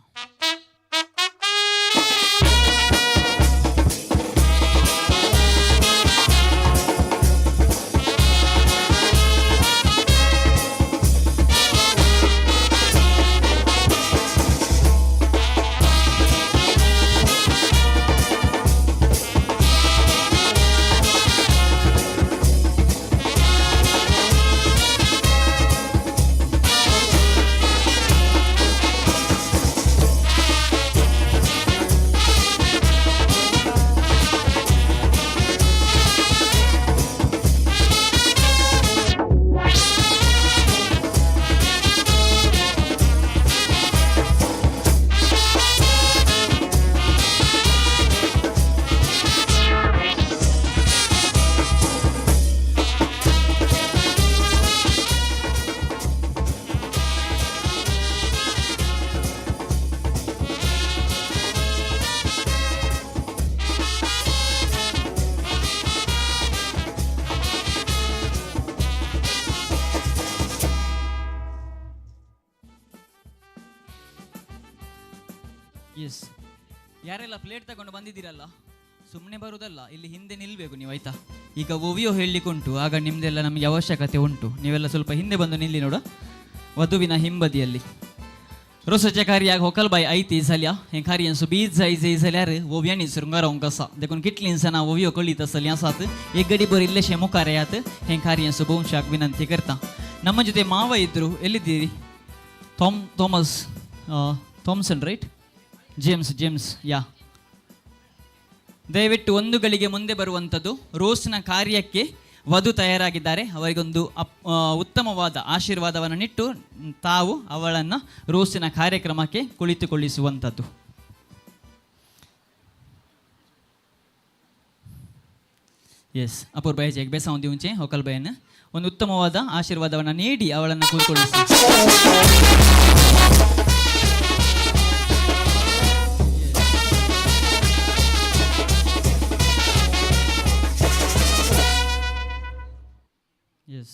ಎಸ್, ಯಾರೆಲ್ಲ ಪ್ಲೇಟ್ ತಗೊಂಡು ಬಂದಿದ್ದೀರಲ್ಲ, ಸುಮ್ಮನೆ ಬರುವುದಲ್ಲ, ಇಲ್ಲಿ ಹಿಂದೆ ನಿಲ್ಲಬೇಕು ನೀವು ಆಯ್ತಾ. ಈಗ ಓವಿಯೋ ಹೇಳಲಿಕ್ಕುಂಟು, ಆಗ ನಿಮ್ಮದೆಲ್ಲ ನಮಗೆ ಅವಶ್ಯಕತೆ ಉಂಟು. ನೀವೆಲ್ಲ ಸ್ವಲ್ಪ ಹಿಂದೆ ಬಂದು ನಿಲ್ಲಿ ನೋಡ, ವಧುವಿನ ಹಿಂಬದಿಯಲ್ಲಿ. रोसाच्या कार्याक होकलबाई आयती जाल्या हें कार्य सुबीत जाय जाय जाल्यार ओव्यांनी शृंगारावंक आसा. देखून कितलीं जाणां ओवयो कळीत आसलीं आसात, एक गडी बरी इल्लेशें मुखार येयात, हें कार्य सुबोवशाक विनंती करता. ನಮ್ಮ ಜೊತೆ ಮಾವ ಇದ್ರು, ಎಲ್ಲಿದ್ದೀರಿ? Thomas Thomson, right? James, James, yeah. ದಯವಿಟ್ಟು ಒಂದು ಗಳಿಗೆ ಮುಂದೆ ಬರುವಂಥದ್ದು. ರೋಸ್ನ ಕಾರ್ಯಕ್ಕೆ ವಧು ತಯಾರಾಗಿದ್ದಾರೆ. ಅವರಿಗೊಂದು ಉತ್ತಮವಾದ ಆಶೀರ್ವಾದವನ್ನು ನಿಟ್ಟು ತಾವು ಅವಳನ್ನು ರೋಸಿನ ಕಾರ್ಯಕ್ರಮಕ್ಕೆ ಕುಳಿತುಕೊಳ್ಳಿಸುವಂಥದ್ದು. ಎಸ್, ಅಪೂರ್ವ ಬೇಸಾವ ದಿವಂಚೆ ಹೊಕಲ್ ಬಯನ್ ಒಂದು ಉತ್ತಮವಾದ ಆಶೀರ್ವಾದವನ್ನು ನೀಡಿ ಅವಳನ್ನು ಕೂತ್ಕೊಳ್ಳಿಸಿ. ಎಸ್,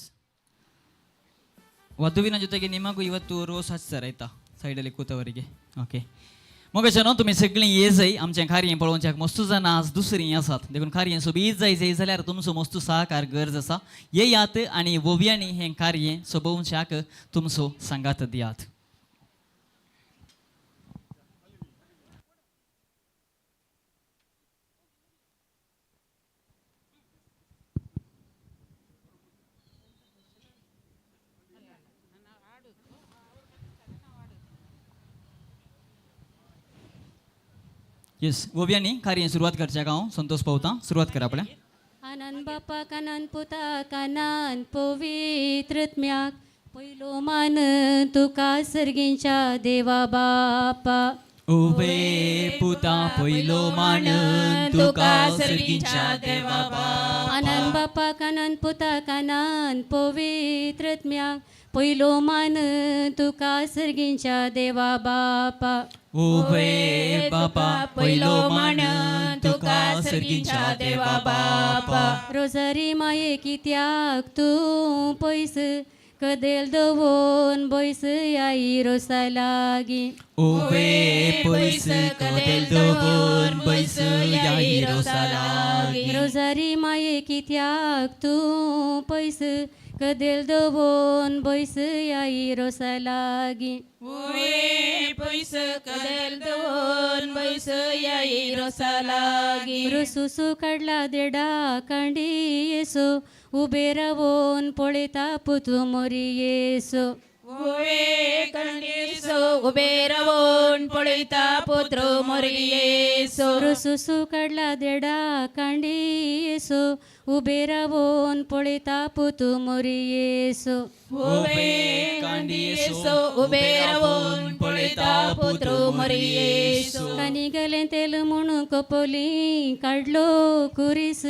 ವಧುವಿನ ಜೊತೆಗೆ ನಿಮಗೂ ಇವತ್ತು ರೋಸ್ ಹಚ್ತಾರೆ ಆಯ್ತಾ, ಸೈಡಲ್ಲಿ ಕೂತವರಿಗೆ. ओके, मोगाच्यानो तुमी सगळीं ये जाय आमचें कार्य पळोवच्याक मस्तू जाणां आज दुसरीं आसात, देखून कार्य सोबीत जाय जाय जाल्यार तुमचो मस्तू सहकार गरज आसा. येयात आनी वोव्यांनी हें कार्य सोबोवच्याक तुमचो सांगात दियात. येस, वोव्यांनी कार्य सुरवात करच्या हांव संतोष पावता. सुरवात करा आपल्या. आनंद बापा कानन पुता कानन पवित्रत्म्याक पयलो मान तुका सर्गींच्या देवा बापा. उभे पुता पयलो मान तुका सर्गींच्या देवा बापा. आनंद बापा कानन पुता कानन पवित्रत्म्याक पयलो मान तुका सर्गींच्या देवा बापा. उभे बापा पयलो मान तुका सर्गींच्या देवा बापा. रोजरी माये कित्याक तूं पयस कदेल दवोन बैस आई रोसा लागीं. उभे पयस कदेल दवोन बैस आई रोसा लागीं. रोजरी माये कित्याक तूं पयस कदेल दवोन बैस आई रोसा लागीं. उवे पयस कदेल दवोन बैस आई रोसा लागीं. रोसुसू काडला देडा कांडी येसो उबे रावोन पळयता पुतू मोरी येसो. उवे कांडीसो उबे रावोन पळयता पुत्र मोरी येसो. रोसुसू काडला देडा कांडी येसो उबे रावोन पळयता पुतू मोरी येसो. उबे कांडीसो उबे रावोन पळयता पुत्र मोरी येसो. कानी गेलें तेल म्हणून कपोली काडलो कुरीस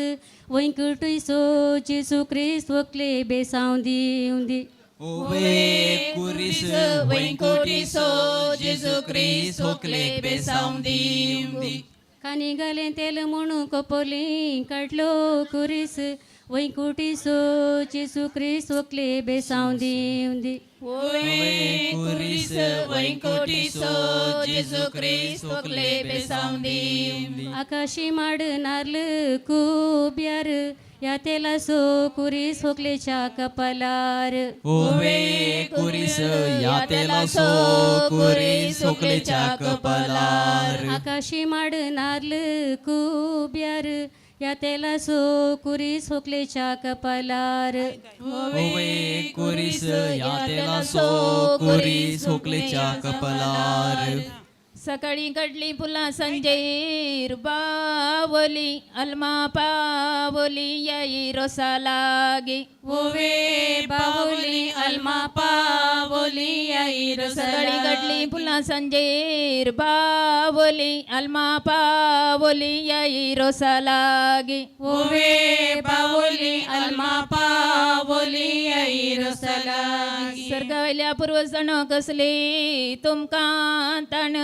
वैंकुटुयसो जेजू क्रिस्त वकले बेसांव दिवंदी. उबे कुरीस वैंकुटिसो जेजू क्रिस्त वकले बेसांव दिवंदी. कानी घालें तेल म्हणून कपोली काडलो कुरीस वैंकुटिसो जेजू क्रिस्त वकले बेसांव दिवंदी. उवे कुरीस वैंकुटिसो जेजू क्रिस्त वकले बेसांव दिवंदी. आकाशी माड नार्ल कुब्यार या तेलासो कुरीस वकलेच्या कपालार. उवे कुरीस या तेलासो कुरीस वकलेच्या कपालार. आकाशी माड नार्ल कुब्यार या तेलासो कुरीस वकलेच्या कपालार. उवे कुरीस या तेलासो कुरीस वकलेच्या कपालार. सकाळी कडली फुलां संजय बावली अल्मा पावली याई रोसा लागी. ओवे बावली अल्मा पावली याई रोसा. सकाळी कडली फुलां संजय बावली अल्मा पावली याई रोसा लागी. ओवे बावली अल्मा पावली याई रोसा लागी. सर्गावयल्या पूर्वजण कसली तुमकां ताण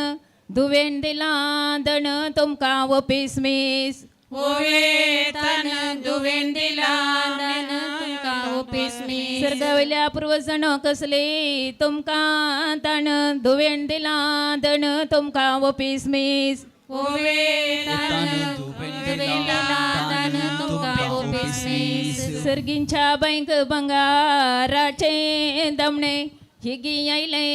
दुवेन दिलां दण तुमकां वपीस मीस. ओवे तान दुवेन दिलां दण तुमकां वपीस मीस. सर्गावयल्या पूर्वजण कसली तुमकां ताण दुवेन दिलां दण तुमकां वपीस मीस. ओवे तान दुवेन दिलां दण तुमकां वपीस मीस. सर्गींच्या बैंक बंगाराचे दमणे हिगी आयले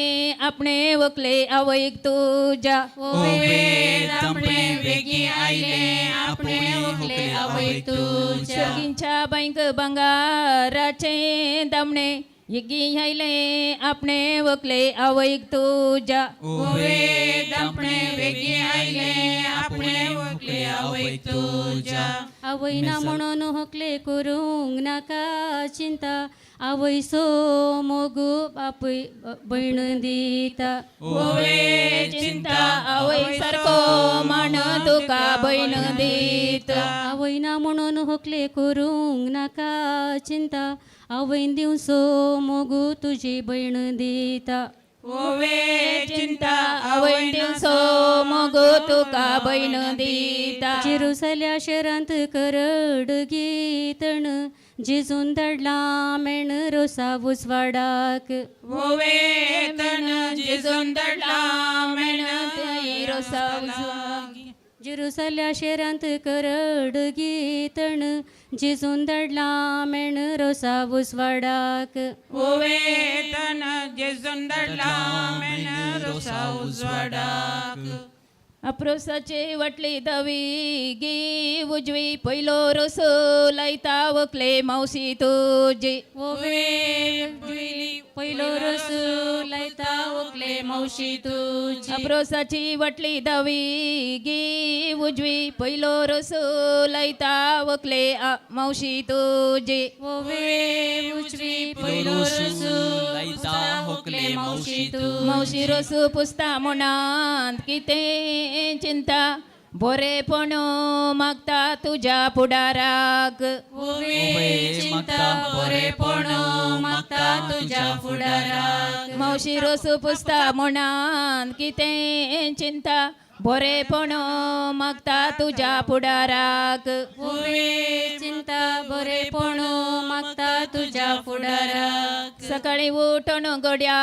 आपणे वकले आवयक तुज्या. ओवे दमणे वेगी आयले आपणे वकले आवयक तुज्या. सर्गींच्या बैंक बंगाराचे दमणे इगी आयले आपणे वकले आवयक तुज्या ओवे दापणे वेगी आयले आपणे वकले आवयक तुज्या आवय ना म्हणून होकले करूंक नाका चिंता आवयसो मोगू बापूय भयण दिता ओवे चिंता आवय सारको म्हण तुका भयण दिता आवय ना म्हणून होकले करूंक नाका चिंता आवयन दिवसो मोगू तुजी भयण दिता ओवे चिंता आवय दिवसो मोगू तुका भयण दिता जेरुसल्या शहरांत करड गीतण जेजून धाडला मेण रोसा उजवाडाक ओवे तण जेजून धाडला मेण रोसा जेरुसल्या शहरांत करड गीतण जेजून धाडला मेण रोसा उजवाडाक ओवे तण जेजून धाडला मेण रोसा उजवाडाक अप्रोसाचे वाटली दवी गी उजवी पयलो रोसो लायता वकले मावशी तुजी ओवे पयलो रोसो लायता वकले मावशी तुजी अप्रोसाची वाटली दवी गी उजवी पयलो रोसो लायता वकले मावशी तुजी ओवे उजवी पयलो रोसो लायता होकले मावशी तुजी मावशी रोसू पुसता म्हणान कितें चिंता बरेपण मागता तुज्या फुडाराक ओवे मागता बरेपण मागता तुज्या फुडाराक मावशी रोसू पुसता म्हणान कितें चिंता बरेपण मागता तुज्या फुडाराक ओवे चिंता बरेपण मागता तुज्या फुडाराक सकाळी उठून गोड्या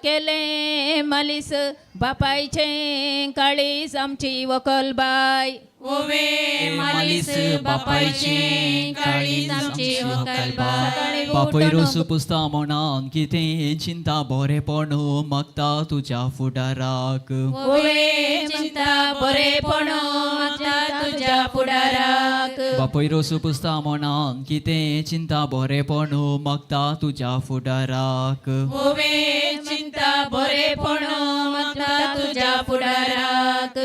केलें मालीस बापायचें काळीज आमची वकल बाय ओवे मालीस बापायचें काळीज आमची वकल बाय बापय रोसू पुसता म्हणान कितें चिंता बरेपण मागता तुज्या फुडाराक ओवे चिंता बरेपण मागता तुज्या फुडाराक बापय रोसू पुसता म्हणान कितें चिंता बरेपण मागता तुज्या फुडाराक ओवे चिंता बरेपण मागता तुज्या फुडाराक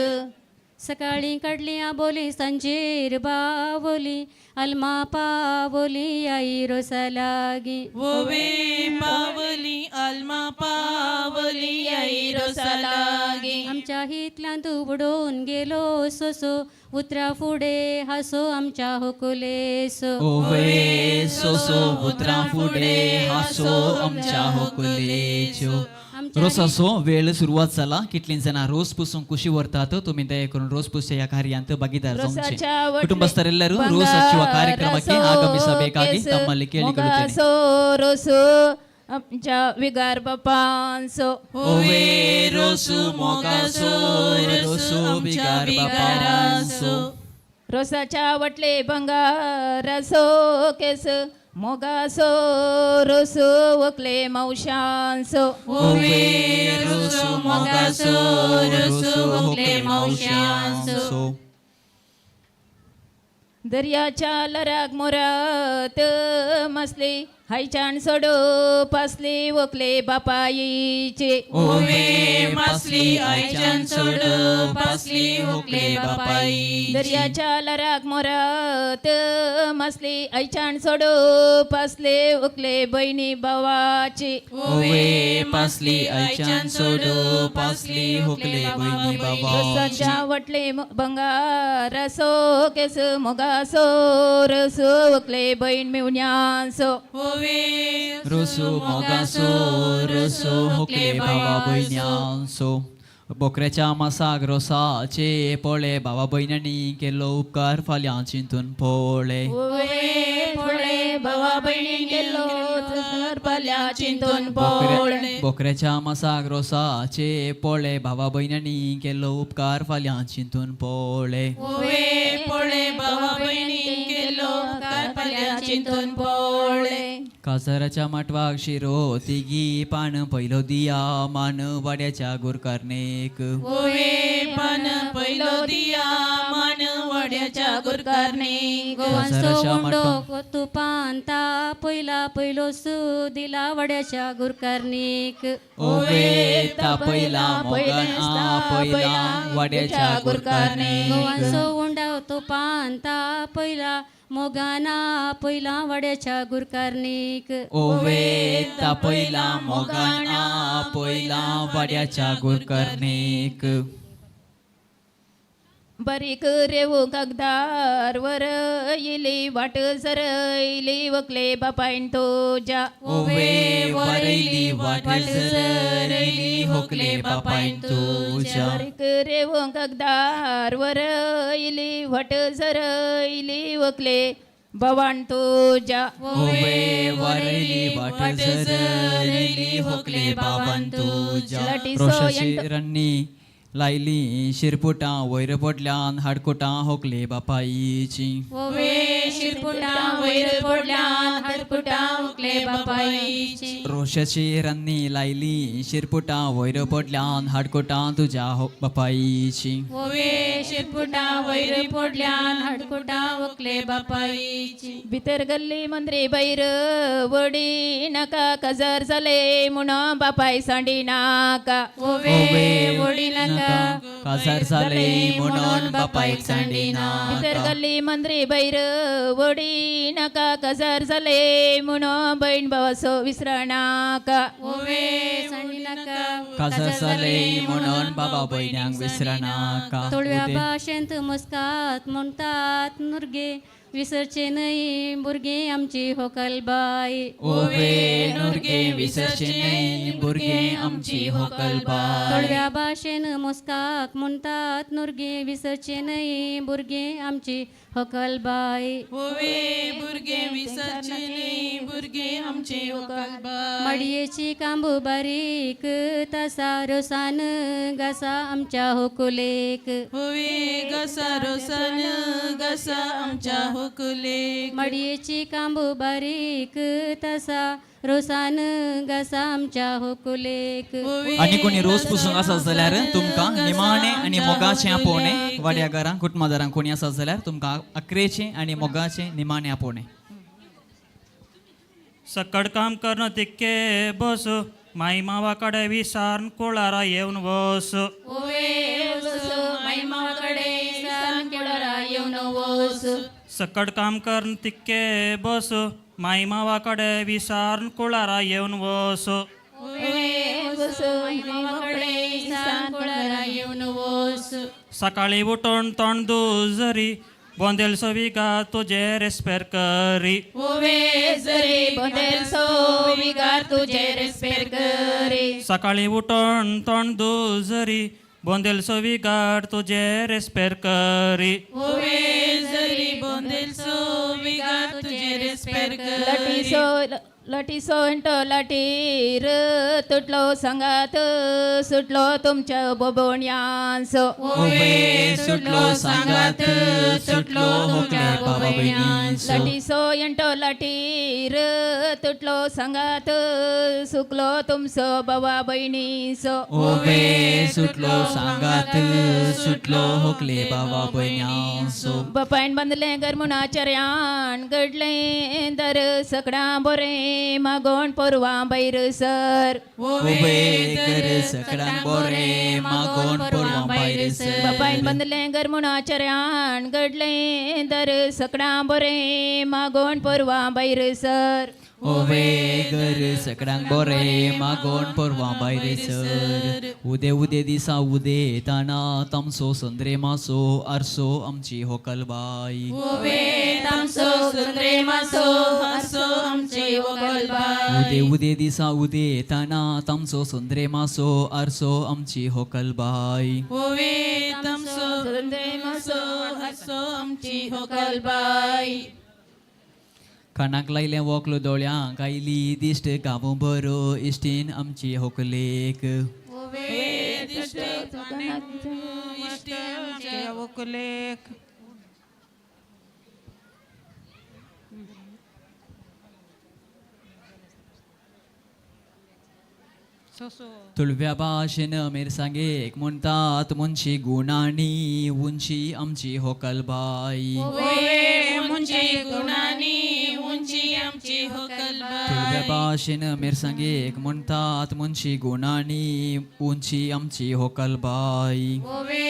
सकाळी काडली आबोली सांजेर बावली अल्मा पावली आई रोसा लागी ओवे पावली आल्मा पावली आई रोसा लागी आमच्या हितल्यान तूं उडोवन गेलो सोसो उतरा फुडें हासो आमच्या होकुलेसो ओवे सोसो उतरां फुडें हासो आमच्या होकुलेच्यो रोसाचो वेळ सुरवात जाला कितलीं जाणां रोस पुसूंक कुशी व्हरतात तुमी दया करून रोस पुसच्या ह्या कार्यांत भागीदार जावचे ಕುಟುಂಬಸ್ಥರೆಲ್ಲರೂ ರೋಸ್ ಹಚ್ಚುವ ಕಾರ್ಯಕ್ರಮಕ್ಕೆ ಆಗಮಿಸಬೇಕಾಗಿ ತಮ್ಮಲ್ಲಿ ಕೇಳಿಕೊಳ್ಳುತ್ತೇನೆ. मोगासो रोसो आमच्या विगार बापांचो ओवे रोसू मोगासो रोसू विगार बापांचो रोसाच्या वटले बंगारासो केस मोगासो रोसो वकले मावशांचो ओवे रोसू मोगासो रोसू होकले मावशांचो दर्याच्या लराक मोरात मसली हायच्यान सोडो पासली वकले बापाईचे ओवे पासली आयच्यान सोडो पासली होकले बापाई दर्याच्या लराक मोरात मसली आयच्यान सोडो पासले वकले बहिणी भावाचे ओवे पासली आयच्यान सोडो पासली होकले बहिणी बाबाची रोसाच्या वटले बंगारासो केस मोगासो रसो वकले बहीण मेवण्यांचो रोसो मोगासो रोसो होकले भावा भयण्यांचो बोकऱ्याच्या मासाक रोसाचे पोळे भावा भयण्यांनी केल्लो उपकार फाल्यां चिंतून पोळे ओवे पोळे भावा बहिणी केलो फाल्यां चिंतून पोळे बोकऱ्याच्या मासाक रोसाचे पोळे भावा भयण्यांनी केल्लो उपकार फाल्यां चिंतून पोळे ओवे पोळे भावा बहिणी केलो उपकार फाल्यां चिंतून पोळे. कासाराच्या माटवाक शिरो तिगी पान पयलो दिया मान वाड्याच्या गुरकारनेक. ओवे पान पयलो दिया मान वाड्याच्या गुरकारने. गोवांचो उंडो तुपान ता पयला पयलो सू दिला वाड्याच्या गुरकारनीक. ओवे ता पयला मोगान आ पयला वाड्याच्या गुरकारनेक. गोवांचो उंडो तुपान ता पयला मोगाना पयला वाड्याच्या गुरकारनीक. ओवे ता पयला मोगान आ पयला वाड्याच्या गुरकारनेक. बारीक रेवू कागदार वर इली वाट सरयली वकले बापायन तुज्या. ओवे वरयली वाट सरयली होकले बापायन तुज्या. बारीक रेवू कागदार वर इली वाट सरयली वकले भवान तुज्या. ओवे वरयली वाट सरयली होकले बाबान तुज्या. रोशाची रन्नी लायली शिरपुटां वयर पडल्यान हाडकुटां होकले बापायची. ओवे शिरपुटां वयर पडल्यान हाडकुटां होकले बापायची. रोशाची रन्नी लायली शिरपुटां वयर पडल्यान हाडकुटां तुज्या बापायची. ओवे शिरपुटां वयर पडल्यान हाडकुटां होकले बापायची. भितर गल्ली मंद्री बैर वडी नाका काजार जाले म्हणून बापाय सांडी नाका. ओवे वडी नाका काजार जाले म्हणून बापायक सांडी नाका. भितर गल्ली मंद्री बैर वडी नाका काजार जाले म्हणून बहीण भावाचो विसरा नाका. ओवे सांडी नाका काजार जाले म्हणून बाबा भयण्यांक विसरा नाका. तोळव्या भाशेंत मुस्कात म्हणतात नुरगे विसरचे न्हय भुरगीं आमची होकलबाय. ओवे नुरगे विसरचे न्हय भुरगीं आमची होकलबाय. तोळव्या भाशेन मुस्काक म्हणटात नुरगे विसरचे न्हय भुरगीं आमची होकलबाय. ओवे भुरगें विसरचे न्हय भुरगीं आमची होकलबाय. मडयेची कांबू बारीक तसा रोसान घासा आमच्या होकुलेक. ओवे घासा रोसान घासा आमच्या होकुलेक. मडयेची कांबू बारीक तसा रोसान घासा आमच्या होकुलेक. आनी कोणी रोस पुसूंक आसा जाल्यार तुमकां निमाणें आनी मोगाचें आपोवणें वाड्या घरां कुटुंबादारां कोणी आसा जाल्यार तुमकां अकरेचें आनी मोगाचें निमाणें आपोवणें. सकड काम करण तिक्के बस माई मावा कडे विसारन कुळारा येवन वस. ओवे वस माई मावा कडे विसारन कुळारा येवन वस. सकड काम करण तिक्के बस माई मावा कडे विसारन कुळारा येवन वस. ओवे वस माई मावा कडे विसारन कुळारा येवन वस. सकाळी उठून तोंड जरी बोंदेल सोविगा तुझे रेस्पेर करी. ओवे जरी बोंदेल सोविगार तुझे रेस्पेर करी. सकाळी उठून तोंड जरी बोंदेल सोविगार तुझे रेस्पेर करी. ओवे जरी बोंदेल सोविगार तुझे रेस्पेर करी. लटीसो इंटो लटीर तुटलो सांगात सुटलो तुमच्या बोबोण्यांचो. ओवे सुटलो सांगात सुटलो होकले बाबा भयणींचो. लटीसो इंटो लटीर तुटलो सांगात सुकलो तुमचो बाबा भयणीचो. ओवे सुटलो सांगात सुटलो होकले बाबा भयण्यांचो. बापायन बांदलें घर म्हूण घडलें दर सकडां बोरें मागोण पोरवां बैर सर. ओवे घर सकडां बोरें मागोण पोरवां भायर सर. बापायन बांदलें घर म्हूण घडलें दर सकडां बोरें मागोण पोरवां भायर सर. ओवे घर सकडांक बोरें मागोण पोरवां भायर सर. उदे उदे दिसा उदे ताणा तामसो संद्रे मासो आरसो आमची होकलबाय. ओवे तामसो संद्रे मासो आरसो आमची होकलबाय. उदे उदे दिसा उदे ताणा तामसो संद्रे मासो आरसो आमची होकलबाय. ओवे तामसो संद्रे मासो आरसो आमची होकलबाय. कानाक लायलें वोकलो दोळ्यांक आयली दिश्ट गांव बरो इश्टीन आमची होकलेक. ओवे दिश्ट इश्टीन होकलेक. सोसो. तुळव्या भाशेन मिरसांगेक म्हणटात मुंची गुणांनी उंची आमची होकलबाई. ओवे मुंची गुणांनी उंची आमची होकलबाई. तुळव्या भाशेन मिरसांगेक म्हणटात मुंची गुणांनी उंची आमची होकलबाई. ओवे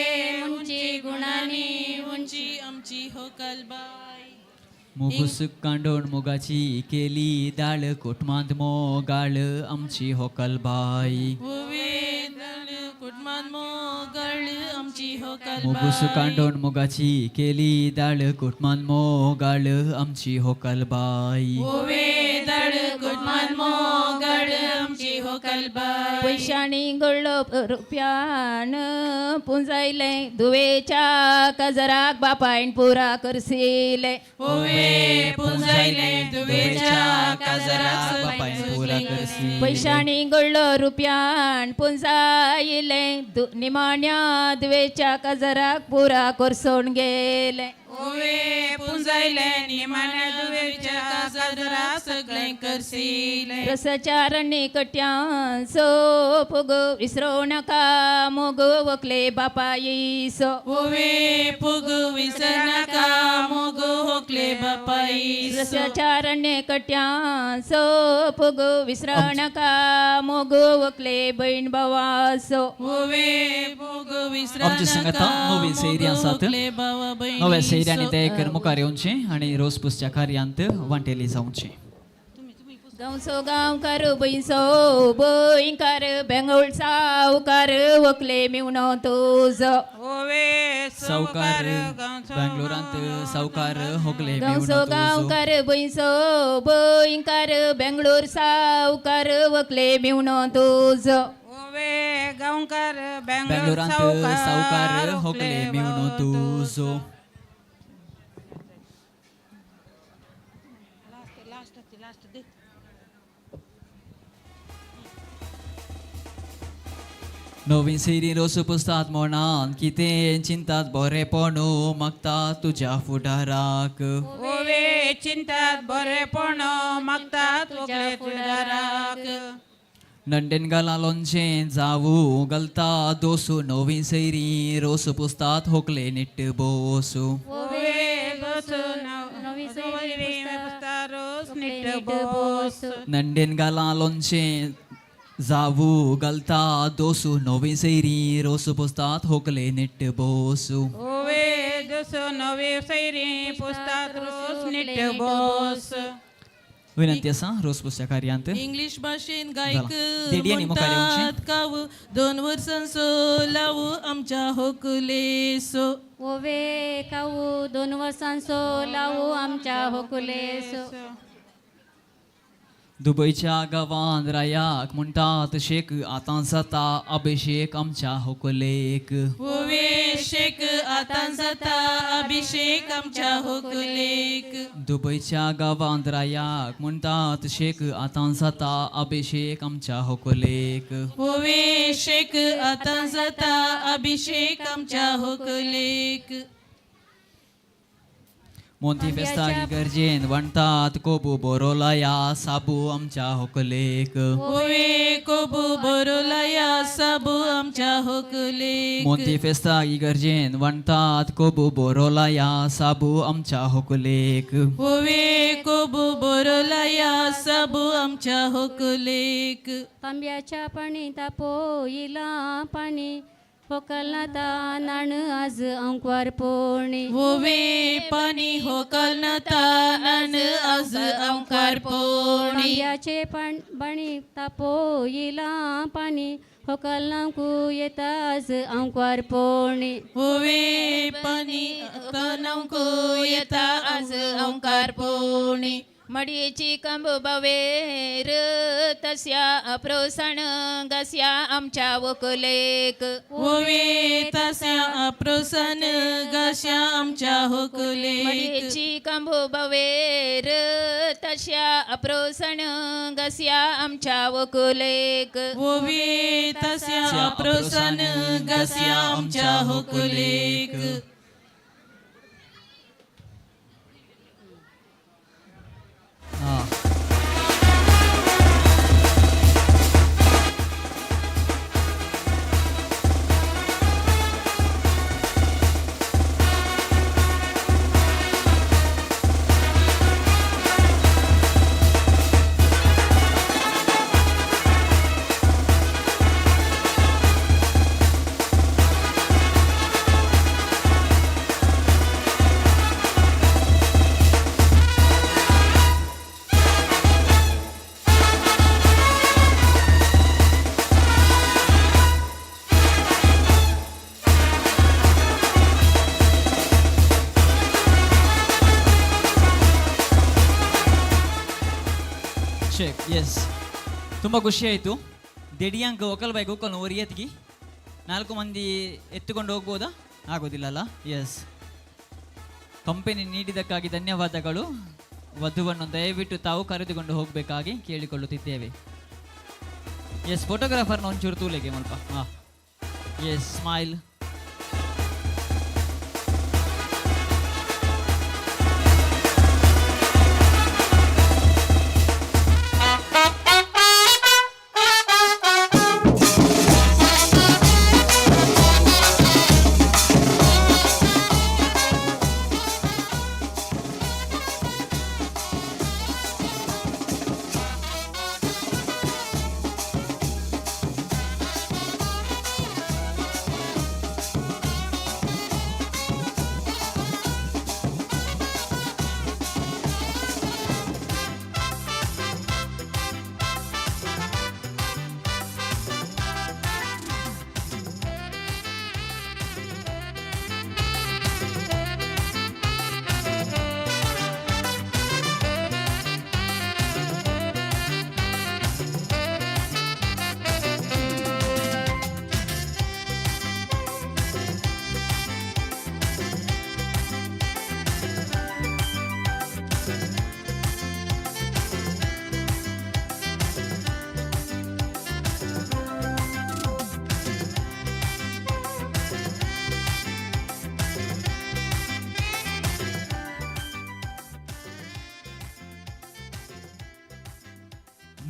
उंची गुणांनी उंची आमची होकलबाई. मुगूस कांडोण मुगाची केली दाळ कुटमांत मोगाळ आमची होकलबाई. ओवे दाळ कुटमान मोगाळ आमची होकलबाई. मुगूस कांडोण मुगाची केली दाळ कुटमान मोगाळ आमची होकलबाई. ओवे दाळ कुटमान मोगाळ आमची होकलबाई. पयशांनी गोडलो रुपयान पुंजायले दुवेच्या काजराक बापायन पुरा करसिले. ओवे पुंजायले दुवेच्या काजराक बापायन पुरा करसिले. पयशांनी गोडलो रुपयान पुंजायले निमाण्या दुवेच्या काजराक पुरा करसोन गेले. ओवे पुंजायले निमाण्या दुवेच्या काजराक सगळे करसिले. रसचारणी कट्यां सो पुगो विसरो नका मोगो वकले बापाईसो. ओवे पुगो विसर नका मोगो होकले बापाईसो. रसचारण्य कट्यां सो पुगो विसरो नका मोगो वकले बहीण भावासो. ओवे पुगो विसर आमची संगता नवीन सैरी आसात. नव्या सैऱ्यांनी ते एक मुखार येवचे आनी रोस पुसच्या कार्यांत वांटेली जावचे. गांवचो गांवकार बैसो बैकार बेंगोळ सावकार वकले मेवणो तुजो. ओवे सावकार बेंगलोरांत सावकार होकले गांवचो मेवणो तुजो. गांवकार बैसो बैकार बेंगलोर सावकार वकले मेवणो तुजो. ओवे गांवकार बेंगलोर बेंगलोरांत सावकार होकले मेवणो तुजो. नवीन सिरी रोस पुसतात मोणान कितें चिंतात बरेपण मागता तुज्या फुडाराक. ओवे चिंतात बरेपण मागता तुज्या फुडाराक. नंडेन गाला लोणचें जावू घालता दोसू नवीन सैरी रोस पुसतात होकले निट्ट बोसू. ओवे दोसू नवी सैरी पुसता रोस निट्ट बोस. नंडेन गाला लोणचें जावू घालता दोसू नवी सैरी रोस पुसतात होकले निट्ट बोसू. ओवे दोसू नवी सैरी पुसतात रोस निट्ट बोस. विनंती आसा रोस पुसच्या कार्यांत इंग्लीश भाशेन गायक देडयांनी मुखार येवचें. म्हणटात काव 2 वर्सांचो लावू आमच्या होकुलेसो. ओवे काऊ 2 वर्सांचो लावू आमच्या होकुलेसो. दुबयच्या गांवांत रायाक म्हणटात शेक आतां जाता अभिषेक आमच्या होकुलेक. ओवे शेक आतां जाता अभिषेक आमच्या होकुलेक. दुबयच्या गांवांत रायाक म्हणटात शेक आतां जाता अभिषेक आमच्या होकुलेक. ओवे शेक आतां जाता अभिषेक आमच्या होकुलेक. मोंती फेस्ताक गरजेन वणटात कोबू बोरोलाया साबू आमच्या होकलेक. ओवे कोबू बोरोलाया साबू आमच्या होकलेक. मोंती फेस्ताक गरजेन वणटात कोबू बोरोलाया साबू आमच्या होकलेक. ओवे कोबू बोरोलाया साबू आमच्या होकलेक. तांब्याच्या पाणी तापोयला पाणी होकलनाता नाण आज अंकवार पोणी. ओवे पाणी होकलनाता नाण आज अंकवार पोणी. तांब्याचे पाणी तापोयला पाणी होकलनाकू येता आज अंकवार पोणी. ओवे पाणी होकलनाकू येता आज अंकवार पोणी. मडयेची कंब बावेर तस्या अप्रोसण गस्या आमच्या वकलेक. ओवे तस्या अप्रोसण गस्या आमच्या होकुलेक. मडयेची कंब बावेर तस्या अप्रोसण गस्या आमच्या वकलेक. ओवे तस्या अप्रोसण गस्या आमच्या होकुलेक. ಎಸ್, ತುಂಬ ಖುಷಿ ಆಯಿತು. ದೆಡಿಯಾಂಕ ಒಕಲ್ ಬೈಕ್ ಒಕ್ಕಲ್ ಒರಿಯತ್ಗಿ 4 ಮಂದಿ ಎತ್ತುಕೊಂಡು ಹೋಗ್ಬೋದಾ? ಆಗೋದಿಲ್ಲಲ್ಲ. ಎಸ್, ಕಂಪನಿ ನೀಡಿದ್ದಕ್ಕಾಗಿ ಧನ್ಯವಾದಗಳು. ವಧುವನ್ನು ದಯವಿಟ್ಟು ತಾವು ಕರೆದುಕೊಂಡು ಹೋಗಬೇಕಾಗಿ ಕೇಳಿಕೊಳ್ಳುತ್ತಿದ್ದೇವೆ. ಎಸ್, ಫೋಟೋಗ್ರಾಫರ್ನ ಒಂಚೂರು ತೂಲೆಗೆ ಮುಲ್ಪ. ಹಾಂ, ಎಸ್, ಸ್ಮೈಲ್.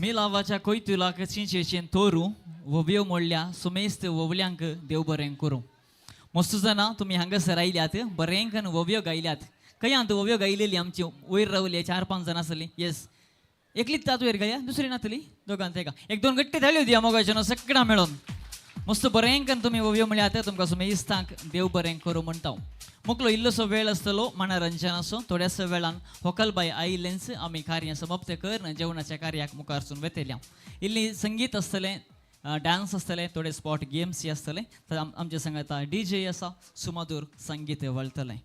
मेलावाच्या कोयतुलाक चिंचेचेन तोरू वोव्यो मोडल्या सुमेस्त वोवल्यांक देव बरें करूं. मस्त जाणां तुमी हांगासर आयल्यात, बरेंकन वोव्यो गायल्यात. खंय आतां वोव्यो गायलेली आमची वयर रावली 4-5 जाणां आसली. येस, एकलीच तातू वयर गाया, दुसरी नातली दोगांत एका एक दोन गट्टे धाडल्यो दिया मोगाच्यो न्हू सगळ्यां मेळोन. मस्त बरेंकन तुमी वोव्यो म्हळ्यात, तुमकां सुमेस्तांक देव बरें करूं म्हणटा. मुकलो इल्लोसो वेळ आसतलो मनोरंजनाचो. थोड्यासो वेळान होकलबाय आयिल्लेंच आमी कार्य समाप्त करून जेवणाच्या कार्याक मुखारसून वेतल्या. इल्ली संगीत आसतलें, डान्स आसतले, थोडे स्पॉट गेम्स आसतले. तर आमच्या संगाता डी जे आसा, सुमधूर संगीत वळतलें.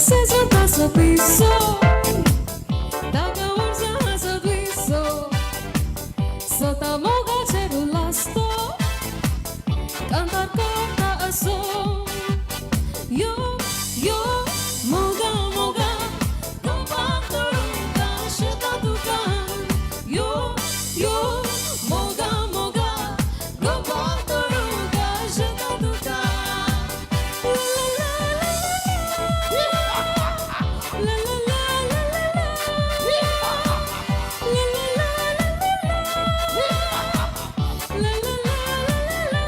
Sesa piso, taga urza duiso, sota moga cerulasto, cantar canta aso, yo yo moga moga, comparto sheta dukan, yo yo moga moga, comparto sheta dukan. La la la la la la la la la la la la la.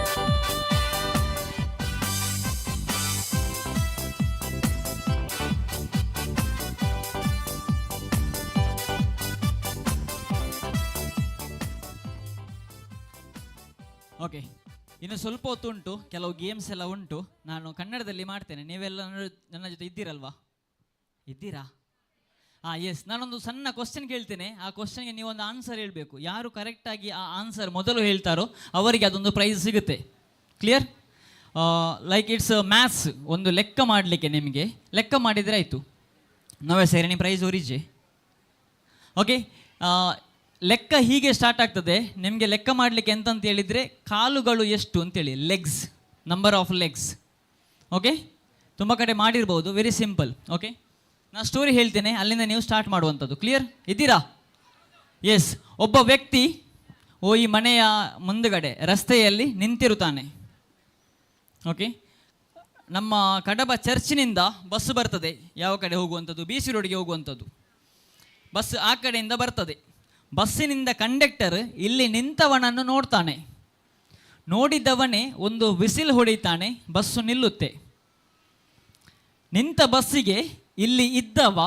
Okay, ಇನ್ನು ಸ್ವಲ್ಪ ಹೊತ್ತು ಉಂಟು, ಕೆಲವು ಗೇಮ್ಸ್ ಎಲ್ಲ ಉಂಟು. ನಾನು ಕನ್ನಡದಲ್ಲಿ ಮಾಡ್ತೇನೆ, ನೀವೆಲ್ಲ ನನ್ನ ಜೊತೆ ಇದ್ದೀರಲ್ವಾ? ಇದ್ದೀರಾ? ಹಾಂ, ಎಸ್. ನಾನೊಂದು ಸಣ್ಣ ಕ್ವಶನ್ ಕೇಳ್ತೇನೆ, ಆ ಕ್ವಶನ್ಗೆ ನೀವೊಂದು ಆನ್ಸರ್ ಹೇಳಬೇಕು. ಯಾರು ಕರೆಕ್ಟಾಗಿ ಆ ಆನ್ಸರ್ ಮೊದಲು ಹೇಳ್ತಾರೋ ಅವರಿಗೆ ಅದೊಂದು ಪ್ರೈಸ್ ಸಿಗುತ್ತೆ. ಕ್ಲಿಯರ್? ಲೈಕ್ it's maths, ಒಂದು ಲೆಕ್ಕ ಮಾಡಲಿಕ್ಕೆ ನಿಮಗೆ. ಲೆಕ್ಕ ಮಾಡಿದರೆ ಆಯಿತು, ನಾವೇ ಸೇರಣಿ ಪ್ರೈಸ್ ಒರಿಜೆ. ಓಕೆ, ಲೆಕ್ಕ ಹೀಗೆ ಸ್ಟಾರ್ಟ್ ಆಗ್ತದೆ. ನಿಮಗೆ ಲೆಕ್ಕ ಮಾಡಲಿಕ್ಕೆ ಎಂತಂತ ಹೇಳಿದರೆ ಕಾಲುಗಳು ಎಷ್ಟು ಅಂತೇಳಿ, legs, number of legs. Okay, ತುಂಬ ಕಡೆ ಮಾಡಿರ್ಬೋದು, ವೆರಿ ಸಿಂಪಲ್. ಓಕೆ, ನಾನು ಸ್ಟೋರಿ ಹೇಳ್ತೇನೆ, ಅಲ್ಲಿಂದ ನೀವು ಸ್ಟಾರ್ಟ್ ಮಾಡುವಂಥದ್ದು. ಕ್ಲಿಯರ್ ಇದ್ದೀರಾ? ಎಸ್. ಒಬ್ಬ ವ್ಯಕ್ತಿ ಈ ಮನೆಯ ಮುಂದುಗಡೆ ರಸ್ತೆಯಲ್ಲಿ ನಿಂತಿರುತ್ತಾನೆ. ಓಕೆ, ನಮ್ಮ ಕಡಬ ಚರ್ಚಿನಿಂದ ಬಸ್ಸು ಬರ್ತದೆ. ಯಾವ ಕಡೆ ಹೋಗುವಂಥದ್ದು? ಬಿ ಸಿ ರೋಡ್ಗೆ ಹೋಗುವಂಥದ್ದು. ಬಸ್ ಆ ಕಡೆಯಿಂದ ಬರ್ತದೆ. ಬಸ್ಸಿನಿಂದ ಕಂಡಕ್ಟರ್ ಇಲ್ಲಿ ನಿಂತವನನ್ನು ನೋಡ್ತಾನೆ. ನೋಡಿದವನೇ ಒಂದು ವಿಸಿಲ್ ಹೊಡಿತಾನೆ, ಬಸ್ಸು ನಿಲ್ಲುತ್ತೆ. ನಿಂತ ಬಸ್ಸಿಗೆ ಇಲ್ಲಿ ಇದ್ದವ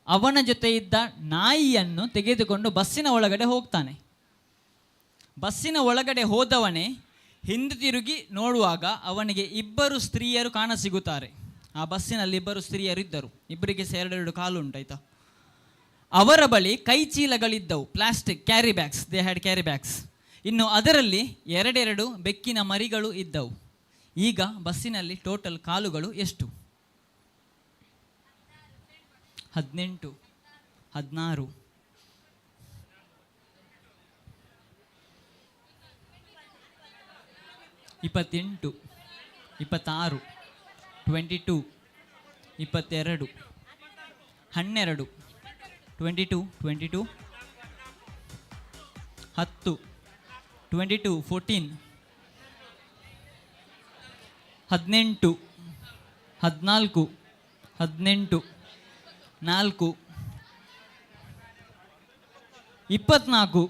ಅವನ ಜೊತೆ ಇದ್ದ ನಾಯಿಯನ್ನು ತೆಗೆದುಕೊಂಡು ಬಸ್ಸಿನ ಒಳಗಡೆ ಹೋಗ್ತಾನೆ. ಬಸ್ಸಿನ ಒಳಗಡೆ ಹೋದವನೇ ಹಿಂದೆ ತಿರುಗಿ ನೋಡುವಾಗ ಅವನಿಗೆ ಇಬ್ಬರು ಸ್ತ್ರೀಯರು ಕಾಣಸಿಗುತ್ತಾರೆ. ಆ ಬಸ್ಸಿನಲ್ಲಿ ಇಬ್ಬರು ಸ್ತ್ರೀಯರು ಇದ್ದರು. ಇಬ್ಬರಿಗೆ ಸಹ ಎರಡೆರಡು ಕಾಲು ಉಂಟಾಯ್ತಾ. ಅವರ ಬಳಿ ಕೈಚೀಲಗಳಿದ್ದವು, plastic carry bags, they had carry bags. ಇನ್ನು ಅದರಲ್ಲಿ ಎರಡೆರಡು ಬೆಕ್ಕಿನ ಮರಿಗಳು ಇದ್ದವು. ಈಗ ಬಸ್ಸಿನಲ್ಲಿ ಟೋಟಲ್ ಕಾಲುಗಳು ಎಷ್ಟು? 18, 16, 28, 26, 22, 22, 12, 22, 22, 10, 22, 14, 18, 14, 18, 4, 24,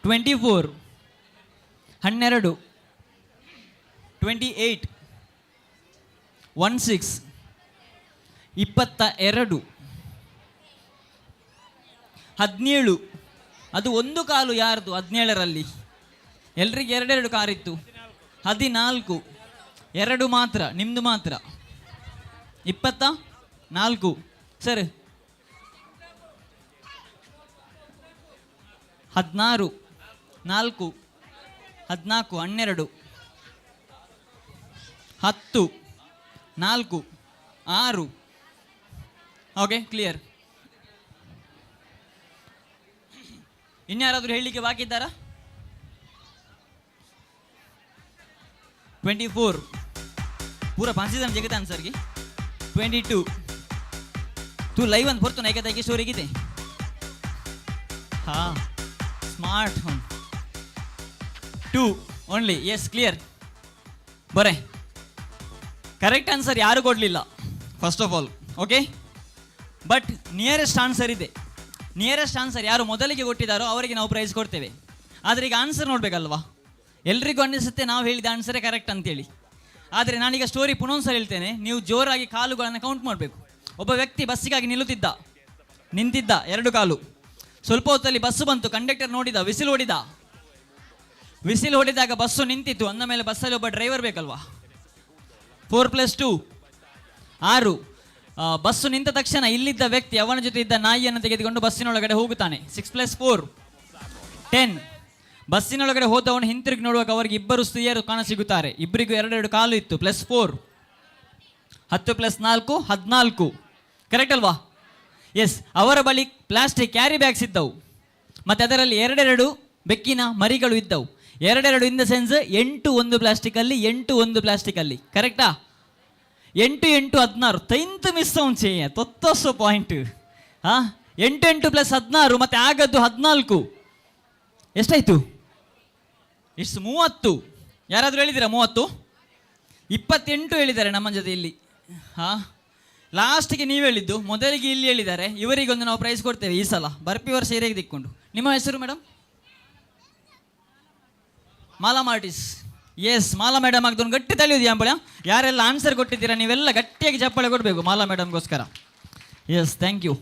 24, 12, 28, 16, 22, 17. ಅದು ಒಂದು ಕಾಲು ಯಾರ್ದು? 17ರಲ್ಲಿ ಎಲ್ರಿಗೆ ಎರಡೆರಡು ಕಾರಿತ್ತು. 14, 2 ಮಾತ್ರ, ನಿಮ್ಮದು ಮಾತ್ರ. 24 ಸರ್. 16, 4, 14, 12, 10, 4, 6. Okay, clear. ಇನ್ಯಾರಾದರೂ ಹೇಳಲಿಕ್ಕೆ ಬಾಕಿ ಇದ್ದಾರಾ? 24 ಪೂರ ಪಾಂಚ್ ಜನ ಜಗತ್ತ ಆನ್ಸರ್ಗೆ. 22 ತೂ ಲೈವ್ ಅಂತ ಹೊರತು ನೈಕತಾಗಿ ಸ್ಟೋರಿಗಿದೆ. ಹಾ, ಸ್ಮಾರ್ಟ್ 2 ಓನ್ಲಿ. Yes, clear. ಬರೇ ಕರೆಕ್ಟ್ ಆನ್ಸರ್ ಯಾರು ಕೊಡಲಿಲ್ಲ first of all. Okay, but nearest answer ಇದೆ. ನಿಯರೆಸ್ಟ್ ಆನ್ಸರ್ ಯಾರು ಮೊದಲಿಗೆ ಕೊಟ್ಟಿದ್ದಾರೋ ಅವರಿಗೆ ನಾವು ಪ್ರೈಸ್ ಕೊಡ್ತೇವೆ. ಆದರೆ ಈಗ ಆನ್ಸರ್ ನೋಡಬೇಕಲ್ವಾ? ಎಲ್ರಿಗೂ ಅನ್ನಿಸುತ್ತೆ ನಾವು ಹೇಳಿದ ಆನ್ಸರೇ ಕರೆಕ್ಟ್ ಅಂತೇಳಿ. ಆದರೆ ನಾನೀಗ ಸ್ಟೋರಿ ಪುನೊಂದ್ಸಲ ಹೇಳ್ತೇನೆ, ನೀವು ಜೋರಾಗಿ ಕಾಲುಗಳನ್ನು ಕೌಂಟ್ ಮಾಡಬೇಕು. ಒಬ್ಬ ವ್ಯಕ್ತಿ ಬಸ್ಸಿಗಾಗಿ ನಿಲ್ಲುತ್ತಿದ್ದ, ನಿಂತಿದ್ದ, 2 ಕಾಲು. ಸ್ವಲ್ಪ ಹೊತ್ತಲ್ಲಿ ಬಸ್ಸು ಬಂತು, ಕಂಡಕ್ಟರ್ ನೋಡಿದ, ವಿಸಿಲ್ ಹೊಡಿದ. ವಿಸಿಲ್ ಹೊಡಿದಾಗ ಬಸ್ಸು ನಿಂತಿತ್ತು. ಅಂದ ಮೇಲೆ ಬಸ್ಸಲ್ಲಿ ಒಬ್ಬ ಡ್ರೈವರ್ ಬೇಕಲ್ವಾ? 4 + 2 6. ಬಸ್ಸು ನಿಂತ ತಕ್ಷಣ ಇಲ್ಲಿದ್ದ ವ್ಯಕ್ತಿ ಅವನ ಜೊತೆ ಇದ್ದ ನಾಯಿಯನ್ನು ತೆಗೆದುಕೊಂಡು ಬಸ್ಸಿನೊಳಗಡೆ ಹೋಗುತ್ತಾನೆ. 6 + 4 10. ಬಸ್ಸಿನೊಳಗಡೆ ಹೋದವನು ಹಿಂತಿರುಗಿ ನೋಡುವಾಗ ಅವರಿಗೆ ಇಬ್ಬರು ಸ್ತ್ರೀಯರು ಕಾಣಸಿಗುತ್ತಾರೆ. ಇಬ್ಬರಿಗೂ 2 ಕಾಲು ಇತ್ತು. +4 10 + 4 14. ಕರೆಕ್ಟ್ ಅಲ್ವಾ? ಎಸ್. ಅವರ ಬಳಿ ಪ್ಲಾಸ್ಟಿಕ್ ಕ್ಯಾರಿ ಬ್ಯಾಗ್ಸ್ ಇದ್ದವು, ಮತ್ತು ಅದರಲ್ಲಿ 2 ಬೆಕ್ಕಿನ ಮರಿಗಳು ಇದ್ದವು. 2 ಇನ್ the sense 8 ಒಂದು ಪ್ಲಾಸ್ಟಿಕಲ್ಲಿ, 8 ಒಂದು ಪ್ಲಾಸ್ಟಿಕಲ್ಲಿ. ಕರೆಕ್ಟಾ? 8 8 16. ತೈಂತು ಮಿಸ್ ಅವನ್ ತೊತ್ತೊಸು ಪಾಯಿಂಟ್. ಹಾಂ, 8 8 + 16 ಮತ್ತು ಆಗದ್ದು 14. ಎಷ್ಟಾಯಿತು? It's 30. ಯಾರಾದರೂ ಹೇಳಿದ್ದೀರಾ 30? 28 ಹೇಳಿದ್ದಾರೆ ನಮ್ಮ ಜೊತೆ ಇಲ್ಲಿ. ಹಾಂ, ಲಾಸ್ಟಿಗೆ ನೀವು ಹೇಳಿದ್ದು, ಮೊದಲಿಗೆ ಇಲ್ಲಿ ಹೇಳಿದ್ದಾರೆ. ಇವರಿಗೊಂದು ನಾವು ಪ್ರೈಸ್ ಕೊಡ್ತೇವೆ ಈ ಸಲ, ಬರ್ಪಿ ವರ್ಷ ಏರಿಯಾಗೆ ದಿಕ್ಕೊಂಡು. ನಿಮ್ಮ ಹೆಸರು madam? Mala Martis. S, Mala madam ಆಗದೊಂದು ಗಟ್ಟಿ ತಳಿಯೋದು ಅಂಬಳ. ಯಾರೆಲ್ಲ ಆನ್ಸರ್ ಕೊಟ್ಟಿದ್ದೀರಾ ನೀವೆಲ್ಲ ಗಟ್ಟಿಯಾಗಿ ಚಪ್ಪಾಳೆ ಕೊಡಬೇಕು ಮಾಲಾ ಮೇಡಮ್ಗೋಸ್ಕರ. Yes, thank you.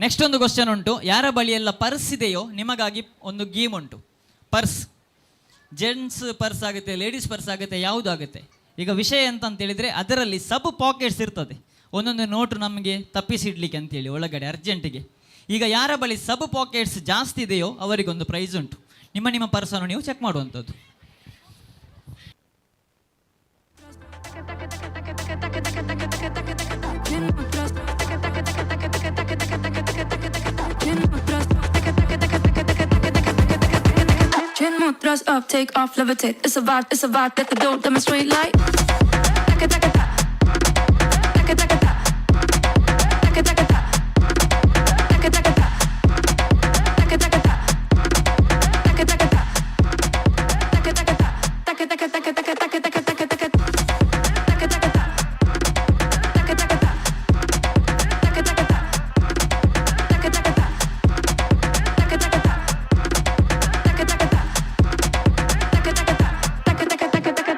Next ಒಂದು ಕ್ವಶನ್ ಉಂಟು. ಯಾರ ಬಳಿಯೆಲ್ಲ ಪರ್ಸ್ ಇದೆಯೋ ನಿಮಗಾಗಿ ಒಂದು ಗೇಮ್ ಉಂಟು. ಪರ್ಸ್, ಜೆಂಟ್ಸ್ ಪರ್ಸ್ ಆಗುತ್ತೆ, ಲೇಡೀಸ್ ಪರ್ಸ್ ಆಗುತ್ತೆ, ಯಾವುದು ಆಗುತ್ತೆ. ಈಗ ವಿಷಯ ಅಂತಂತೇಳಿದರೆ ಅದರಲ್ಲಿ ಸಬ್ ಪಾಕೆಟ್ಸ್ ಇರ್ತದೆ. ಒಂದೊಂದು ನೋಟು ನಮಗೆ ತಪ್ಪಿಸಿಡ್ಲಿಕ್ಕೆ ಅಂತೇಳಿ ಒಳಗಡೆ ಅರ್ಜೆಂಟಿಗೆ. ಈಗ ಯಾರ ಬಳಿ ಸಬ್ ಪಾಕೆಟ್ಸ್ ಜಾಸ್ತಿ ಇದೆಯೋ ಅವರಿಗೊಂದು ಪ್ರೈಸ್ ಉಂಟು. ನಿಮ್ಮ ನಿಮ್ಮ ಪರ್ಸನ್ನು ನೀವು ಚೆಕ್ ಮಾಡುವಂಥದ್ದು. Thrust up, take off, levitate. It's a vibe, let the door demonstrate like. Taka taka ta, taka taka ta, taka taka ta, taka taka ta, taka taka ta, taka taka ta, taka taka ta, taka taka taka taka taka taka taka taka, taka taka ta, taka taka ta, taka taka ta, taka taka ta, taka taka ta, taka taka ta. Taka taka taka taka taka taka taka taka.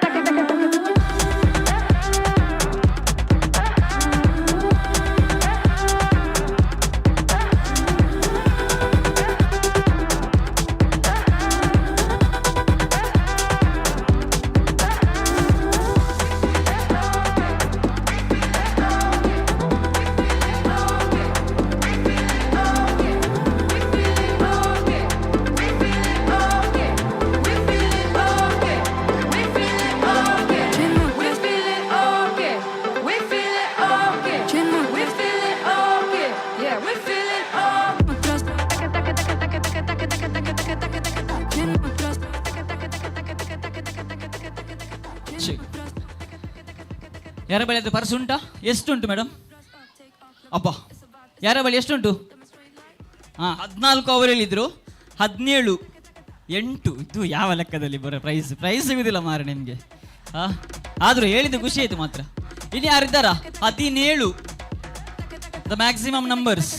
ಯಾರ ಬಳಿ ಅದು ಪರ್ಸ್ ಉಂಟಾ? ಎಷ್ಟುಂಟು ಮೇಡಮ್? ಅಬ್ಬಾ, ಯಾರ ಬಳಿ ಎಷ್ಟುಂಟು? ಹಾಂ, 14 ಅವರು ಹೇಳಿದ್ರು, 17, 8. ಇದು ಯಾವ ಲೆಕ್ಕದಲ್ಲಿ ಬರೋ ಪ್ರೈಸ್? ಪ್ರೈಸ್ ಸಿಗುದಿಲ್ಲ ಮಾರ ನಿಮಗೆ. ಹಾಂ, ಆದರೂ ಹೇಳಿದ್ದು ಖುಷಿ ಆಯಿತು ಮಾತ್ರ. ಇನ್ನು ಯಾರಿದ್ದಾರಾ? 17, the maximum numbers.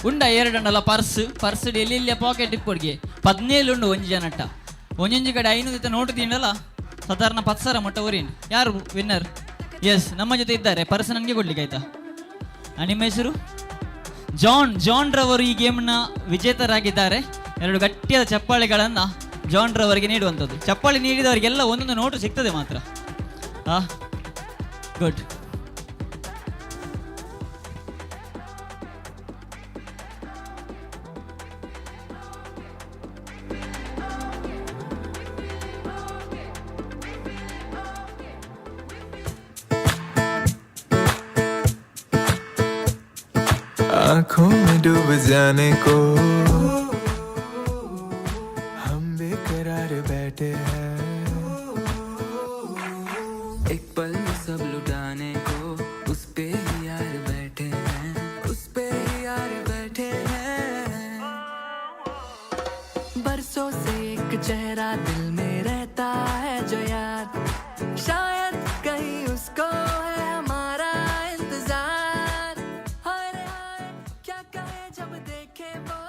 ಉಂಡ ಎರಡಂಡಲ್ಲ ಪರ್ಸ್ ಪರ್ಸ್ ಎಲ್ಲಿ ಪಾಕೆಟ್ ಇಪ್ಪೊಡ್ಗೆ 17 ಉಂಡು ಒಂಜಿ ಜನಟ್ಟ ಒಂಜೊಂಜಿ ಕಡೆ 500 ನೋಟು ತಿಂಡಲ್ಲ ಸಾಧಾರಣ 10,000 ಮೊಟ್ಟ ಊರಿನ. ಯಾರು ವಿನ್ನರ್? ಎಸ್, ನಮ್ಮ ಜೊತೆ ಇದ್ದಾರೆ. ಪರ್ಸ್ ನನಗೆ ಕೊಡ್ಲಿಕ್ಕೆ ಆಯ್ತಾ? ನಿಮ್ಮ ಹೆಸರು? ಜಾನ್. ಜಾನ್ ರವರು ಈ ಗೇಮ್ನ ವಿಜೇತರಾಗಿದ್ದಾರೆ. ಎರಡು ಗಟ್ಟಿಯಾದ ಚಪ್ಪಾಳೆಗಳನ್ನು ಜಾನ್ ರವರಿಗೆ ನೀಡುವಂಥದ್ದು. ಚಪ್ಪಾಳೆ ನೀಡಿದವರಿಗೆಲ್ಲ ಒಂದೊಂದು ನೋಟು ಸಿಗ್ತದೆ ಮಾತ್ರ. ಹಾಂ, ಗುಡ್. आंखों में डूब जाने को हम बेकरार बैठे हैं। एक पल में सब लुटाने को उस पे ही यार बैठे हैं, उस पे ही यार बैठे हैं। बरसों से एक चेहरा दिल में रहता है जो यार, शायद कहीं उसको है हमारा इंतजार। हाय रे हाय क्या कहे जब देखे वो।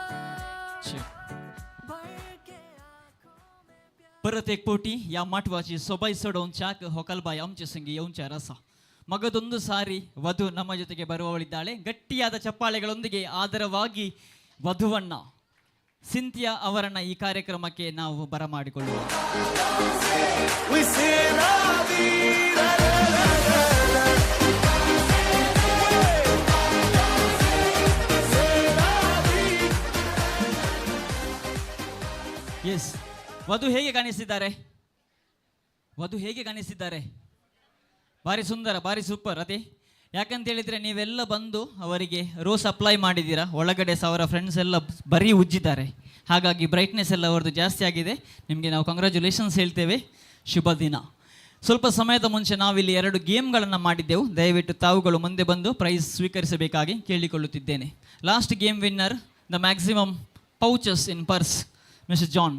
परत एक पवटी ह्या माटवाची सोबाय सोडोवच्याक होकलबाय आमचे संगी येवच्यार आसा. ಮಗದೊಂದು ಸಾರಿ ವಧು ನಮ್ಮ ಜೊತೆಗೆ ಬರುವವಳಿದ್ದಾಳೆ. ಗಟ್ಟಿಯಾದ ಚಪ್ಪಾಳೆಗಳೊಂದಿಗೆ ಆದರವಾಗಿ ವಧುವನ್ನ ಸಿಂಥಿಯಾ ಅವರನ್ನ ಈ ಕಾರ್ಯಕ್ರಮಕ್ಕೆ ನಾವು ಬರಮಾಡಿಕೊಳ್ಳುವ. ಎಸ್, ವಧು ಹೇಗೆ ಕಾಣಿಸಿದ್ದಾರೆ? ವಧು ಹೇಗೆ ಕಾಣಿಸಿದ್ದಾರೆ? ಭಾರಿ ಸುಂದರ, ಭಾರಿ ಸೂಪರ್. ಅದೇ ಯಾಕಂತ ಹೇಳಿದರೆ ನೀವೆಲ್ಲ ಬಂದು ಅವರಿಗೆ ರೋಸ್ ಅಪ್ಲೈ ಮಾಡಿದ್ದೀರಾ. ಒಳಗಡೆ ಸಹ ಅವರ ಫ್ರೆಂಡ್ಸ್ ಎಲ್ಲ ಬರೀ ಉಜ್ಜಿದ್ದಾರೆ. ಹಾಗಾಗಿ ಬ್ರೈಟ್ನೆಸ್ ಎಲ್ಲ ಅವರದ್ದು ಜಾಸ್ತಿ ಆಗಿದೆ. ನಿಮಗೆ ನಾವು ಕಂಗ್ರ್ಯಾಚುಲೇಷನ್ಸ್ ಹೇಳ್ತೇವೆ. ಶುಭ ದಿನ. ಸ್ವಲ್ಪ ಸಮಯದ ಮುಂಚೆ ನಾವಿಲ್ಲಿ 2 ಗೇಮ್ಗಳನ್ನು ಮಾಡಿದ್ದೆವು. ದಯವಿಟ್ಟು ತಾವುಗಳು ಮುಂದೆ ಬಂದು price ಸ್ವೀಕರಿಸಬೇಕಾಗಿ ಕೇಳಿಕೊಳ್ಳುತ್ತಿದ್ದೇನೆ. Last game winner the maximum pouches in purse mister John,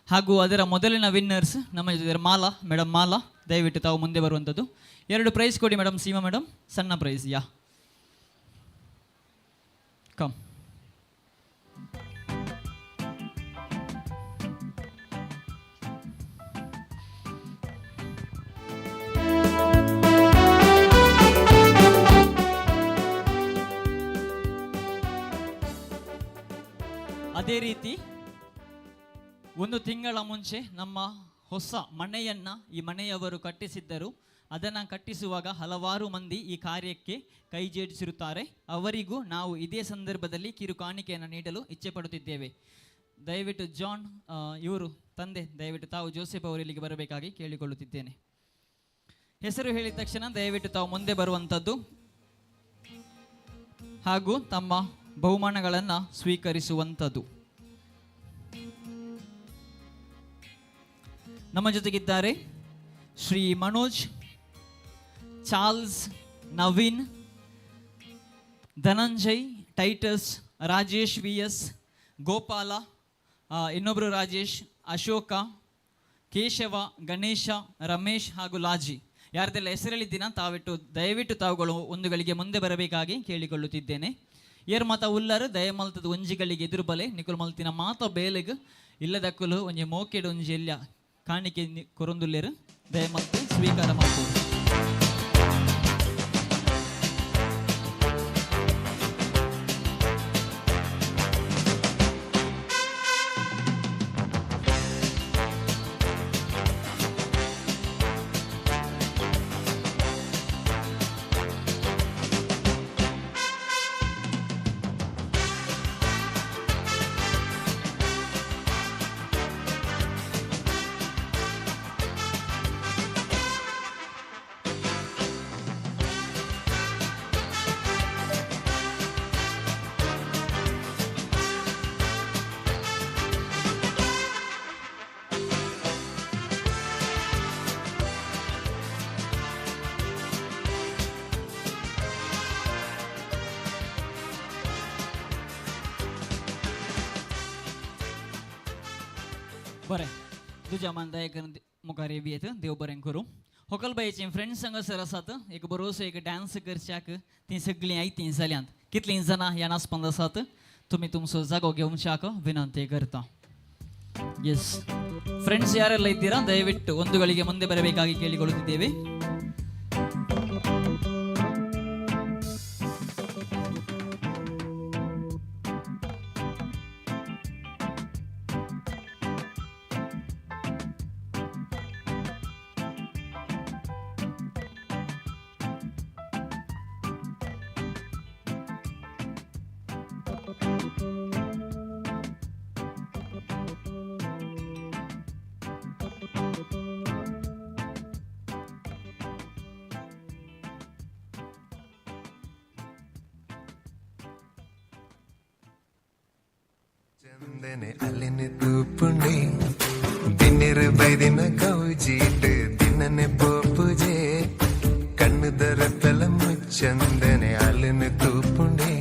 ಹಾಗೂ ಅದರ ಮೊದಲಿನ ವಿನ್ನರ್ಸ್ ನಮ್ಮ ಜೊತೆ ಮಾಲಾ ಮೇಡಮ್. ಮಾಲಾ, ದಯವಿಟ್ಟು ತಾವು ಮುಂದೆ ಬರುವಂಥದ್ದು. 2 ಪ್ರೈಸ್ ಕೊಡಿ ಮೇಡಮ್. ಸೀಮಾ ಮೇಡಮ್, ಸಣ್ಣ ಪ್ರೈಸ್. ಯಾ ಕಮ್. ಅದೇ ರೀತಿ 1 ತಿಂಗಳ ಮುಂಚೆ ನಮ್ಮ ಹೊಸ ಮನೆಯನ್ನು ಈ ಮನೆಯವರು ಕಟ್ಟಿಸಿದ್ದರು. ಅದನ್ನು ಕಟ್ಟಿಸುವಾಗ ಹಲವಾರು ಮಂದಿ ಈ ಕಾರ್ಯಕ್ಕೆ ಕೈ ಜೋಡಿಸಿರುತ್ತಾರೆ. ಅವರಿಗೂ ನಾವು ಇದೇ ಸಂದರ್ಭದಲ್ಲಿ ಕಿರು ಕಾಣಿಕೆಯನ್ನು ನೀಡಲು ಇಚ್ಛೆ ಪಡುತ್ತಿದ್ದೇವೆ. ದಯವಿಟ್ಟು ಜಾನ್ ಇವರು ತಂದೆ, ದಯವಿಟ್ಟು ತಾವು ಜೋಸೆಫ್ ಅವರು ಇಲ್ಲಿಗೆ ಬರಬೇಕಾಗಿ ಕೇಳಿಕೊಳ್ಳುತ್ತಿದ್ದೇನೆ. ಹೆಸರು ಹೇಳಿದ ತಕ್ಷಣ ದಯವಿಟ್ಟು ತಾವು ಮುಂದೆ ಬರುವಂಥದ್ದು ಹಾಗೂ ತಮ್ಮ ಬಹುಮಾನಗಳನ್ನು ಸ್ವೀಕರಿಸುವಂಥದ್ದು. ನಮ್ಮ ಜೊತೆಗಿದ್ದಾರೆ Shri Manoj, Charles, Naveen, Dhananjay, Titus, Rajesh V S, Gopala, ಇನ್ನೊಬ್ಬರು ರಾಜೇಶ್, ಅಶೋಕ, ಕೇಶವ, ಗಣೇಶ, ರಮೇಶ್ ಹಾಗೂ ಲಾಜಿ. ಯಾರದೆಲ್ಲ ಹೆಸರಲ್ಲಿದ್ದೀನ ತಾವಿಟ್ಟು ದಯವಿಟ್ಟು ತಾವುಗಳು ಒಂದು ಗಳಿಗೆ ಮುಂದೆ ಬರಬೇಕಾಗಿ ಕೇಳಿಕೊಳ್ಳುತ್ತಿದ್ದೇನೆ. ಏರ್ ಮಾತ ಉಲ್ಲರು ದಯಮಲ್ತದ ಒಂಜಿಗಳಿಗೆ ಎದುರು ಬಲೆ ನಿಕುಲ್ ಮಲ್ತಿನ ಮಾತ ಬೇಲೆಗ್ ಇಲ್ಲದಕ್ಕಲು ಒಂಜಿ ಮೋಕೆಡ್ ಒಂಜಿ ಎಲ್ಲ ಕಾಣಿಕೆ ಕೊರೊಂದುಲ್ಲೇರು ದಯಮಲ್ತು ಸ್ವೀಕಾರ ಮಾಡ್ಬೋದು. बरें, तुज्या मान दया मुखार येत देव बरें करूं. होकलबायचे फ्रेंड्स हांगासर आसात, एक बरोसो एक डान्स करच्याक तीं सगळीं आयतीं जाल्यांत. कितलीं जाणां ह्या नाचपांत आसात, तुमी तुमचो जागो घेवच्याक ವಿನಂತಿ करता. ಎಸ್ ಫ್ರೆಂಡ್ಸ್, ಯಾರೆಲ್ಲ ಇದ್ದೀರಾ ದಯವಿಟ್ಟು ಒಂದು ಗಳಿಗೆ ಮುಂದೆ ಬರಬೇಕಾಗಿ ಕೇಳಿಕೊಳ್ಳುತ್ತಿದ್ದೇವೆ. ಚಂದನೆ ಅಲ್ಲಿನ ತೂಪುಂಡೆ ದಿನ್ನಿರು ಬೈದಿನ ಗೌಜೀಟ್ ದಿನನೆ ಪೋಪುಜೆ ಕಣ್ಣು ದರಪೆಲ ಮುಚ್ಚಂದನೆ ಅಲ್ಲಿನ ತೂಪುಂಡೆ.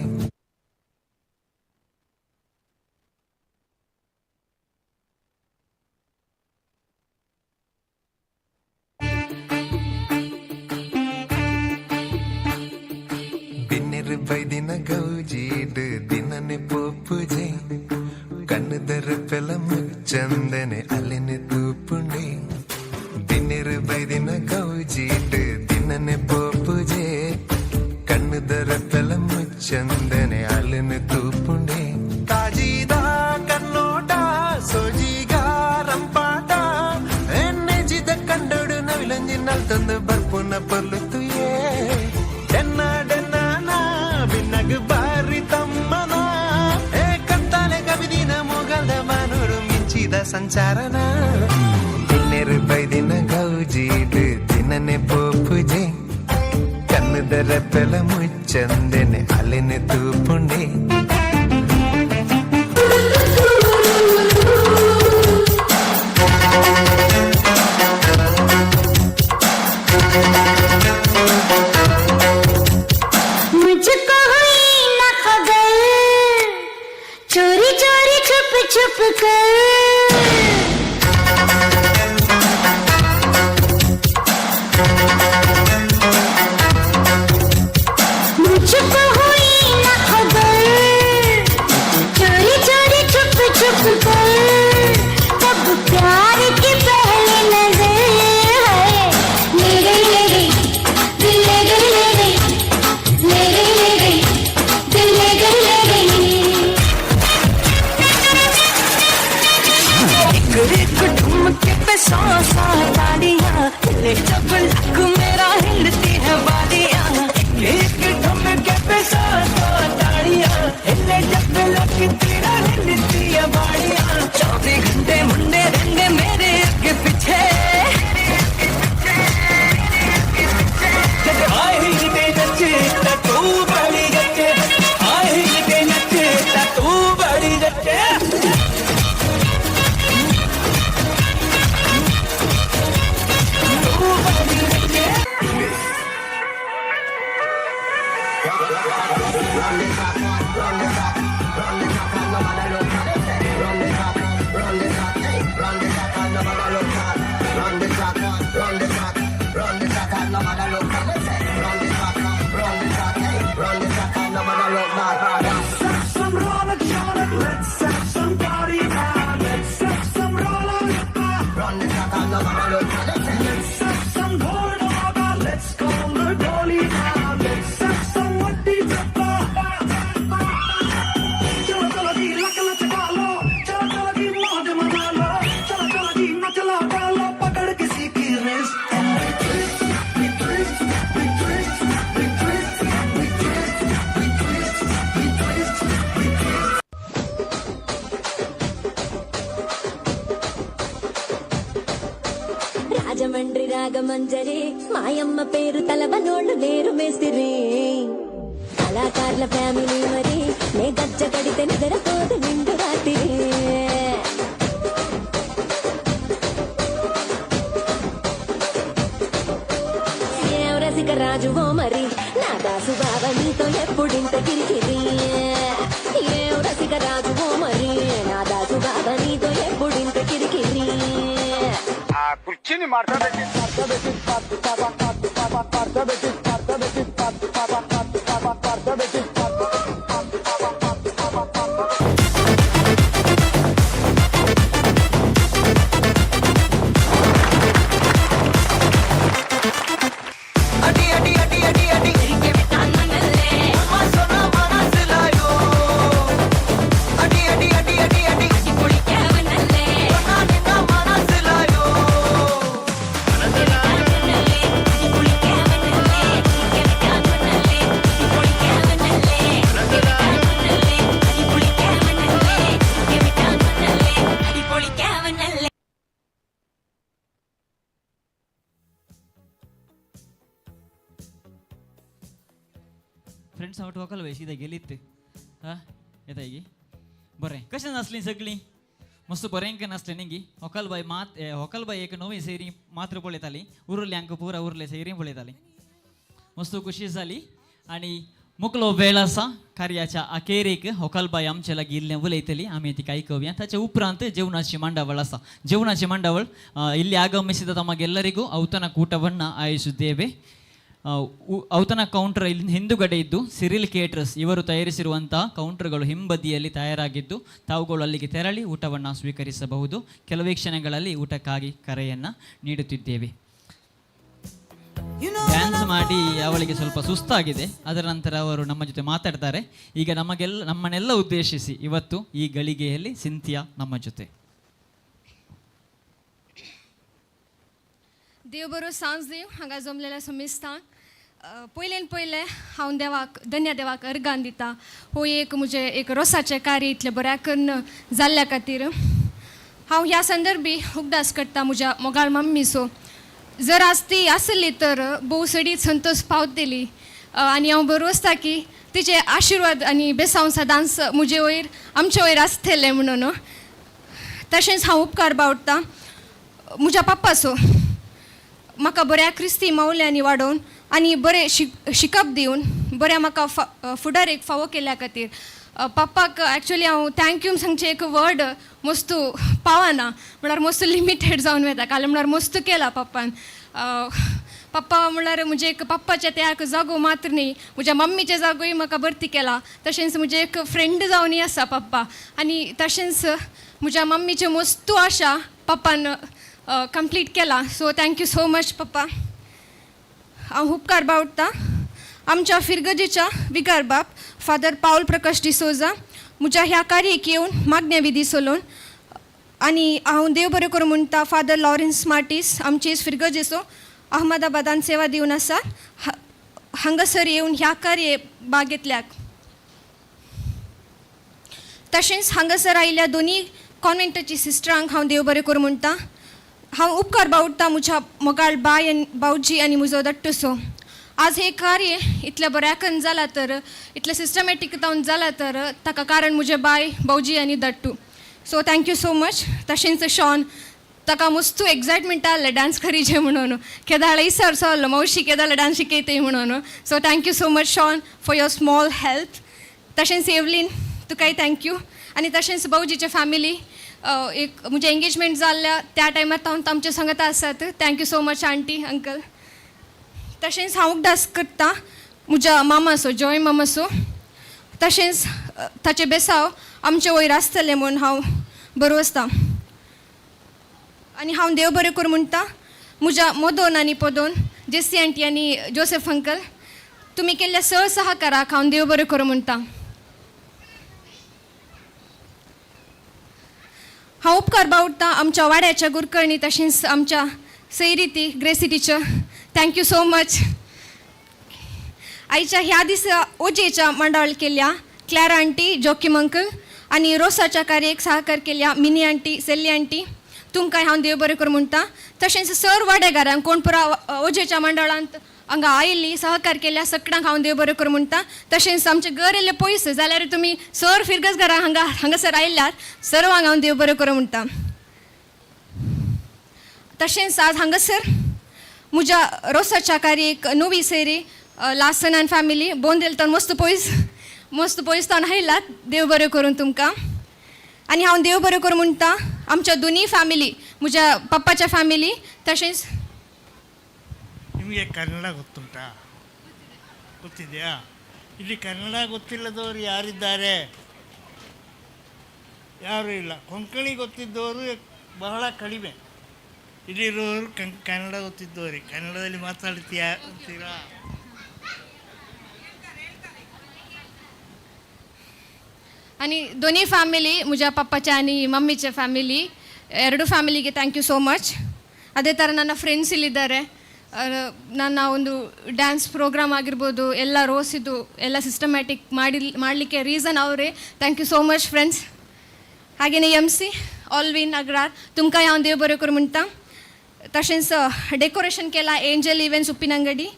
ಬಿನ್ನಿರು ಬೈದಿನ ಗೌಜೀಡ್ ದಿನನೆ ಪೋಪುಜೆ ಕಣ್ಣು ದರಪೆಲ ಮುಚ್ಚಂದನೆ ಅಲ್ಲಿನ ತೂಪುಂಡೆ ಬಿನ್ನಿರು ಬೈದಿನ ಗೌಜೀಡ್ ದಿನನೆ ಪೋಪುಜೆ ಕಣ್ಣು ದರಪೆಲ ಮುಚ್ಚಂದನೆ ಅಲ್ಲಿನ ತೂಪುಂಡೆ. ಕಾಜಿದ ಕನ್ನೋಟ ಸೋಜಿಗ ರಂಪಾಟ ಎನ್ನೆಜಿದ ಕಂಡೋಡು ನವಿಲಂಜಿ ನಲ್ತಂದು ಬರ್ಪುನ ಪೊರ್ಲು ತುಯೇ ಡೆನ್ನ ಡೆನ್ನ ಬಿನ್ನಗು ಬಾರಿ ತಮ್ಮನ ಏ ಕಂತಾಲೆ ಕವಿದಿನ ಮೊಗಲ್ದ ಮಾನೋಡು ಮಿಂಚಿದ ಸಂಚಾರನ ಬಿನ್ನೆರು ಬೈದಿನ ಗೌಜೀಡು ದಿನನೆ ಪೋಪುಜೆ ಕಣ್ಣು ದರಪೆಲ ಮುಚ್ಚಂದನೆ ಅಲ್ಲಿನ ತೂಪುಂಡೆ. मुझको हुई न खबर, चोरी चोरी छुप छुप कर. मुझको हुई न खबर, चोरी चोरी छुप छुप कर. तब प्यार की पहली नजर है ले गई ले गई दिल ले गई ले गई ले गई ले गई दिल ले गई ले गई. एक एक ठुमके पे सौ सौ तालियां हिले जब लक मेरा हिलती है वादियां. एक ठुमके पे सौ सौ तालियां हिले जब लक तेरा हिलती है वादियां. 24 घंटे मुंडे रहेंगे मेरे आगे पीछे, जब आई ते नचे ता तू बड़ी जचे, आई ते नचे ता तू बड़ी जचे. రాజమండ్రి రాగమంజరి మాయమ్మ పేరు తలవనోళ్ళు లేరు మేస్తిరి. కళాకారుల ఫ్యామిలీ మరి నే గజ్జ కడితే నిద్రపోదు నిండు రాత్రి. ఏం రసిక రాజువో మరి నా దాసు బావ నీతో ఎప్పుడింత కిరికిరి. ఏం రసిక రాజువో మరి నా దాసు బావ నీతో ఎప్పుడింత కిరికిరి. Friends आवट वकल वय सीधा गेलीत हा येता की बरें कशें नासलीं सगळीं मस्त बरें नासलें न्ही गी होकल बाय मात होकल बाय एक नवी सैरी मात्र पळयताली उरली आमकां पुरा उरले सैरी पळयताली मस्त खुशी जाली आनी मुकलो वेळ आसा कार्याच्या अखेरेक होकल बाय आमचे लागीं इल्लें उलयतली आमी ती आयकुया. ताचे उपरांत जेवणाची मांडावळ आसा. जेवणाची मांडावळ ಇಲ್ಲಿ ಆಗಮಿಸಿದ ತಮಗೆಲ್ಲರಿಗೂ ಔತಣ ಕೂಟವನ್ನು ಆಯೋಜಿಸಿದ್ದೇವೆ. ಔತಣ ಕೌಂಟರ್ ಇಲ್ಲಿ ಹಿಂದುಗಡೆ ಇದ್ದು ಸಿರಿಲ್ ಕೇಟರ್ಸ್ ಇವರು ತಯಾರಿಸಿರುವಂತಹ ಕೌಂಟರ್ಗಳು ಹಿಂಬದಿಯಲ್ಲಿ ತಯಾರಾಗಿದ್ದು ತಾವುಗಳು ಅಲ್ಲಿಗೆ ತೆರಳಿ ಊಟವನ್ನು ಸ್ವೀಕರಿಸಬಹುದು. ಕೆಲವೇ ಕ್ಷಣಗಳಲ್ಲಿ ಊಟಕ್ಕಾಗಿ ಕರೆಯನ್ನು ನೀಡುತ್ತಿದ್ದೇವೆ. ಡ್ಯಾನ್ಸ್ ಮಾಡಿ ಅವಳಿಗೆ ಸ್ವಲ್ಪ ಸುಸ್ತಾಗಿದೆ, ಅದರ ನಂತರ ಅವರು ನಮ್ಮ ಜೊತೆ ಮಾತಾಡ್ತಾರೆ. ಈಗ ನಮ್ಮನ್ನೆಲ್ಲ ಉದ್ದೇಶಿಸಿ ಇವತ್ತು ಈ ಗಳಿಗೆಯಲ್ಲಿ ಸಿಂಥಿಯಾ ನಮ್ಮ ಜೊತೆ. देव बरो सांज दिव हांगा जमलेल्या समेस्तांक. पयल्यान पयलें हांव देवाक धन्य देवाक अर्गान दिता हो एक म्हजें एक रोसाचें कार्य इतलें बऱ्या करून जाल्ल्या खातीर. हांव ह्या संदर्भी उगदास करता म्हज्या मोगाळ मम्मीचो. जर आज ती आसली तर भोव सडीत संतोष पावतली आनी हांव बरो आसता की तिचे आशिर्वाद आनी बेसांव सदांच म्हजे वयर आमचे वयर आसतलें म्हणून. तशेंच हांव उपकार बावडटा म्हज्या पप्पाचो, म्हाका बऱ्या क्रिस्ती मावल्यांनी वाडोवन आनी बरें शिकप दिवन बऱ्या म्हाका फुडार एक फावो केल्या खातीर. पप्पाक एक्चुअली हांव thank you सांगचें एक वर्ड मस्तू पावना, म्हळ्यार मस्त लिमिटेड जावन वता. काल म्हळ्यार मस्त केला पप्पान. पप्पा म्हळ्यार म्हजे एक पप्पाच्या त्या एक जागो मात्र न्ही, म्हज्या मम्मीच्या जागोय म्हाका भरती केला. तशेंच म्हजें एक फ्रेंड जावनूय आसा पप्पा. आनी तशेंच म्हज्या मम्मीच्यो मस्तू आशा पप्पान कंप्लीट केला. So thank you so much पप्पा. हांव उपकार बावडटा आमच्या फिरगजेच्या विगार बाप फादर पावल प्रकाश डिसोजा म्हज्या ह्या कार्याक येवन मागण्या विधी सोलोवन. आनी हांव देव बरें करूं म्हणटा फादर लॉरेन्स मार्टीस आमचे फिरगजेचो अहमदाबादान सेवा दिवन आसा हांगासर येवन ह्या कार्य भाग घेतल्याक. तशेंच हांगासर आयिल्ल्या दोनी कॉन्वेंटाची सिस्टरांक हांव देव बरें करूं म्हणटा. हांव उपकार बावडटा म्हज्या मोगाळ बाय आनी भावजी आनी म्हजो दट्टुसो. आज हें कार्य इतलें बऱ्याकन जालां तर इतलें सिस्टमॅटीक जावन जालां तर ताका कारण म्हजें बाय भावजी आनी दट्टू. So thank you so much. तशेंच शॉन ताका मस्तू एक्सायटमेंट आहलें डांस करीचे म्हणून. केदाळ इसर सोल्लो मावशी केदाळ डांस शिकयतय म्हणून. So thank you so much Sean for your small help. तशेंच एवलीन तुकाय thank you. आनी तशेंच भावजीचे फॅमिली एक म्हजें एंगेजमेंट जाल्ल्या त्या टायमार तावन आमचे संगत आसात. Thank you so much aunty uncle. तशेंच हांव उगडास करता म्हज्या मामाचो जॉय मामाचो. तशेंच ताचे बेसांव आमचे वयर आसतलें म्हूण हांव बरो आसता. आनी हांव देव बरें करूं म्हणटा म्हज्या मोदोन आनी पदोन जेसी आंटी आनी जोसेफ अंकल तुमी केल्ल्या सह सहकाराक हांव देव बरें करूं म्हणटा. हांव उपकार बावडटा आमच्या वाड्याच्या गुरकर्णी तशेंच आमच्या सैरिती Gracy teacher thank you so much. आयच्या ह्या दिसा ओजेच्या मंडळ केल्या क्लॅरा आंटी जोकीम अंकल आनी रोसाच्या कार्याक सहकार केल्या मिनी आंटी सेल्ली आंटी तुमकां हांव देव बरें करूं म्हणटा. तशेंच सर वाडेकारांक कोण पुरा ओजेच्या मंडळांत हांगा आयिल्ली सहकार केल्या सगळ्यांक हांव देव बरें करूं म्हणटा. तशेंच आमचें घर येयल्लें पयस जाल्यार तुमी सर फिरगज घरां हांगा हांगासर आयिल्ल्यात सर्वांक हांव देव बरें करूं म्हणटा. तशेंच आज हांगासर म्हज्या रोसाच्या कार्याक नवी सैरी लासन आनी फॅमिली बोंदेल तर मस्त पयस मस्त पयस तावन आयलात देव बरें करूं तुमकां. आनी हांव देव बरें करूं म्हणटा आमच्या दोनी फॅमिली म्हज्या पप्पाच्या फॅमिली तशेंच. ನಿಮಗೆ ಕನ್ನಡ ಗೊತ್ತುಂಟಾ? ಗೊತ್ತಿದೆಯಾ? ಇಲ್ಲಿ ಕನ್ನಡ ಗೊತ್ತಿಲ್ಲದವರು ಯಾರಿದ್ದಾರೆ? ಯಾರೂ ಇಲ್ಲ. ಕೊಂಕಣಿ ಗೊತ್ತಿದ್ದವರು ಬಹಳ ಕಡಿಮೆ. ಇಲ್ಲಿರುವವರು ಕನ್ನಡ ಗೊತ್ತಿದ್ದವರೇ. ಕನ್ನಡದಲ್ಲಿ ಮಾತಾಡ್ತೀಯಾ ಅಂತೀರಾ? आनी दोनी फॅमिली, म्हज्या पप्पाच्या आनी मम्मीच्या ಫ್ಯಾಮಿಲಿ, ಎರಡು ಫ್ಯಾಮಿಲಿಗೆ thank you so much. ಅದೇ ಥರ ನನ್ನ ಫ್ರೆಂಡ್ಸ್ ಇಲ್ಲಿದ್ದಾರೆ. ನನ್ನ ಒಂದು ಡ್ಯಾನ್ಸ್ ಪ್ರೋಗ್ರಾಮ್ ಆಗಿರ್ಬೋದು, ಎಲ್ಲ ರೋಸಿದ್ದು ಎಲ್ಲ ಸಿಸ್ಟಮ್ಯಾಟಿಕ್ ಮಾಡಿ ಮಾಡಲಿಕ್ಕೆ ರೀಸನ್ ಅವರೇ. Thank you so much, friends. ಹಾಗೆಯೇ ಎಮ್ ಸಿ ಆಲ್ವಿನ್ ಅಗ್ರಾರ್, तुमकां हांव देव बरें करूं म्हणटा. तशेंच डेकोरेशन केला angel events Uppinangady,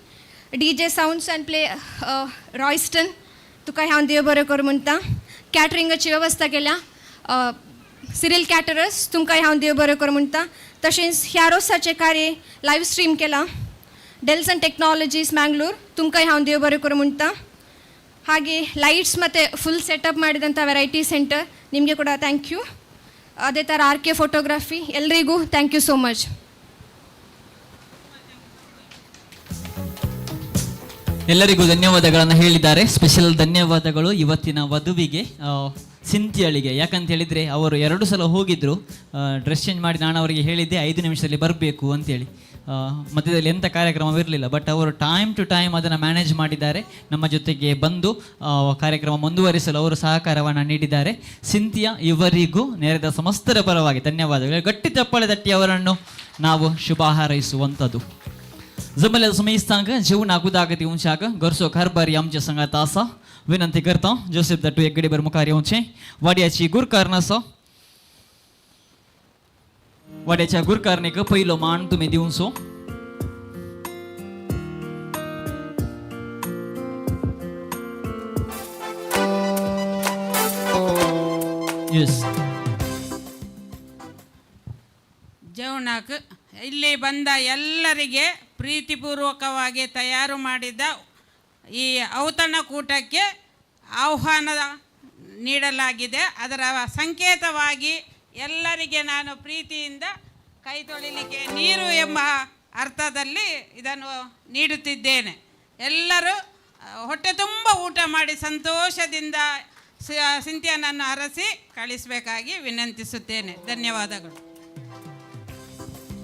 DJ sounds and play Royston, तुका हांव देव बरें करूं म्हणटा. कॅटरिंगाची वेवस्था केल्या सिरील कॅटरर्स, तुमकां हांव देव बरें करूं म्हणटा. तशेंच ह्या रोसाचें कार्य लायव स्ट्रीम केलां डेल्सन ಟೆಕ್ನಾಲಜೀಸ್ ಮ್ಯಾಂಗ್ಳೂರ್, तुमकां हांव देव बरें करूं म्हणटा. ಹಾಗೆ ಲೈಟ್ಸ್ ಮತ್ತು ಫುಲ್ ಸೆಟಪ್ ಮಾಡಿದಂಥ ವೆರೈಟಿ ಸೆಂಟರ್, ನಿಮಗೆ ಕೂಡ thank you. ಅದೇ ಥರ ಆರ್ ಕೆ ಫೋಟೋಗ್ರಫಿ, ಎಲ್ರಿಗೂ thank you so much. ಎಲ್ಲರಿಗೂ ಧನ್ಯವಾದಗಳನ್ನು ಹೇಳಿದ್ದಾರೆ. ಸ್ಪೆಷಲ್ ಧನ್ಯವಾದಗಳು ಇವತ್ತಿನ ವಧುವಿಗೆ, ಸಿಂಥಿಯಳಿಗೆ. ಯಾಕಂತ ಹೇಳಿದರೆ ಅವರು ಎರಡು ಸಲ ಹೋಗಿದ್ದರು ಡ್ರೆಸ್ ಚೇಂಜ್ ಮಾಡಿ. ನಾನು ಅವರಿಗೆ ಹೇಳಿದ್ದೆ 5 ನಿಮಿಷದಲ್ಲಿ ಬರಬೇಕು ಅಂತೇಳಿ. ಮಧ್ಯದಲ್ಲಿ ಎಂಥ ಕಾರ್ಯಕ್ರಮವಿರಲಿಲ್ಲ, ಬಟ್ ಅವರು ಟೈಮ್ ಟು ಟೈಮ್ ಅದನ್ನು ಮ್ಯಾನೇಜ್ ಮಾಡಿದ್ದಾರೆ. ನಮ್ಮ ಜೊತೆಗೆ ಬಂದು ಕಾರ್ಯಕ್ರಮ ಮುಂದುವರಿಸಲು ಅವರು ಸಹಕಾರವನ್ನು ನೀಡಿದ್ದಾರೆ. ಸಿಂಥಿಯಾ ಇವರಿಗೂ ನೆರೆದ ಸಮಸ್ತರ ಪರವಾಗಿ ಧನ್ಯವಾದಗಳು. ಗಟ್ಟಿ ಚಪ್ಪಾಳೆ ತಟ್ಟಿ ಅವರನ್ನು ನಾವು ಶುಭ ಹಾರೈಸುವಂಥದ್ದು. जमल्या सुमेस्तांक जेवणाक उदक दिवच्याक घरचो कारभारी आमच्या संगात आसा. विनंती करता जोसेफ दाटू एक गडीभर मुखार येवचें. वाड्याची गुरकारण आसा, वाड्याच्या गुरकारणीक पयलो मान तुमी दिवचो. येस. ಜೇವಣಕ್ಕೆ ಇಲ್ಲಿ ಬಂದ ಎಲ್ಲರಿಗೆ ಪ್ರೀತಿಪೂರ್ವಕವಾಗಿ ತಯಾರು ಮಾಡಿದ ಈ ಔತಣಕೂಟಕ್ಕೆ ಆಹ್ವಾನ ನೀಡಲಾಗಿದೆ. ಅದರ ಸಂಕೇತವಾಗಿ ಎಲ್ಲರಿಗೆ ನಾನು ಪ್ರೀತಿಯಿಂದ ಕೈ ತೊಳಿಲಿಕ್ಕೆ ನೀರು ಎಂಬ ಅರ್ಥದಲ್ಲಿ ಇದನ್ನು ನೀಡುತ್ತಿದ್ದೇನೆ. ಎಲ್ಲರೂ ಹೊಟ್ಟೆ ತುಂಬ ಊಟ ಮಾಡಿ ಸಂತೋಷದಿಂದ ಸಿಂಥಿಯಾನನ್ನು ಅರಸಿ ಕಳಿಸಬೇಕಾಗಿ ವಿನಂತಿಸುತ್ತೇನೆ. ಧನ್ಯವಾದಗಳು.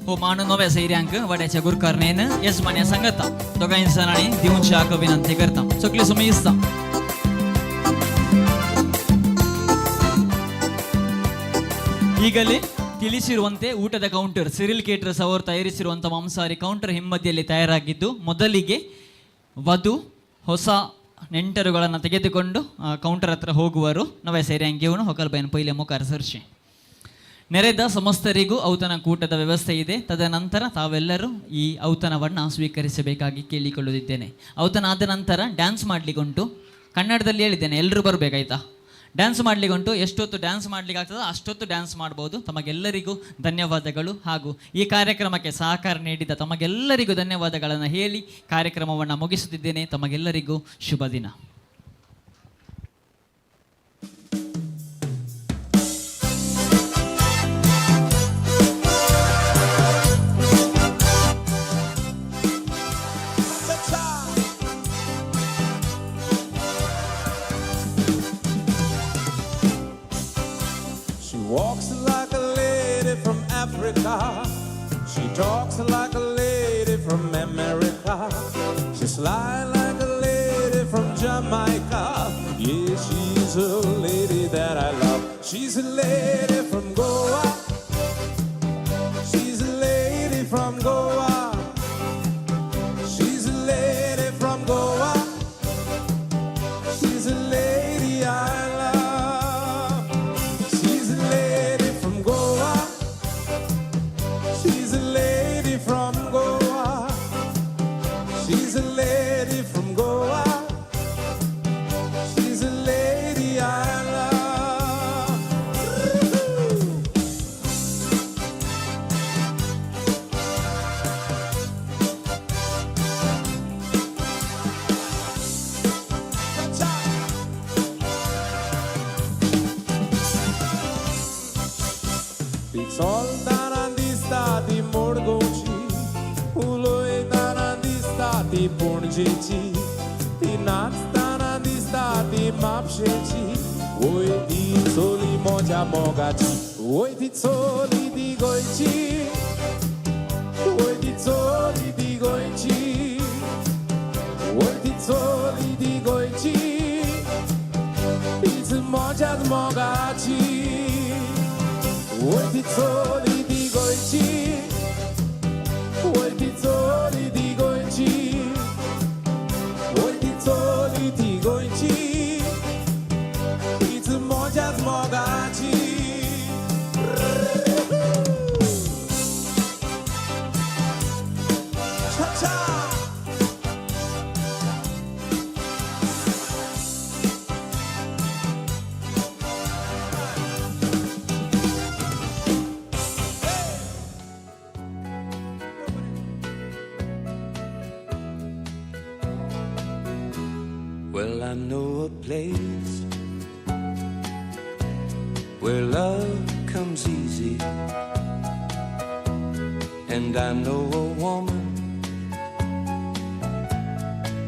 हो मानून नव्या सैऱ्यांक वाड्याच्या गुरकारनेन येजमान्या सांगता दोगांय जाणांनी दिवच्याक विनंती करता. सगळी सुमेस्ता. ಈಗಲೇ ತಿಳಿಸಿರುವಂತೆ ಊಟದ ಕೌಂಟರ್ ಸಿರಿಲ್ ಕೇಟರ್ಸ್ ಅವರು ತಯಾರಿಸಿರುವಂಥ ಮಾಂಸಾಹಾರಿ ಕೌಂಟರ್ ಹಿಂಬದಿಯಲ್ಲಿ ತಯಾರಾಗಿದ್ದು, ಮೊದಲಿಗೆ ವಧು ಹೊಸ ನೆಂಟರುಗಳನ್ನು ತೆಗೆದುಕೊಂಡು ಕೌಂಟರ್ ಹತ್ರ ಹೋಗುವರು. ನವ ಸೈರ್ಯಾಂಗಿಯವನು ಹೊಕಲ್ಬೈನ್ ಪೈಲೆ ಮುಖಾರ ಸರ್ಶೆ. ನೆರೆದ ಸಮಸ್ತರಿಗೂ ಔತಣ ಕೂಟದ ವ್ಯವಸ್ಥೆ ಇದೆ. ತದನಂತರ ತಾವೆಲ್ಲರೂ ಈ ಔತಣವನ್ನು ಸ್ವೀಕರಿಸಬೇಕಾಗಿ ಕೇಳಿಕೊಳ್ಳುತ್ತಿದ್ದೇನೆ. ಔತಣ ಆದ ನಂತರ ಡ್ಯಾನ್ಸ್ ಮಾಡಲಿಕ್ಕುಂಟು. ಕನ್ನಡದಲ್ಲಿ ಹೇಳಿದ್ದೇನೆ, ಎಲ್ಲರೂ ಬರಬೇಕಾಯ್ತಾ. ಡ್ಯಾನ್ಸ್ ಮಾಡಲಿಕ್ಕುಂಟು. ಎಷ್ಟೊತ್ತು ಡ್ಯಾನ್ಸ್ ಮಾಡಲಿಕ್ಕೆ ಆಗ್ತದೋ ಅಷ್ಟೊತ್ತು ಡ್ಯಾನ್ಸ್ ಮಾಡ್ಬೋದು. ತಮಗೆಲ್ಲರಿಗೂ ಧನ್ಯವಾದಗಳು ಹಾಗೂ ಈ ಕಾರ್ಯಕ್ರಮಕ್ಕೆ ಸಹಕಾರ ನೀಡಿದ ತಮಗೆಲ್ಲರಿಗೂ ಧನ್ಯವಾದಗಳನ್ನು ಹೇಳಿ ಕಾರ್ಯಕ್ರಮವನ್ನು ಮುಗಿಸುತ್ತಿದ್ದೇನೆ. ತಮಗೆಲ್ಲರಿಗೂ ಶುಭ ದಿನ. She walks like a lady from Africa. She talks like a lady from America. She sly like a lady from Jamaica. Yeah, she's a lady that I love. She's a lady from Goa. She's a lady from Goa. She's a lady from Goa. She's a lady I love. She's a lady from Goa. She's a lady from Goa. She's a lady from Goa. She's a lady I love. ती पणजेची, ती नाचताना दिसता ती म्हापशेची. वय ती चोली म्हज्या मोगाची, वय ती चोली ती गोंयची, वय ती चोली ती गोंयची, वय ती चोली ती गोंयची, तीच म्हज्याच मोगाची. वय ती चोली ती गोंयची, वय ती चोली ती गोंयची, वय ती चोली ती गोंयची, तीच म्हज्याच मोगाची. Cha-cha! Well, I know a place where love comes easy, and I know a woman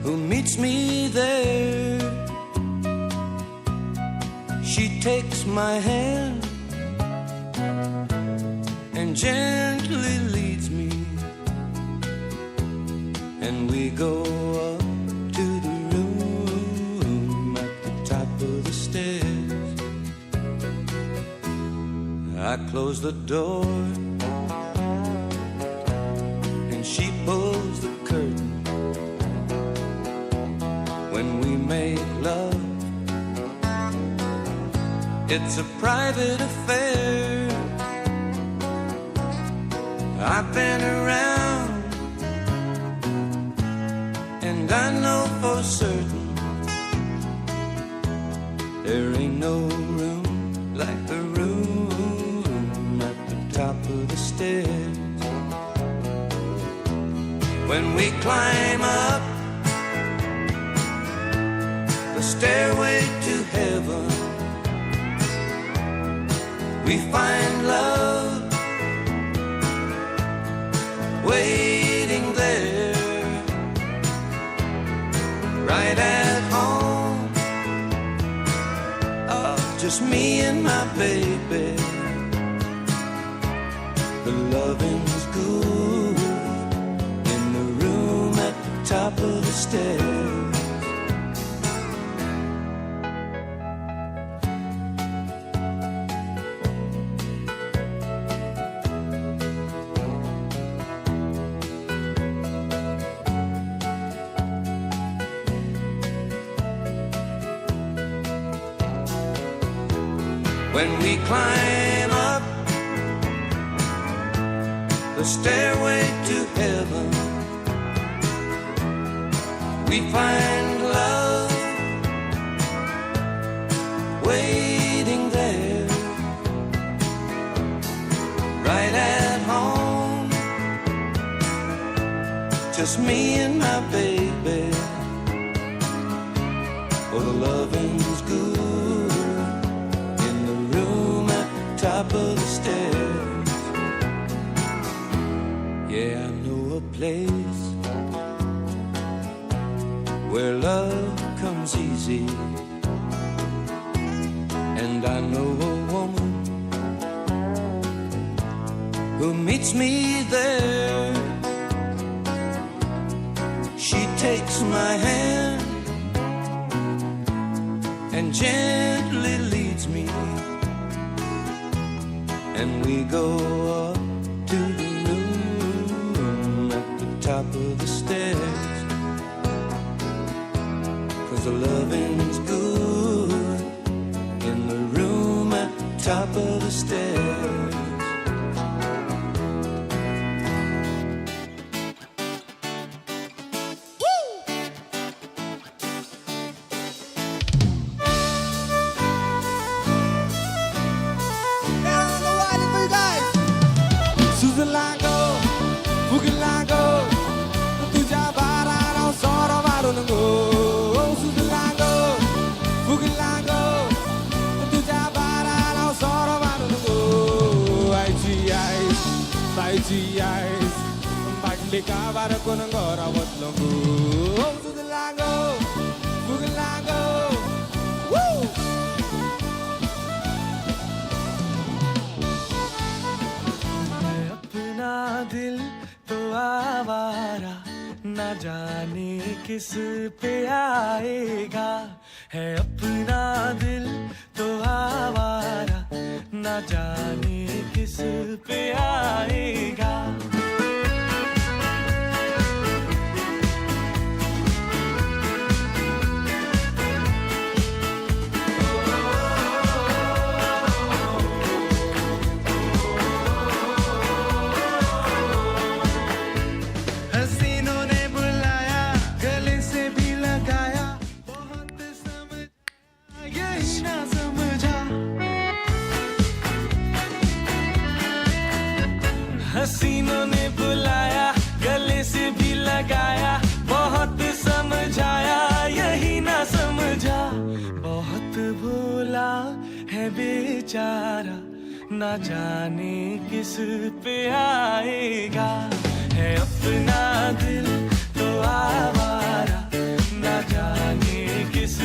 who meets me there. She takes my hand and gently leads me, and we go up to the room at the top of the stairs. I close the door and she pulls the curtain. When we make love, it's a private affair. I've been around and I know for certain there ain't no room like the room at the top of the stairs. When we climb up the stairway to heaven, we find love waiting there, right at home. Oh, just me and my baby. The loving's good in the room at the top of the stairs. When we climb up the stairway to heaven, we find love waiting there, right at home. Just me and my baby. Oh, the loving's good in the room at the top of the stairs. Yeah, I know a place where love comes easy, and I know a woman who meets me there. She takes my hand and gently leads me, and we go up to the room at the top of the stairs. 'Cause the loving's good in the room at the top of the stairs. सुजलागो फुगलागो तुझ्या बारार हांव सोरो मारून गो. सुजलागो फुगलागो तुझ्या बारार हांव सोरो मारून गो. काबार करून घरा वतलो गो. सुदलांगो फुगलांगो. अपना दिल तो आवारा न जाने किस पे आएगा, है अपना दिल तो आवारा न जाने किस पे आएगा. हसीनों ने बुलाया, गले से भी लगाया, बहुत समझ यही ना समझा. हसीनों ने बुलाया, गले से भी लगाया, बहुत समझाया यही ना समझा. बहुत भोला है बेचारा, ना जाने किस पे आएगा, है अपना दिल तो आवारा ना जाने किस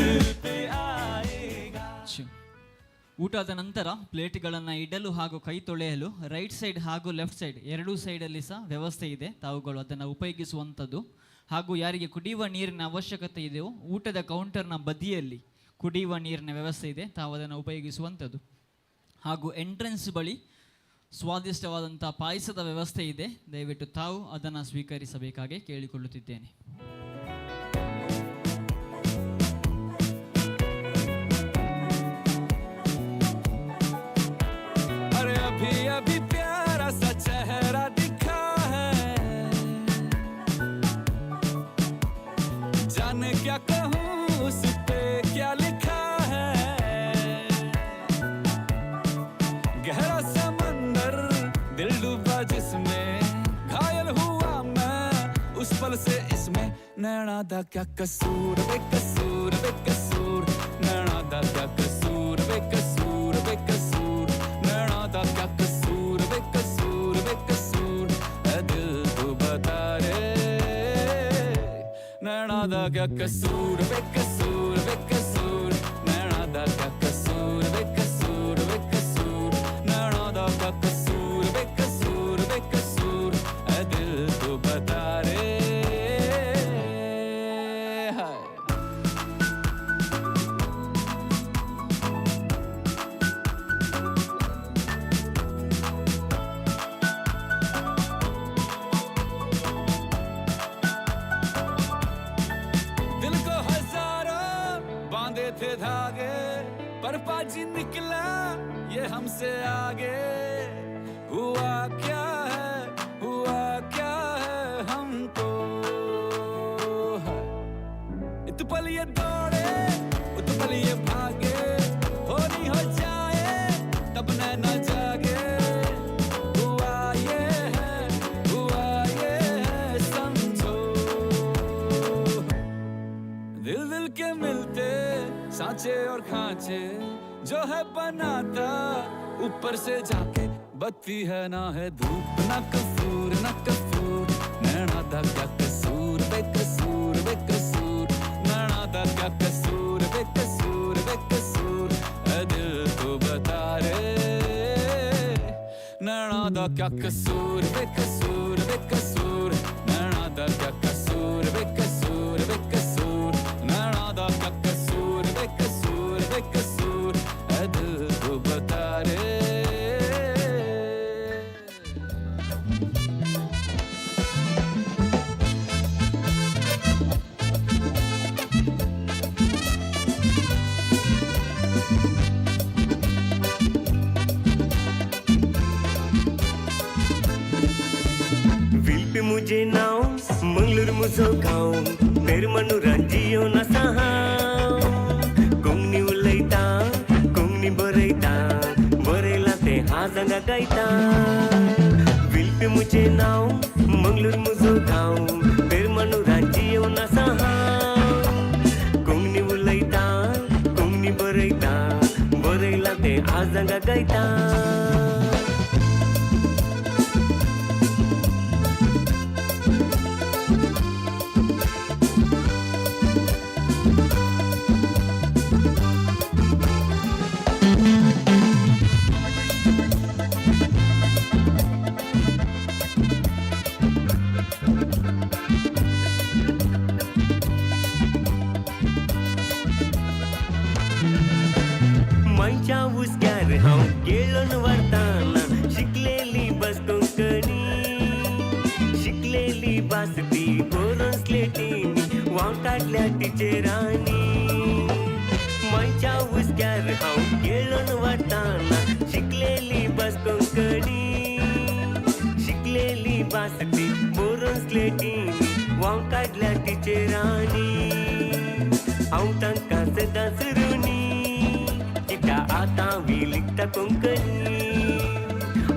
पे आएगा. ಊಟದ ನಂತರ ಪ್ಲೇಟ್ಗಳನ್ನು ಇಡಲು ಹಾಗೂ ಕೈ ತೊಳೆಯಲು ರೈಟ್ ಸೈಡ್ ಹಾಗೂ ಲೆಫ್ಟ್ ಸೈಡ್ ಎರಡೂ ಸೈಡಲ್ಲಿ ಸಹ ವ್ಯವಸ್ಥೆ ಇದೆ. ತಾವುಗಳು ಅದನ್ನು ಉಪಯೋಗಿಸುವಂಥದ್ದು. ಹಾಗೂ ಯಾರಿಗೆ ಕುಡಿಯುವ ನೀರಿನ ಅವಶ್ಯಕತೆ ಇದೆಯೋ ಊಟದ ಕೌಂಟರ್ನ ಬದಿಯಲ್ಲಿ ಕುಡಿಯುವ ನೀರಿನ ವ್ಯವಸ್ಥೆ ಇದೆ, ತಾವು ಅದನ್ನು ಉಪಯೋಗಿಸುವಂಥದ್ದು. ಹಾಗೂ ಎಂಟ್ರೆನ್ಸ್ ಬಳಿ ಸ್ವಾದಿಷ್ಟವಾದಂಥ ಪಾಯಸದ ವ್ಯವಸ್ಥೆ ಇದೆ, ದಯವಿಟ್ಟು ತಾವು ಅದನ್ನು ಸ್ವೀಕರಿಸಬೇಕಾಗಿ ಕೇಳಿಕೊಳ್ಳುತ್ತಿದ್ದೇನೆ. अरे अभी अभी प्यारा सा चेहरा दिखा है, जाने क्या कहूँ उस पे क्या लिखा है, गहरा समंदर दिल डूबा जिसमें, घायल हुआ मैं उस पल से इसमें. नैना दा क्या कसूर बेकसूर बेकसूर, नैना दा क्या कसूर बेकसूर बेकसूर, नैना दा क्या कसूर बेकसूर बेकसूर, ऐ दिल तू बता रे, नैना दा क्या कसूर बेकसूर बेकसूर, नैना दा क्या कसूर बेकसूर बेकसूर, नैना दा क्या कसूर बेकसूर बेकसूर, ऐ दिल तू बता रे. हाय. दिल को हजारों बांधे थे धागे, पर पाजी निकला ये हमसे आगे. हुआ क्या है, हुआ क्या है हमको, इत पल ये दौड़े उत पल ये भागे, होनी हो जाए तब नैना जागे. हुआ ये है, हुआ ये है समझो, दिल दिल के मिलते सांचे और खांचे, जो है बनाता ऊपर से जाके. बत्ती है ना है धूप ना कसूर ना कसूर, नैना दा क्या कसूर बेकसूर बेकसूर, नैना दा क्या कसूर बेकसूर बेकसूर, ऐ दिल तू बता रे, नैना दा क्या कसूर बेकसूर बेकसूर, नैना दा क्या कसूर बेकसूर बेकसूर, नैना दा क्या कसूर बेकसूर बेकसूर, ऐ दिल तू बता रे. विल्पी मुझे नाव मंगलूर मुजो गांव, पेरमनु रांजियो नासा हांव. कोंकणी उलयता कोंकणी बरयता, बरयलां तें आज हांगा गायता. विल्पी मुझे नाव मंगलूर मुजो गांव, पेरमनु रांजियो नासा हांव. कोंकणी उलयता कोंकणी बरयता, बरयलां तें आज हांगा गायता. गोंयच्या हुस्क्यार हांव केळोन व्हरताना शिकलेली भास कोंकणी शिकलेली भास ती बरोवन स्लेटींनी वाव काडल्या टिचरांनी गोंयच्या हुस्क्यार हांव केळोन व्हरताना शिकलेली भास कोंकणी शिकलेली भास ती बरोवन स्लेटींनी वाव काडल्या टिचरांनी हांव तांकां सदांच ऋणी कित्याक आतां वी लिखता कोंकणी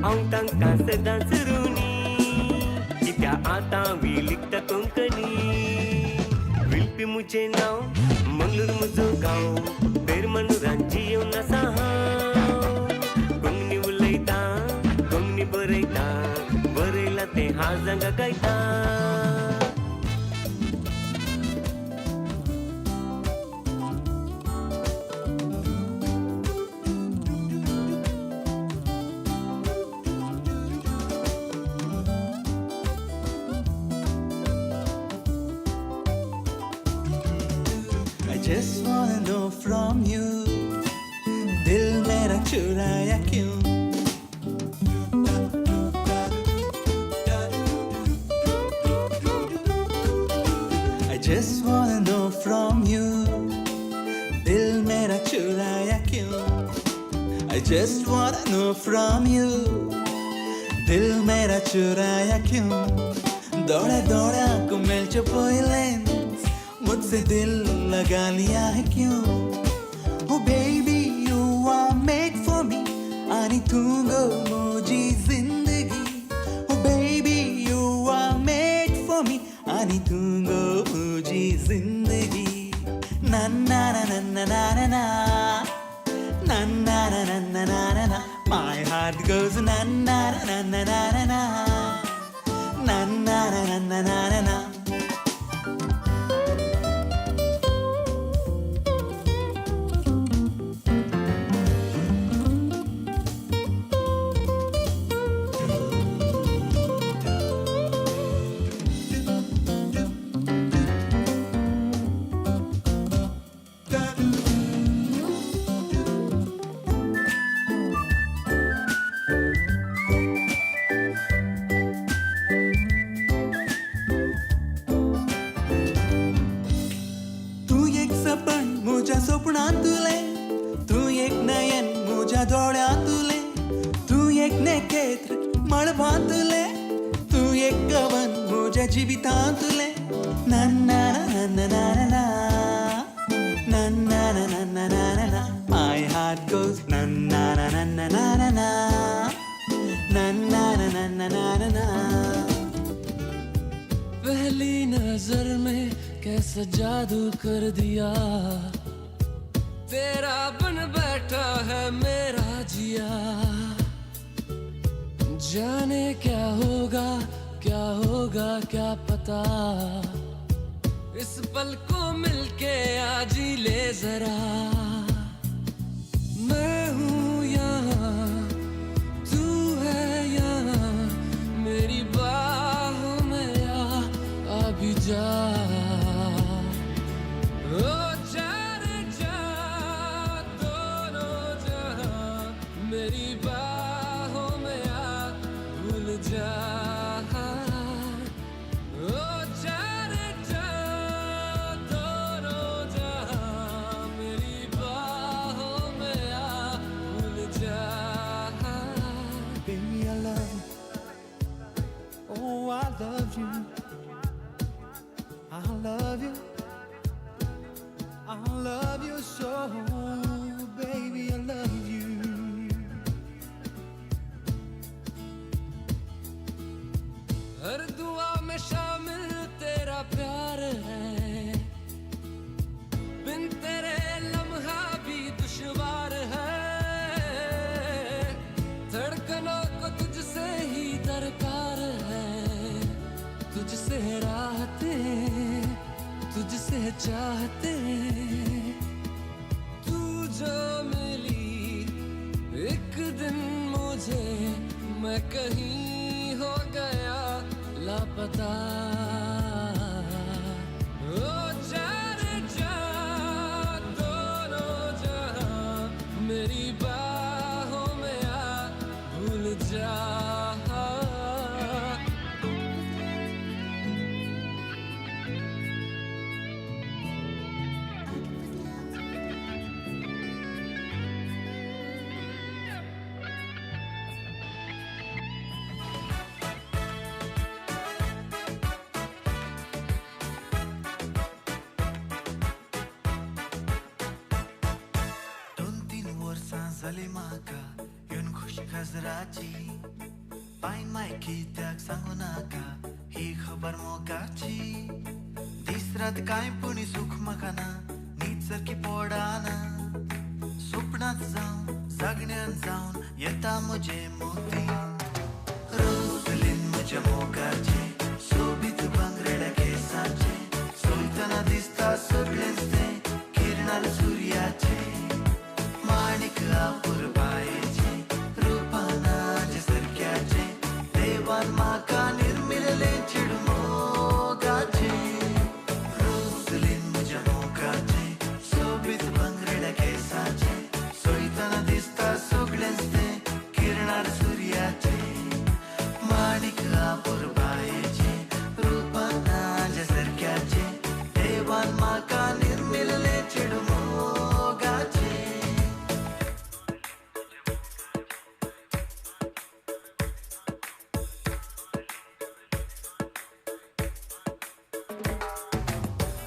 हांव तांकां सदांच ऋणी कित्याक आतां वी लिखता कोंकणी विल्पी मुजें नांव मंगळूर मुजो गांव पेरमनुरांची येवन आसा हांव कोंकणी उलयता कोंकणी बरयता बरयलां तें हांव जांगा गायता. I just wanna know from you, दिल मेरा चुराया क्यों? I just wanna know from you, दिल मेरा चुराया क्यों? I just wanna know from you, दिल मेरा चुराया क्यों? दौड़ा दौड़ा को मिल जो पहले मुझसे दिल लगा लिया है क्यों? Oh baby you are made for me, आनी तू गो मुझी जिंदगी. Oh baby you are made for me, आनी तू गो मुझी जिंदगी. ना ना ना ना ना ना ना ना ना ना ना ना ना ना ना. My heart goes na na na na na na na na na na na na na na. तू एक सपन मुझ्या स्वप्नांतुलें, तू एक नयन मुझ्या दोळ्यांतुलें, तू एक नखेत्र मळबांतुलें, तू एक कवन मुझ्या जिवितांतुलें. ना ना ना ना ना ना ना ना ना ना ना ना ना ना. My heart goes na na na na na na na na na na na na na na na. पहली नजर में कैसा जादू कर दिया, तेरा बन बैठा है मेरा जिया. जाने क्या होगा क्या होगा क्या पता, इस पल को मिलके आज ही ले जरा. मैं हूँ यहाँ तू है यहाँ, मेरी बाहों में आ भी जा. ओ जा रे जा दोनों जहां, मेरी बाहों में आ भूल जा. ओ जा रे जा दोनों जहां, मेरी बाहों में आ भूल जा. Baby, I love you. Oh, I love you. I love you. I love you so, baby, I love you. हर दुआ में शामिल तेरा प्यार है, बिन तेरे लम्हा भी दुश्वार है. धड़कनों को तुझसे ही दरकार है, तुझसे राहतें तुझसे चाहते. तू जो मिली एक दिन मुझे, मैं कहीं हो गया लापता. ओ जा रे जा दोनों जहां, मेरी बात जा। दोन तीन वर्सां जाली म्हाका येवन खुशी खाजराची, पायन माय कित्याक सांगू नाका ही खबर मोगाची। दीस रात कांय पूण सुख म्हाका ना, न्हीद सारकी पडना, सपनांत जावन जागण्यान जावन येता म्हजे मोती। रोजलीन म्हज्या मोगाचे सोबीत भांगरेड्या केसाचे, चोयतना दिसता सगळेंच तें किरणार सुर्याचे। माणिक अपुरबायेचे रुपानाचे सारक्याचे, देवान म्हाका निर्मिल्लें चेडूं मोगाचें। रोजलीन म्हज्या मोगाचें सोबीत भांगरेड्या केसाचें, चोयतना दिसता सगळेंच तें किरणार सुर्याचें। माणिक अपुरबायेचें रुपानाचे सारक्याचें, देवान म्हाका निर्मिल्लें चेडूं मोगाचें।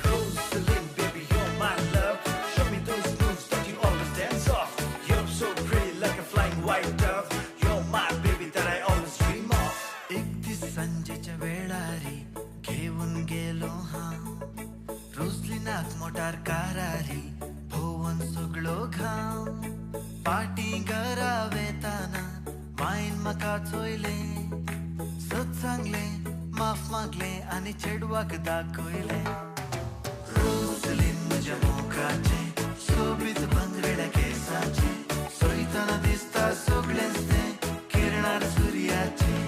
Rosalind, baby, you're my love. Show me those moves that you always dance off. You're so pretty like a flying white dove. You're my baby that I always dream of. एक दीस सांजेच्या वेळारी घेवन गेलो हांव रोजलिनाक मोटार कारारी, भोवन सगळो घाव। पाटी घरा वेताना मायन म्हाका चोयलें, सत सांगलें, माफ मागलें आनी चेडवाक दाखयलें। रोजलीन म्हज्या मोगाचें सोबीत भांगरेड्या केसाचें, चोयतना दिसता सगळेंच तें किरणार सुर्याचें।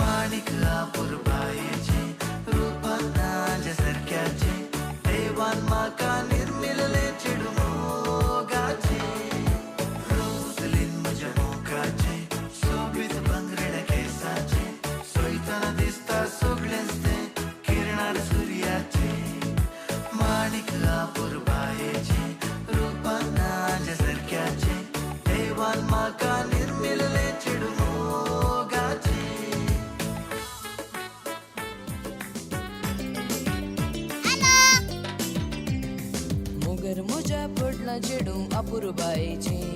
माणिक अपुरबायेचें रुपानाच्या सारक्याचें, देवान म्हाका निर्मिल्लें चेडूं मोगाचें। रोजलीन म्हज्या मोगाचें सोबीत भांगरेड्या केसाचें, चोयतना दिसता सगळेंच तें किरणार सुर्याचें। माणिक अपुरबायेचें रुपानाच्या सारक्याचें, देवान म्हाका निर्मिल्लें चेडूं मोगाचें। मोगर म्हज्या पडलां चेडूं अपुरबायेचें,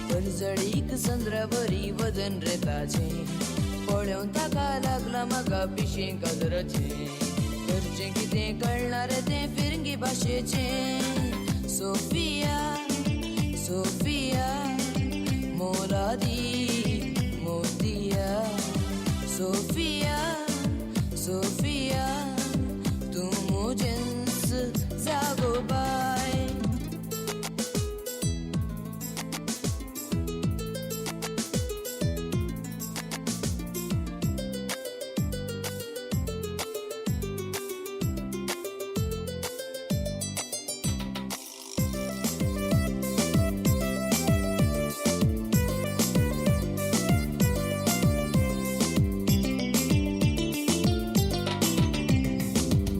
परजळीक चंद्रा बरी वजन रे ताचें। पळोवन ताका लागलां म्हाका पिशें काजराचें, करचें कितें कळना रे तें फिरंगी भाशेचें। सोफिया सोफिया मोलादी मोतिया, सोफिया सोफिया तूं म्हजेंच जागो बाय।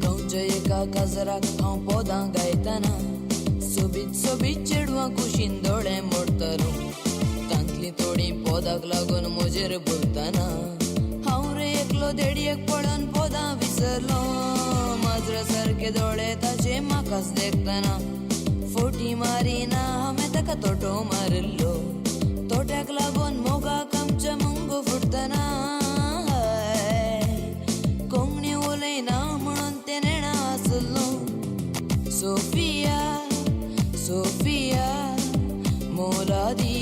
गांवच्या एका काजराक हांव पोदां गायतना, सोबीत सोबीत चेडवां कुशीन दोळे मोडतालो। तांतलीं थोडीं पोदाक लागून म्हजेर बोलतना, हांव रे एकलो देडयेक पळोवन पोदां विसरलो। माजरा सारके दोळे ताचे म्हाकाच देखतना, फोटी मारिना हांवें ताका तोटो मारिल्लो। तोट्याक लागून मोगाक आमच्या मुंगो फुटतना, कोंकणी उलयना म्हणून तें नेणा आसलो। सोफिया सोफिया मोलादी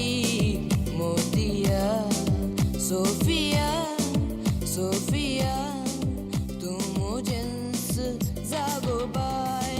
मोतिया, सोफिया सोफिया तूं म्हजेंच जागो बाय।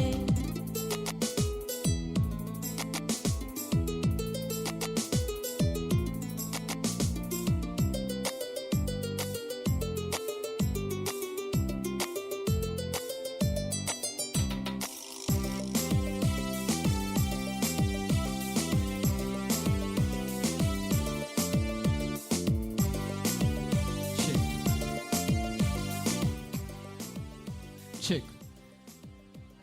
ಚೆಕ್.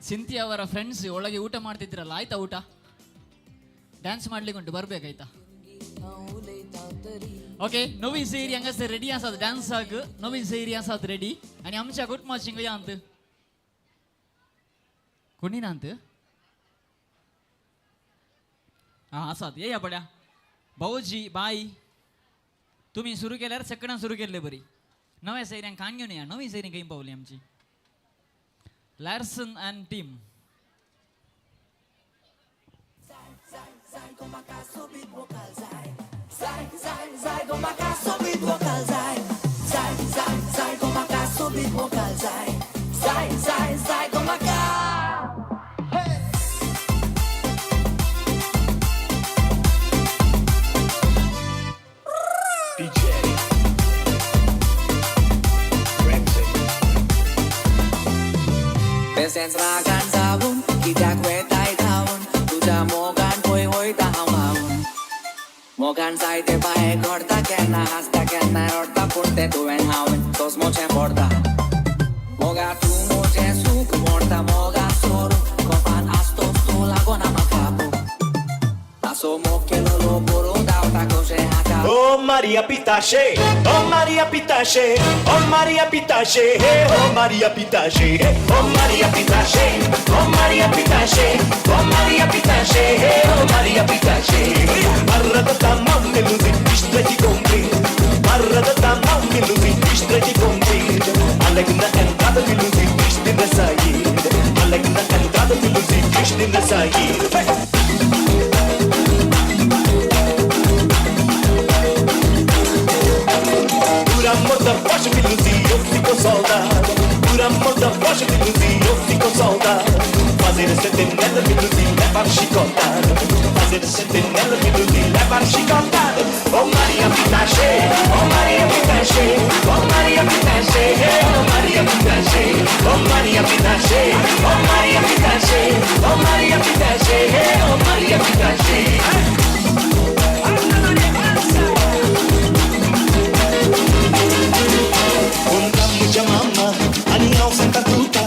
ಸಿಂಥಿಯಾ ಅವರ ಫ್ರೆಂಡ್ಸ್ ಒಳಗೆ ಊಟ ಮಾಡ್ತಿದ್ರಲ್ಲ, ಆಯ್ತಾ ಊಟ? ಡ್ಯಾನ್ಸ್ ಮಾಡ್ಲಿಕ್ಕೆ ಉಂಟು, ಬರ್ಬೇಕಾಯ್ತಾ? ಓಕೆ, नवी ಸೇರಿ ಹಂಗಸರ್ ರೆಡಿ आसात ಡ್ಯಾನ್ಸ್ ಆಗ್. नवी ಸೇರಿ आसात ರೆಡಿ. आनी आमच्या कुटुंबाची यांत कोणी नांत हां आसात. येया पड्या भाऊजी बाई, तुम्ही सुरू केल्यार सकडां सुरू केल्ले बरी. नव्या सैऱ्यांक खाण घेवन या. नवी सैरी खंय पावली आमची? Larson and team. बेसेंच रागान जावन कित्याक वेताय धांवन, तुज्या मोगान खंय वयता हांव व्हांवन. मोगान जायते पांये घडता, केन्ना हांसता केन्ना रडटा, पूण तें तुवें हांवें तोच मोचें पडटा. मोगा तूं म्हजें सूख मोडटा, मोगा सोरूंक कोपान आसतोच तूं लागना म्हाका पूण ताचो मोग केलोलो बरो धांवता कशें हाका. Oh Maria Pitache, oh Maria Pitache, oh Maria Pitache, oh Maria Pitache, oh Maria Pitache, oh Maria Pitache, oh Maria Pitache, oh Maria Pitache. Barra da mão me luzi, isto é de cumprir. Barra da mão me luzi, isto é de cumprir. Alegre na entrada me luzi, isto é sair. Alegre na entrada me luzi, isto é sair. Por amor da rocha me luzi, eu fico soldado. Por amor da rocha me luzi, eu fico soldado. Fazer a sentinela me luzi, levar chicotada. Fazer a sentinela me luzi, levar chicotada. Oh Maria Pitache, oh Maria Pitache, oh Maria Pitache, oh Maria Pitache, oh Maria Pitache, oh Maria Pitache, oh Maria Pitache, oh Maria Pitache. Mama, ani Santa Tuca,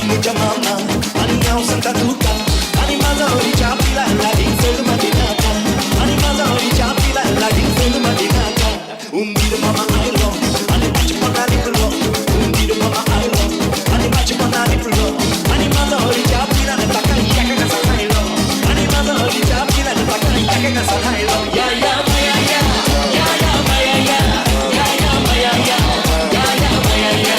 mucha mama, ani Santa Tuca, ani mazori chapila la dinfel madinata, ani mazori chapila la dinfel madinata, un dir mama I love, ani bachi panani pulo, un dir mama I love, ani bachi panani pulo, ani mazori chapila la taka yaka ka sahailo, ani mazori chapila la taka yaka ka sahailo, ya ya ya ya ya ya ya ya ya ya ya ya ya ya.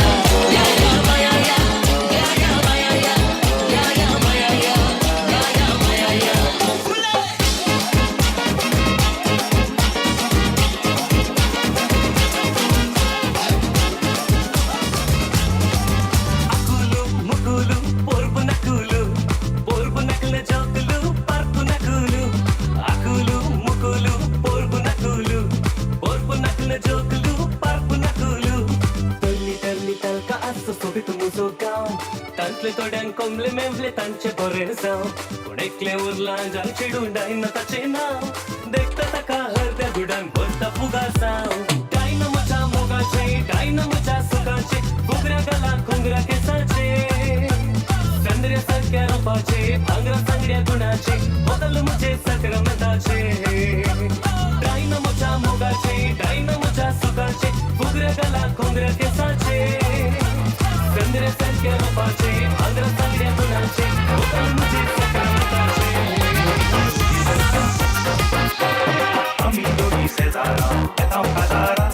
थोड्यांक कोंबले मेवले तांचे बरें जावं, पूण एकलें उरलां जाल चेडूं डायना ताचें नांव, देखता ताका हरद्या गुडान भरता फुगासांव. डायना म्हज्या मोगाचें, डायना म्हज्या सुखाचें, घुंगऱ्या गाला घुंगऱ्या केसाचें, चंद्र्या सारक्या रोपाचें, भांगरा सांगड्या गुणाचें, बदल म्हजें सक्रमताचें. डायना म्हज्या मोगाचें, डायना म्हज्या सुखाचें, घुंगऱ्या गाला घुंगऱ्या केसाचें, चंद्र्या सारक्या रोपाचें, भांगरा सांगड्या गुणाचें, बदल म्हजें सक्रमताचें. आमी दोगी शेजारा येता काजारा,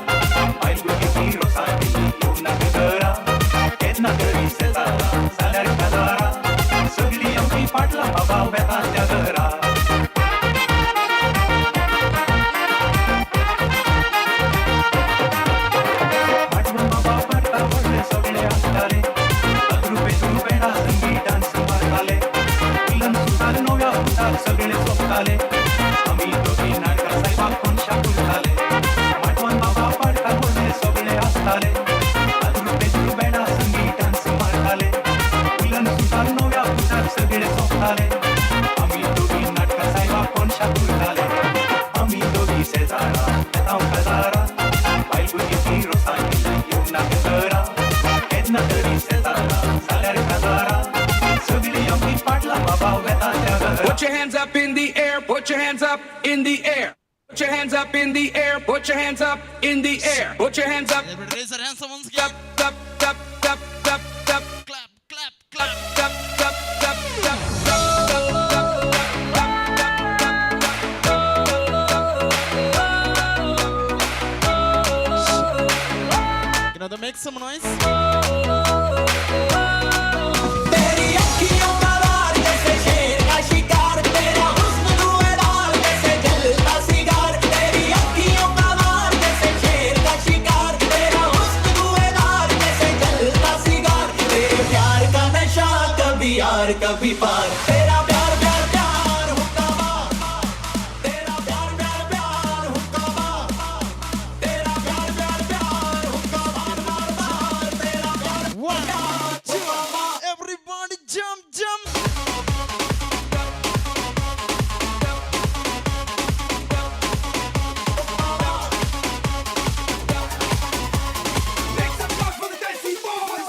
आयल भुरगीं रोसांची येवना घरा, केन्ना तरी शेजारा जाल्यार काजारा, सगळीं आमची फाटलां बाबा वेता त्या घरा. Put your hands up in the air. Put your hands up in the air. Put your hands up in the air. Put your hands up. Everybody raise your hands once again. Up, up, up, up, up, up. Clap, clap, clap. Up, up, up, up, up, up. Can I make some noise? तेरी अखियों का वार जैसे शेर का शिकार, तेरा हुस्न धुएंदार जैसे जलता सिगार। तेरी अखियों का वार जैसे शेर का शिकार, तेरा हुस्न धुएंदार जैसे जलता सिगार। तेरे प्यार का नशा कभी यार कभी पार, तेरा प्यार प्यार प्यार हुक्का, तेरा प्यार प्यार प्यार हुक्का, तेरा प्यार प्यार प्यार हुक्का, बार बार बार तेरा प्यार। 1 2 everybody jump jump. Make some noise for the Desi Boys.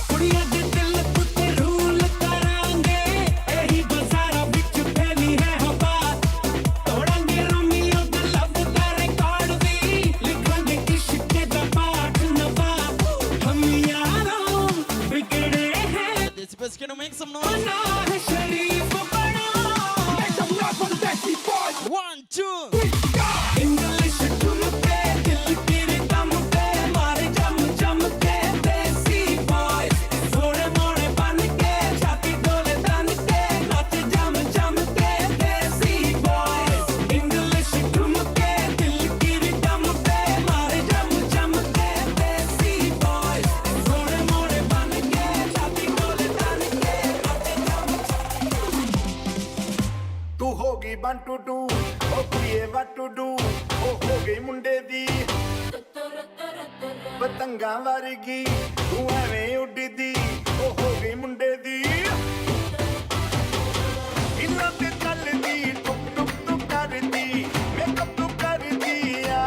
ਕੁੜੀਆਂ ਦੇ ਦਿਲ ਉੱਤੇ ਰੂਲ ਕਰਾਂਗੇ, ਇਹੀ ਬਾਜ਼ਾਰਾਂ ਵਿੱਚ ਫੈਲੀ ਹੈ ਹਵਾ। ਤੋੜਾਂਗੇ ਰੋਮੀਓ ਦੇ ਲਵ ਦਾ ਰਿਕਾਰਡ ਵੀ, ਲਿਖਾਂਗੇ ਇਸ਼ਕ ਦਾ ਪਾਠ ਨਵਾਂ। ਹਮ ਯਾਰੋਂ ਬਿਗੜੇ ਹੈ, Desi Boys, can you make some noise? ਬਣਾ ਹੈ ਸ਼ਰੀਫ ਬਣਾ। Make some noise for the Desi Boys. 1 2 3 go. English ਠੁਮਕੇ ਦਿਲ ਤੇਰੇ ਦਮ ਤੇ ਮਾਰੇ ਜਮ ਜਮ ਕੇ ਦੇਸੀ ਬॉयਜ਼। ਥੋੜੇ ਮੋੜੇ ਬਨ ਕੇ ਛਾਤੀ ਡੋਲੇ ਤਨ ਕੇ ਨੱਚ ਜਮ ਜਮ ਕੇ ਦੇਸੀ ਬॉयਜ਼। ਇੰਗਲਿਸ਼ ਠੁਮਕੇ ਦਿਲ ਤੇਰੇ ਦਮ ਤੇ ਮਾਰੇ ਜਮ ਜਮ ਕੇ ਦੇਸੀ ਬॉयਜ਼। ਥੋੜੇ ਮੋੜੇ ਬਨ ਕੇ ਛਾਤੀ ਡੋਲੇ ਤਨ ਕੇ ਨੱਚ ਜਮ। ਤੂੰ ਹੋ ਗਈ 1 2 2, ਉਹ ਕੁੜੀਏ what to do, ਉਹ ਹੋ ਗਈ ਮੁੰਡੇ ਦੀ ਪਤੰਗਾਂ ਵਰਗੀ, ਤੂੰ ਐਵੇਂ ਉੱਡਦੀ, ਉਹ ਹੋ ਗਈ ਮੁੰਡੇ ਦੀ। ਇਹਨਾਂ ਤੇ ਚੱਲਦੀ ਟੁਕ ਟੁਕ ਤੂੰ ਕਰਦੀ, ਮੇਕਅਪ ਤੂੰ ਕਰਦੀ ਆ,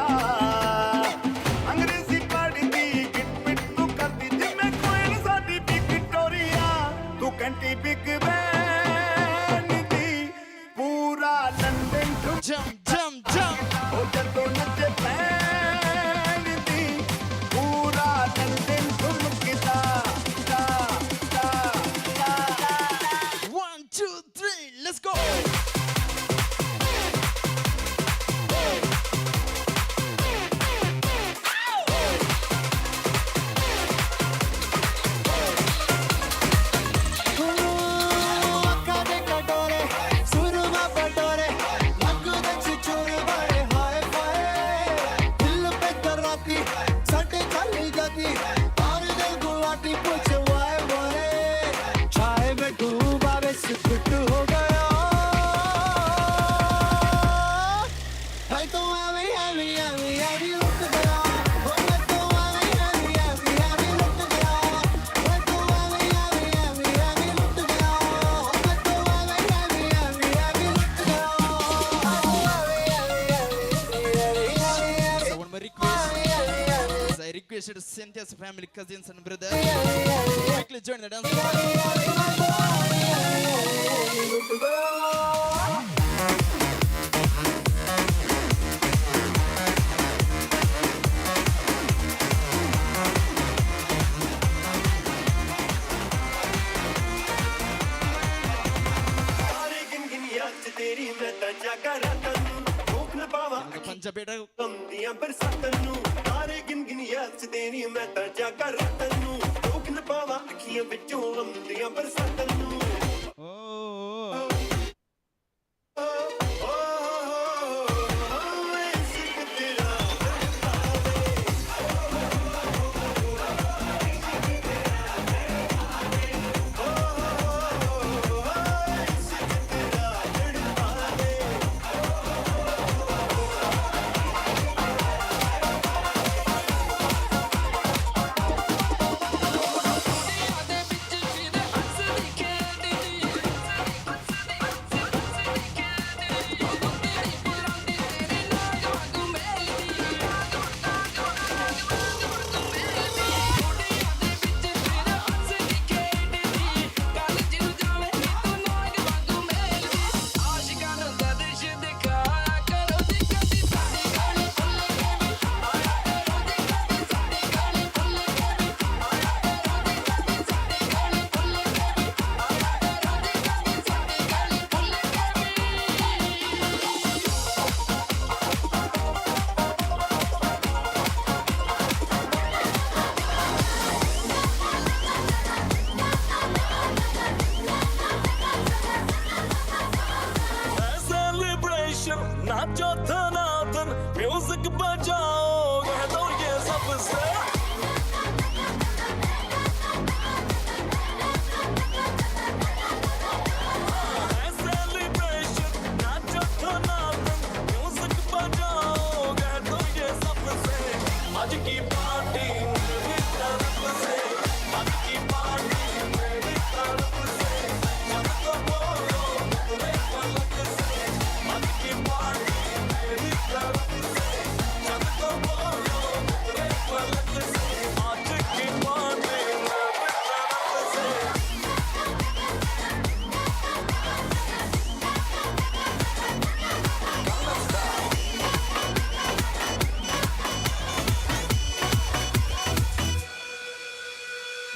ਅੰਗਰੇਜ਼ੀ ਪੜ੍ਹਦੀ, ਗਿੱਟ ਪਿੱਟ ਤੂੰ ਕਰਦੀ, ਜਿਵੇਂ ਕੋਈ ਸਾਡੀ ਵਿਕਟੋਰੀਆ। ਤੂੰ ਕੈਂਟੀ ਬਿਗ ਬੈਨ ਦੀ, ਪੂਰਾ ਲੰਡਨ ਜੰਪ ਜੰਪ ਜੰਪ। ਉਹ ਜਦੋਂ ਨੱਚੇ ਪੈਣ ਦੀ, ਪੂਰਾ London ਠੁਮਕਦਾ the the the. 1 2 3 let's go. ਅੱਖਾਂ ਦੇ ਕਟੋਰੇ ਸੁਰਮਾ ਪਟੋਰੇ ਲੱਗਦੇ ਛਿਛੋਰੇ ਬੜੇ ਹਾਏ ਫਾਏ। ਦਿਲ ਪੇ ਤਰਾਤੀ ਸਾਡੇ ਚੱਲ ਜਾਂਦੀ ਔਰ ਦਿਲ ਗੁਲਾਟੀ ਪੁੱਛ ਵਾਏ ਵਾਏ। ਛਾਏ ਮੈਂ ਡੂਬਾ ਬਿਸਕੁਟ ਹੋ ਗਿਆ, ਮੈਂ ਤਾਂ ਐਵੇਂ ਐਵੇਂ ਐਵੇਂ ਐਵੇਂ ਲੁੱਟ ਗਿਆ। ਹੋ ਮੈਂ ਤਾਂ ਐਵੇਂ ਐਵੇਂ ਐਵੇਂ ਐਵੇਂ ਲੁੱਟ ਗਿਆ। ਮੈਂ ਤਾਂ ਐਵੇਂ ਐਵੇਂ ਐਵੇਂ ਐਵੇਂ ਲੁੱਟ ਗਿਆ। ਮੈਂ ਤਾਂ ਐਵੇਂ ਐਵੇਂ ਐਵੇਂ ਐਵੇਂ ਲੁੱਟ ਗਿਆ। So one more request. As I requested Cynthia's family, cousins and brothers, quickly join the dance floor. ਤਾਰੇ ਗਿਣ ਗਿਣ ਯਾਦ 'ਚ ਤੇਰੀ ਮੈਂ ਤਾਂ ਜਾਗਾ ਰਾਤਾਂ ਨੂੰ, ਰੋਕ ਨਾ ਪਾਵਾਂ ਪੰਜਾਬੀ ਆਉਂਦੀਆਂ ਬਰਸਾਤਾਂ ਨੂੰ। ਤਾਰੇ ਗਿਣ ਗਿਣ ਯਾਦ 'ਚ ਤੇਰੀ ਮੈਂ ਤਾਂ ਜਾਗਾ ਰਾਤਾਂ ਨੂੰ, ਰੋਕ ਨਾ ਪਾਵਾਂ ਅੱਖੀਆਂ ਵਿੱਚੋਂ ਆਉਂਦੀਆਂ ਬਰਸਾਤਾਂ ਨੂੰ। ਓ ਇਸ਼ਕ ਤੇਰਾ। ਦੇ ਵਿੱਚ ਜਿਹਦੇ ਹੱਸਦੀ ਖੇਡਦੀ।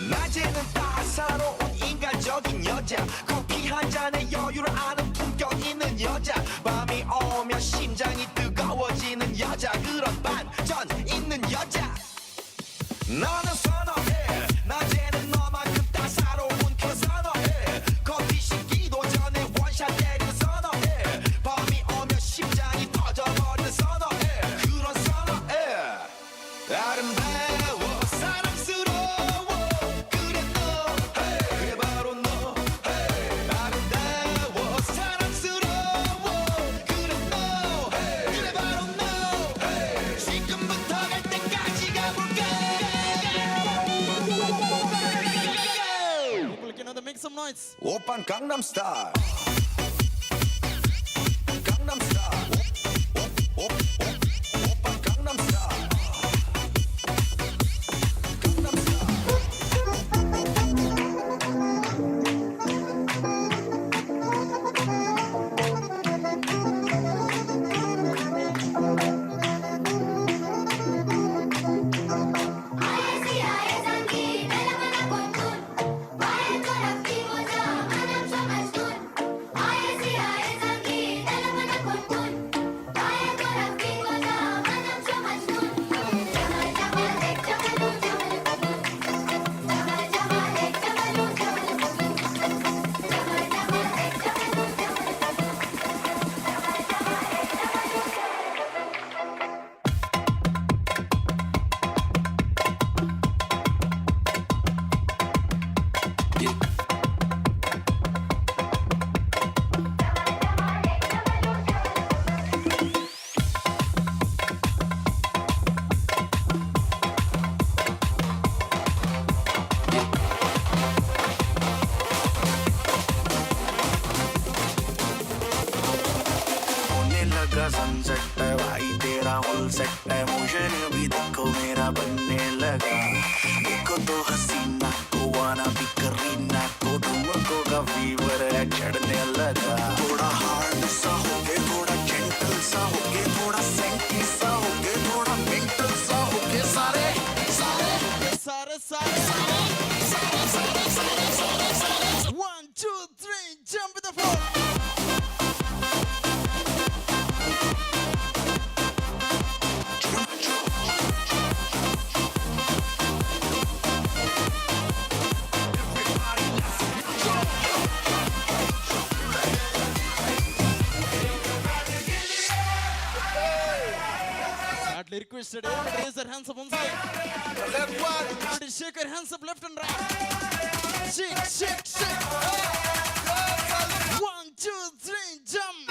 낮에는 따사로운 인간적인 여자, 커피 한 잔에 여유를 아는 품격 있는 여자, 밤이 오면 심장이 뜨거워지는 여자, 그런 반전 있는 여자. 나는 선어해. 낮에는 너만큼 따사로운 그 선어해. 커피 식기도 전에 원샷 때리는 선어해. 밤이 오면 심장이 터져버리는 선어해. 그런 선어해. 아름다워, 사랑스러워, 그래 너. 그래 바로 너. 아름다워, 사랑스러워, 그래 너. 그래 바로 너. 지금부터 갈 때까지 가볼까. People can make some noise. 오빤 강남스타일. 강남스타일. 오빤 강남스타일. होने लगा सनसेट है भाई, तेरा होल सेट है, मोशन भी देखो मेरा बनने लगा। देखो तो हसीना को आना भी करीना को, धुआं का फीवर है चढ़ने लगा। थोड़ा हार्ड सा होके, थोड़ा जेंटल सा होके, थोड़ा सेंटी सा होके, थोड़ा मेंटल सा होके, सारे सारे सारे सारे सारे सारे सारे सारे सारे. 1 2 3 jump in the floor. Sadly requested everybody raise their hands up once again. Left one, everybody shake your hands up left and right. Shake, shake, shake. 1 2 3 jump.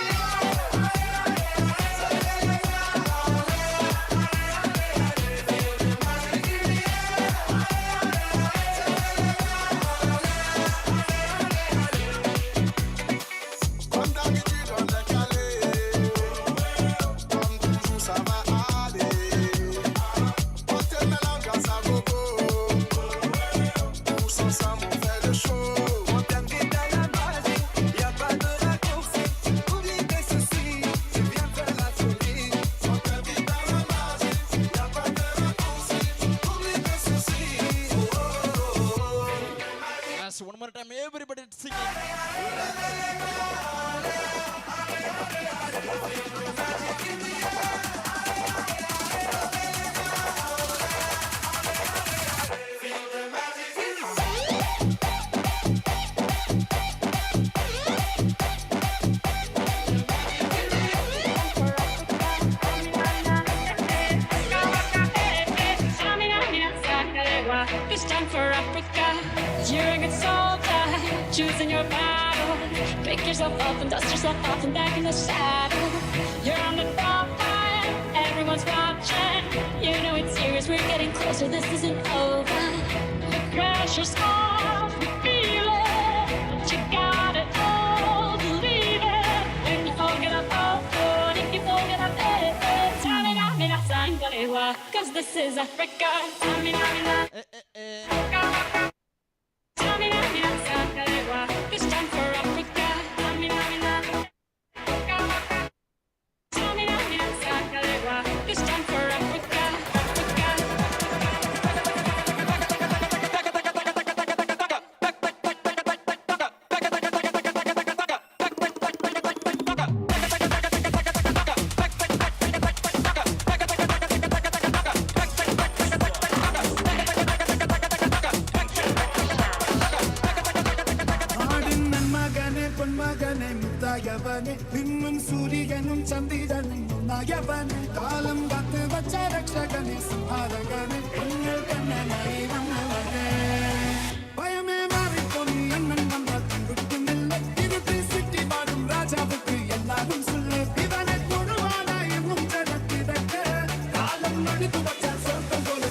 Comme d'habitude, on est calé. Comme toujours, ça va aller. On te mélange à sa gogo. Tous ensemble, on fait le show. On t'invite à la magie, y a pas de raccourci. Oublie tes soucis, tu viens faire la folie. On t'invite à la magie, y a pas de raccourci. Oublie tes soucis. Oh, oh, oh. Yes, one more time, everybody singing. This time for Africa. You're a good soldier, choosing your battle. Pick yourself up and dust yourself off and back in the saddle. You're on the front line, everyone's watching. You know it's serious, we're getting closer, this isn't over. The pressure's off, we feel it. But you got it all, believe it. When you fall, get up, oh, oh, and if you fall, get up, eh, eh. Tamina, mina, sangalewa, 'cause this is Africa. Tamina, mina. Tamina, mina, sangalewa, this time for Africa. Tamina, mina. Tamina, mina, sangalewa, this time for Africa. Africa. രക്ഷകനെ, നിന്നും സൂര്യനും ചന്ദ്രനും ഒന്നായവനെ, കാലം കാത്തു വച്ച രക്ഷകനെ, സംഹാരകനെ, എങ്ങൾ കണ്ണനായി വന്നവനെ. பயமே மாறிப்போனி அண்ணன் வந்தால் தங்குக்குமில்லை, இருட்டு சிட்டி வாழும் ராஜாவுக்கு எல்லாரும் சொல்லு, இவனை தொழுவானா என்னும் ஜனத்திடக்க, காலம் நடித்து வச்ச சொர்க்கம் போல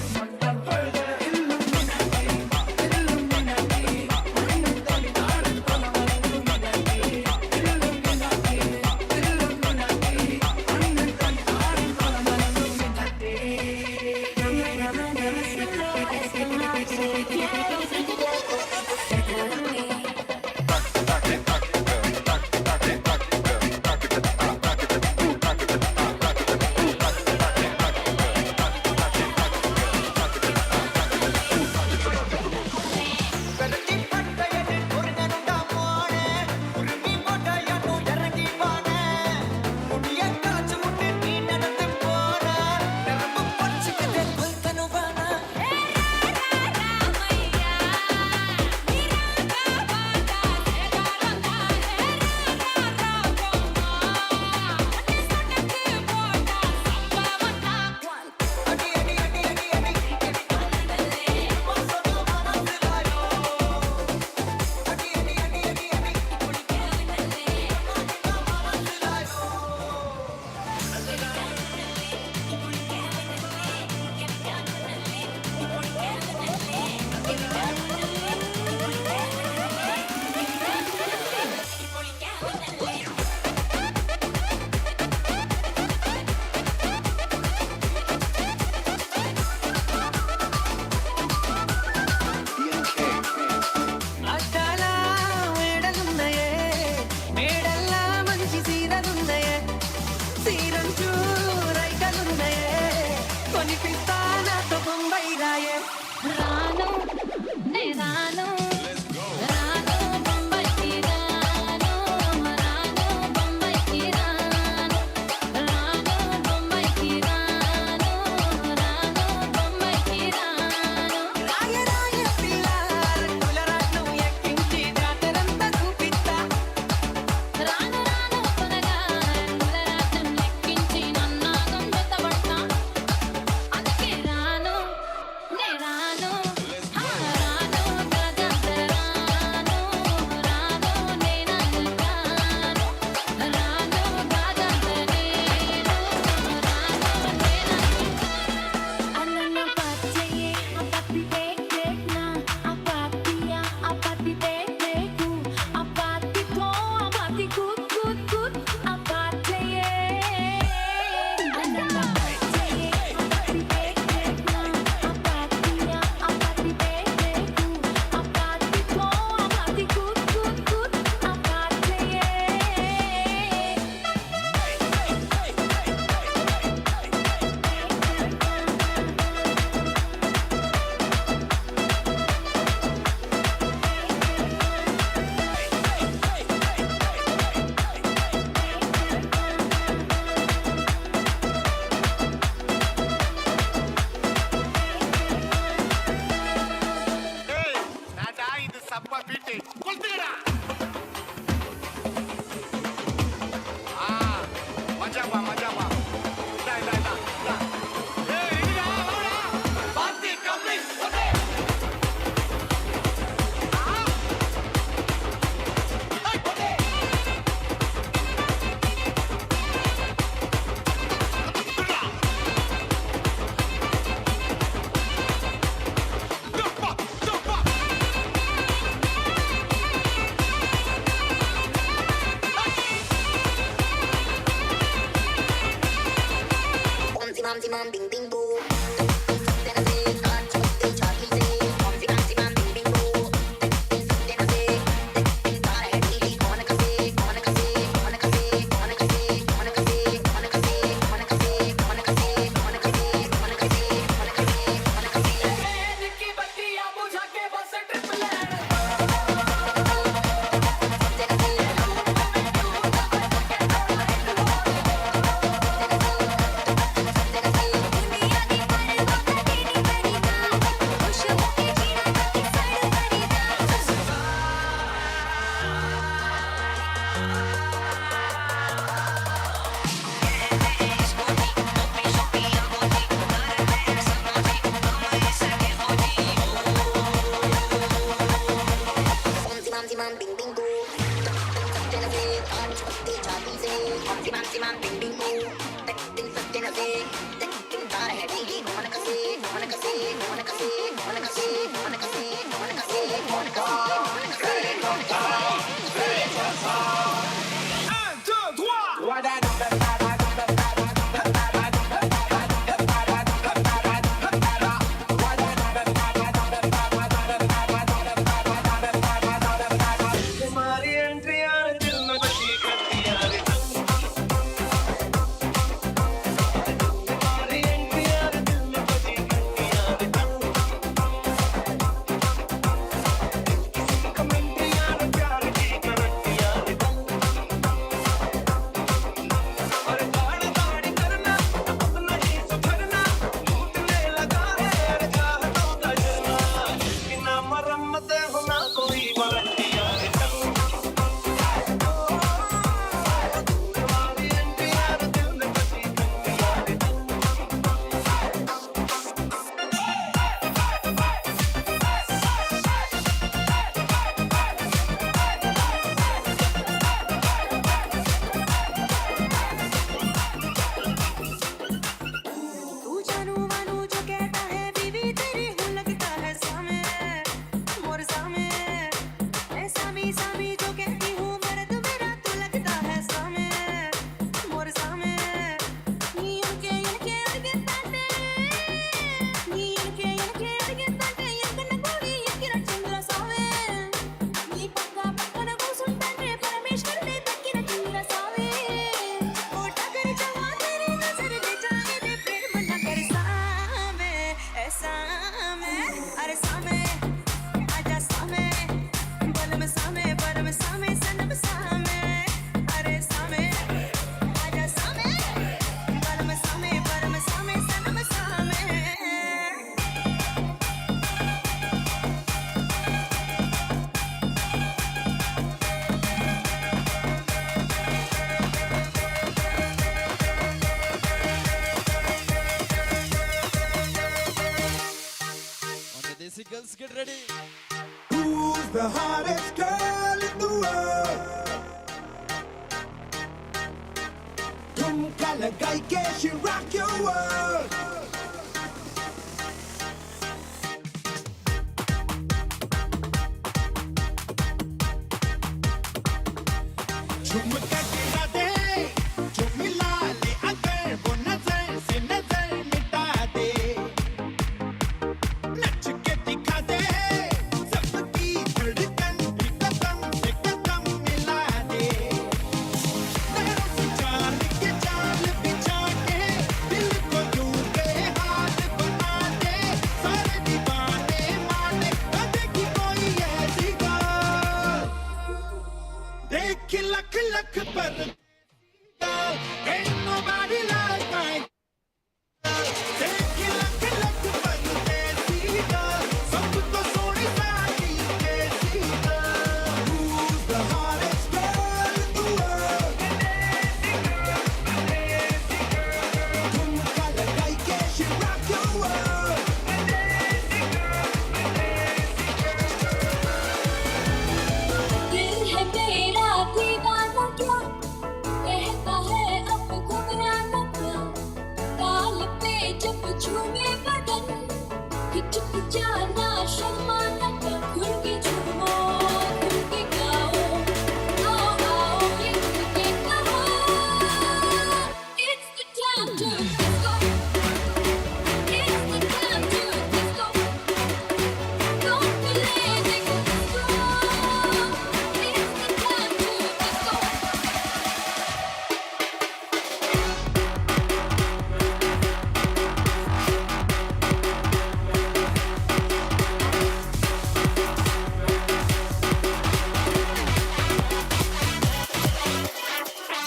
అద్దాల మేడలున్నాయే, మేడల్లా మంచి సీరలున్నాయే, సీరంచు రైకలున్నాయే, కొనిపిస్తా నాతో బొంబాయి రాయే. రాను నే రాను, రాను బొంబాయికి రాను, రాను బొంబాయికి రాను, రాను బొంబాయికి రాను, రాను బొంబాయికి రాను. రాయ రాయ పిల్ల కులరాట్నం ఎక్కించి జాతరంతా చూపిస్తా. రాను రాను కొనగా కులరాట్నం లెక్కించి నన్నాగం జతబడతా. అందుకే రాను నే రాను, హా రాను గగంత రాను, రాను నేననగాను, రాను గగంత నేను, రాను అన్నన్న పచ్చయే అపతి టేక్ నా అపతియా అపతి టేక్ అపతి కో అపతి కుత్ కుత్ కుత్ అపచ్చయే. అన్నన్న పచ్చయే అపతి టేక్ నా అపతియా అపతి టేక్ అపతి కో అపతి కుత్ కుత్ కుత్ అపచ్చయే. இது சப்பா பீட்டு கொளுத்துக்கடா. மஜாபா மஜாபா. இதா இதா இதா இதா. ஏய் இதுடா வாடா. பாத்தி கம்மி ஒடே. दुनिया दी Desi girls, get ready. Who's the hottest girl in the world? Thumka lagai ke she rock your world. झुमका गिरा दे, जो मिला ले अगर वो नजर से नजर मिटा दे, नच के दिखा दे, सबकी धड़कन भी कदम से कदम मिला दे, नैनों से जाल के जाल बिछा के दिल को यूं बेहाल बना दे, सारे दीवाने माने न देखी कोई ऐसी गाल, देख लख लख पर ain't nobody like my girl. देख लख लख पर देसी girl, सबको सोनी सारी देसी girl. Who's the hottest girl in the world? Thumka lagai ke she rock your world. दिल है मेरा दीवाना क्या कहता है अब घबराना क्या, गाल पे जब झूमे बदन हिचक जाना शर्माना क्या, खुल के झूमो खुल के गाओ, आओ आओ ये खुल के कहो, It's the time to disco, it's the time to disco, don't be lazy, disco, it's the time to disco.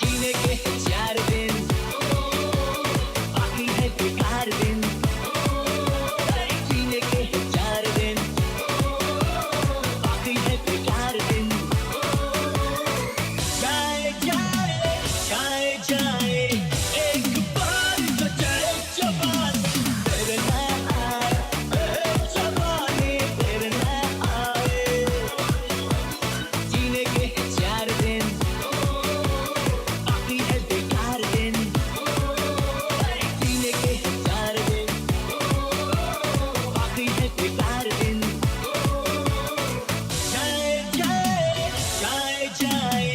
जीने के 4 दिन बाकी है बेकार दिन, जीने के 4 दिन बाकी है बेकार दिन, जाए जाए जाए जाए एक बार तो जाए जवान, फिर ना आए जवानी फिर ना आए, जीने के 4 दिन बाकी है बेकार दिन, जीने के 4 दिन बाकी है बेकार दिन, जाए जाए जाए जाए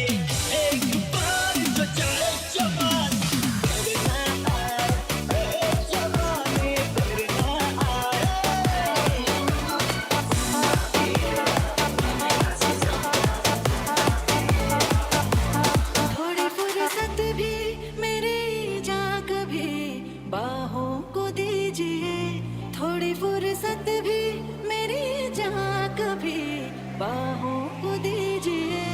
एक बार तो जाए जवान, फिर ना आए जवानी फिर ना आए। थोड़ी फुर्सत भी मेरी जा कभी बाहों को दीजिए, थोड़ी फुर्सत भी मेरी जा कभी बाहों को दीजिए,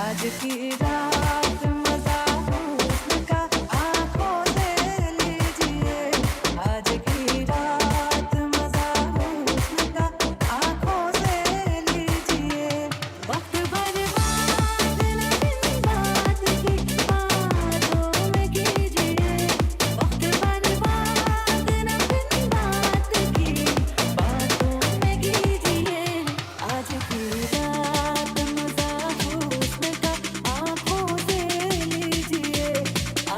आज की रात मजा हुस्न का आंखों से लीजिए, आज की रात मजा हुस्न का आंखों से लीजिए, वक्त बर्बाद न बिन बात की बातों में कीजिए, वक्त बर्बाद न बिन बात की बातों में कीजिए, आज की रात मजा हुस्न का आंखों से लीजिए,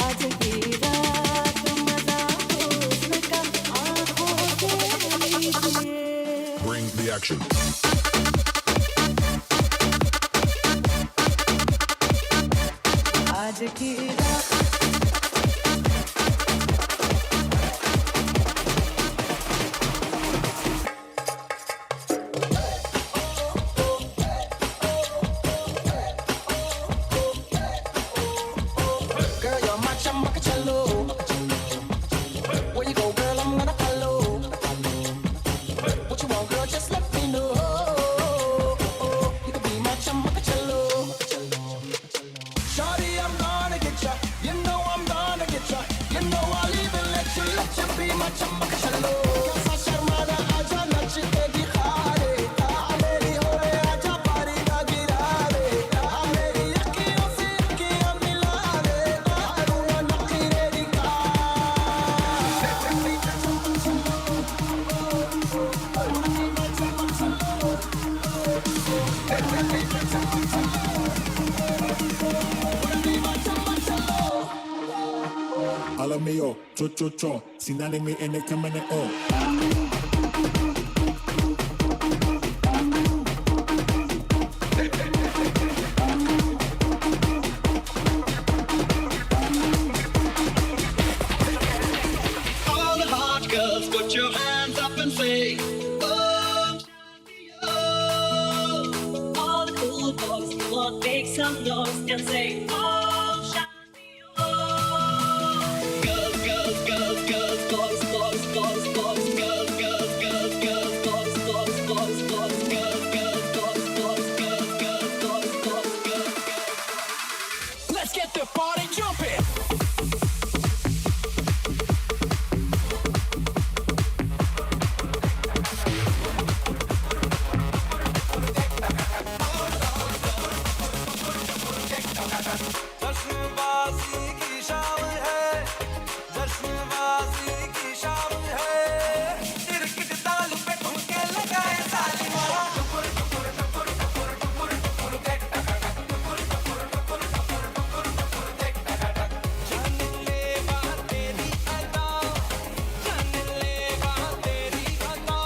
आज की रात मजा हुस्न का आंखों से लीजिए। Bring the action. आज की रात Girl, you're my chamachello. Where you go, girl, I'm gonna follow. What you want, girl, just let me know. You can be my chamachello. Shawty, I'm gonna get ya. Romeo, cho cho cho, sinaleng ene kamane o. All the hot girls, put your hands up and say, oh, oh. All the cool boys, come on, make some noise and say, oh, Shanti, oh. Girls, girls, girls, girls, boys, boys, boys, boys, girls, girls, girls, girls, boys, boys, boys, boys, girls, girls, boys, boys, girls, girls, boys, boys, girls, girls. Let's get the party jumping. जश्नबाजी की शाम है, जश्नबाजी की शाम है, तिरकिट ताल पे ठुमके लगाए जालिमा। टुकुर टुकुर टुकुर टुकुर टुकुर टुकुर देख टक टक, टुकुर टुकुर टुकुर टुकुर टुकुर टुकुर देख टक टक। जान लेगा तेरी अदा, जान लेगा तेरी अदा,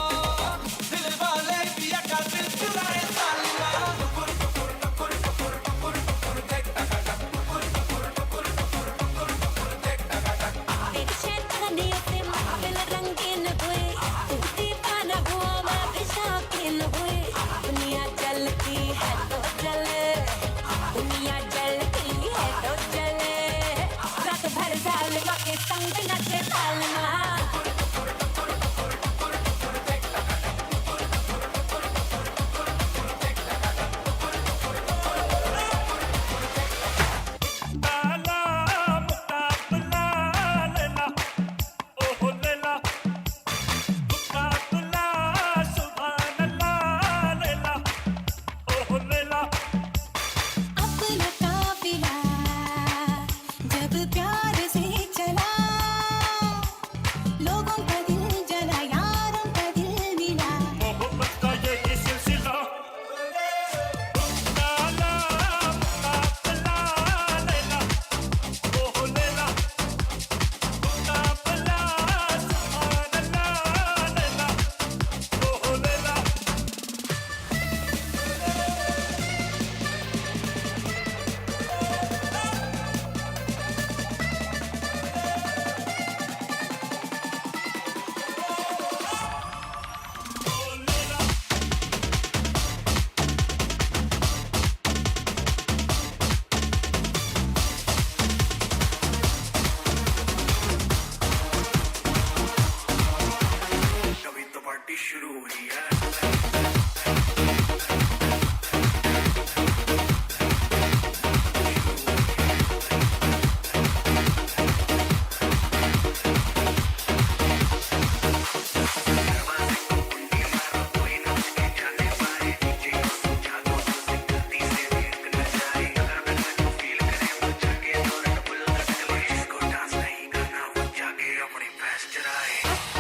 दिल वाले पिया का दिल चुराए जालिमा। टुकुर टुकुर टुकुर टुकुर टुकुर टुकुर देख टक टक, टुकुर टुकुर टुकुर टुकुर टुकुर टुकुर देख टक टक। तेरी शैतानियों से महफिल रंगीन हुई, तू दीवाना हुआ मैं भी शौकीन हुई। दुनिया जलती है तो जले, दुनिया जलती है तो जले, रात भर जालिमा के संग नचे जालिमा। ताला मुकाबला लेला, ओहो लेला, मुकाबला सुभान अल्लाह लेला, ओहो लेला। अपना काफिला जब प्यार से चला, लोगों का दिल जला, यारों का दिल मिला। मोहब्बत का यही सिलसिला, ताला मुकाबला लेला, ओहो लेला, मुकाबला सुभान अल्लाह लेला, ओहो लेला। अभी तो पार्टी शुरू हुई है।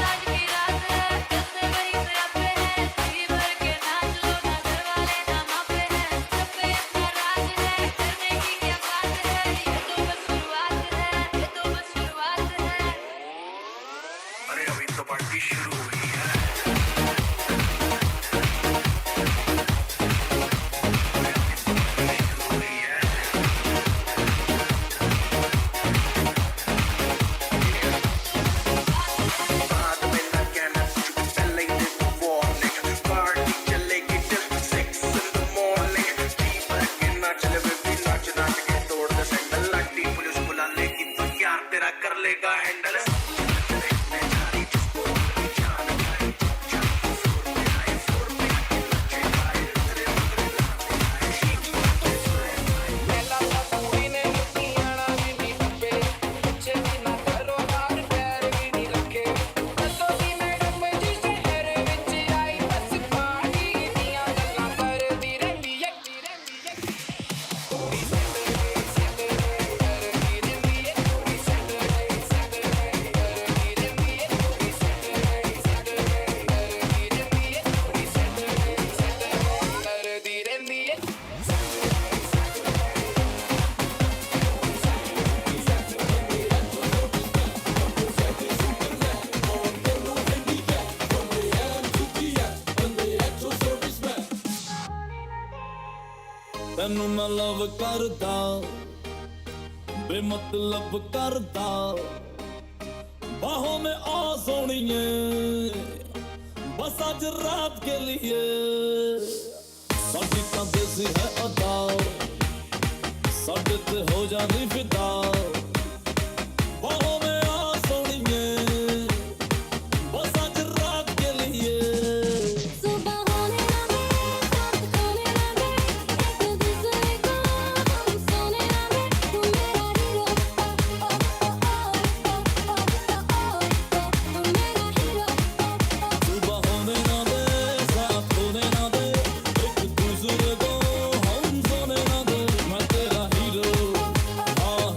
आज की रात है कैसे वही से अपे है, जी भर के नाच लो ना घर वाले ना मापे हैं, सब पे अपना राज है, डरने की क्या बात है, ये तो बस शुरुआत है, ये तो बस शुरुआत है। अरे अभी तो पार्टी शुरू हुई है। बाद में ना कहना कुछ भी, पहले ही दे दो warning। Party चलेगी till 6 in the morning। जी भर के नाच ले बेबी, नाच नाच के तोड़ दे सैंडल। लाठी पुलिस बुला लेगी तो यार तेरा कर लेगा हैंडल। मैं जा रही जिसको अपनी जान ਤੈਨੂੰ ਮੈਂ ਲਵ ਕਰਦਾ, ਬੇਮਤਲਬ ਕਰਦਾ। बाहों में आ सोनिए, बस आज रात के लिए। ਸਾਡੀ ਤਾਂ ਦੇਸੀ ਹੈ ਅਦਾ, ਸਾਡੇ ਤੇ ਹੋ ਜਾਣੀ ਫਿਦਾ। बाहों में आ सोनिए, बस आज रात के लिए। सुबह होने ना दे, साथ खोने ना दे, एक दूसरे को हम सोने ना दे। तू मेरा हीरो, ओ ओ ओ ओ ओ ओ ओ, तू मेरा हीरो। सुबह होने ना दे, साथ होने ना दे, एक दूसरे को हम सोने ना दे। मैं तेरा हीरो, हाँ।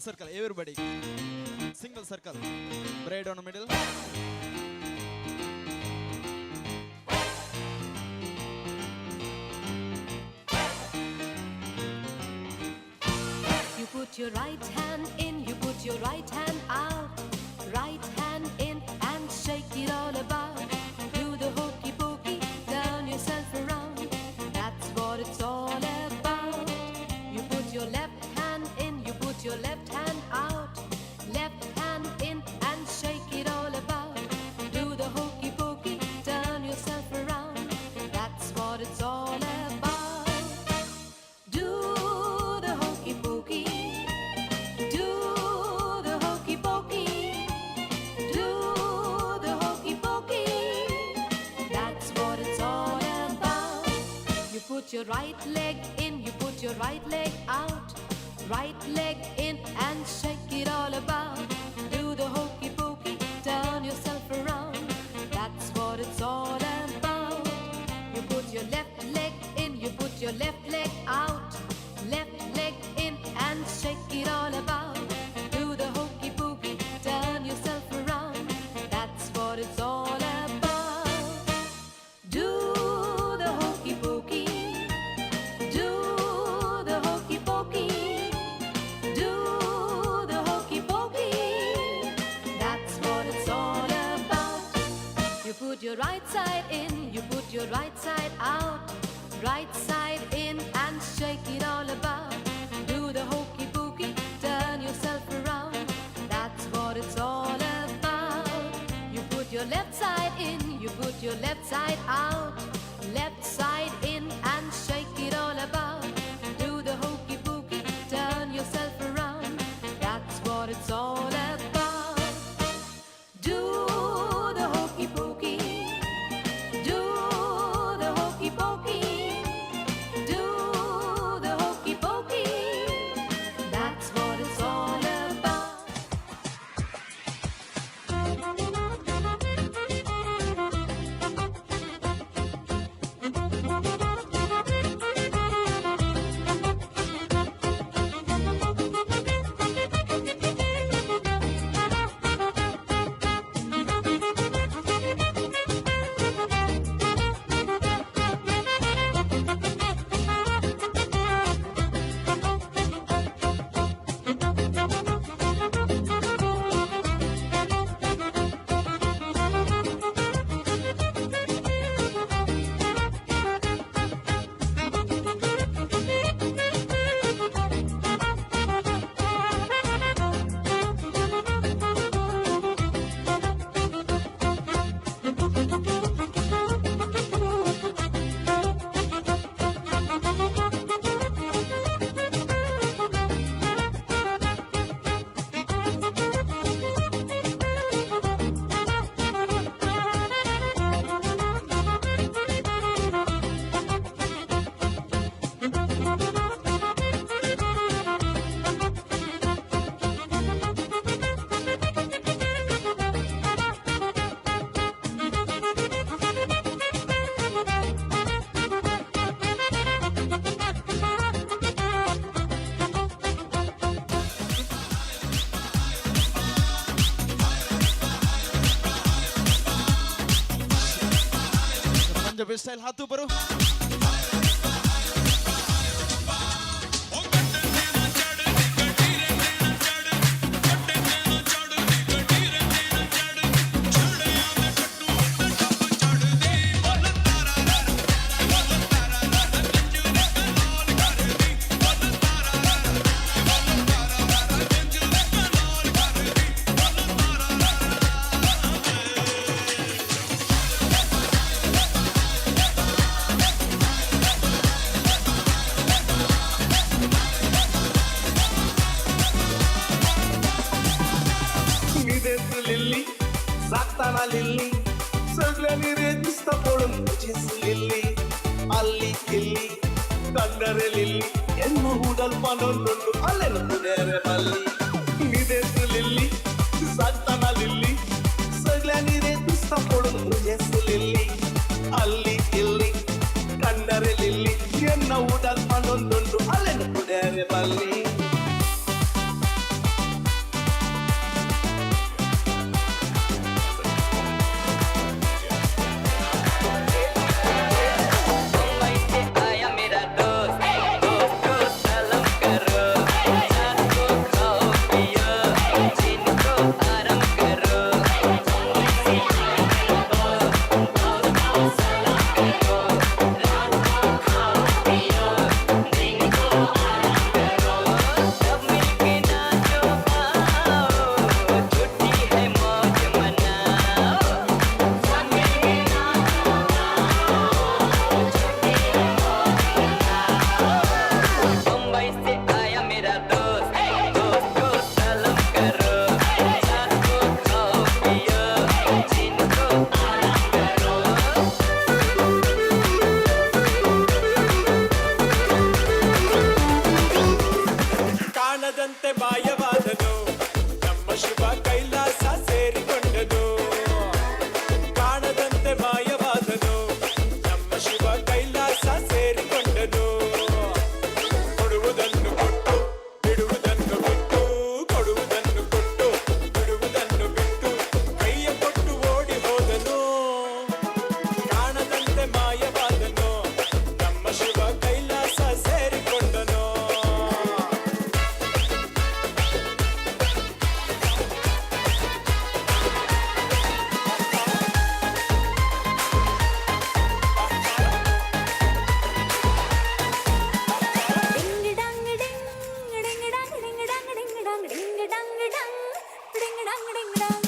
Circle, everybody. Single circle. Bride on the middle. You put your right hand in, you put your right hand out. Right hand in and shake it all about. Do the hokey pokey, turn yourself around. That's what it's all about. You put your left hand in, you put your left hand out. Left hand in and shake it all about. Do the hokey pokey, turn yourself around. That's what it's all about. Do the hokey pokey. Do the hokey pokey. Do the hokey pokey. That's what it's all about. You put your right leg in, you put your right leg out. Right leg in and shake it all about. Do the hokey pokey, turn yourself around. That's what it's all about. You put your left leg in, you put your left leg out. Left leg in and shake it all about. Do the hokey pokey, turn yourself around. That's what it's all about. Do the hokey pokey. Do the hokey pokey. Do the hokey pokey. That's what it's all about. You put your right side in, you put your right side out. Right side in and shake it all about. Do the hokey pokey, turn yourself around. That's what it's all about. You put your left side in, you put your left side out. Left side in and shake it all about. Do the hokey pokey, turn yourself around. That's what it's all about. Do the hokey pokey. Do the hokey pokey. Do the hokey pokey. That's what it's all about. Punjabi style हाथ ऊपर हो। Lily जागताना लिल्ली सगळ्यांनी रे दिसता पळोवन तुजीच लिल्ली अल्ली किल्ली कंडरे लिल्ली ಎನ್ನು ಉಡಲ್ ಪನೊಂದುಂಡು ಅಲ್ಲೆನು ತುದೇರೆ ಬಲ್ಲಿ ನಿದೇಸು ಲಿಲ್ಲಿ ಸಾಕ್ತಾನ ಲಿಲ್ಲಿ ಸಗಳ್यांनी रे दिसता पळोवन तुजेच लिल्ली ಅಲ್ಲಿ ಇಲ್ಲಿ ಕಂಡರೆ ಲಿಲ್ಲಿ ಎನ್ನ ಉಡಲ್ ಪನೊಂದುಂಡು ಅಲ್ಲೆನು ತುದೇರೆ ಬಲ್ಲಿ. ಕಾಣದಂತೆ ಮಾಯವಾದನು ನಮ್ಮ ಶಿವ ಕೈಲಾಸ ಸೇರಿಕೊಂಡನು. ಕಾಣದಂತೆ ಮಾಯವಾದನು ನಮ್ಮ ಶಿವ ಕೈಲಾಸ ಸೇರಿಕೊಂಡನು. ಕೊಡುವುದನ್ನು ಕೊಟ್ಟು ಬಿಡುವುದನ್ನು ಬಿಟ್ಟು, ಕೊಡುವುದನ್ನು ಕೊಟ್ಟು ಬಿಡುವುದನ್ನು ಬಿಟ್ಟು, ಕೈಯ ಕೊಟ್ಟು ಓಡಿ ಹೋದನು. ಕಾಣದಂತೆ ಮಾಯವಾದನು ನಮ್ಮ Shiva Kailasa ಸೇರಿಕೊಂಡನು. Ding dong ding, ding dong ding dong ding dong ding dong dong, ding dong ding dong.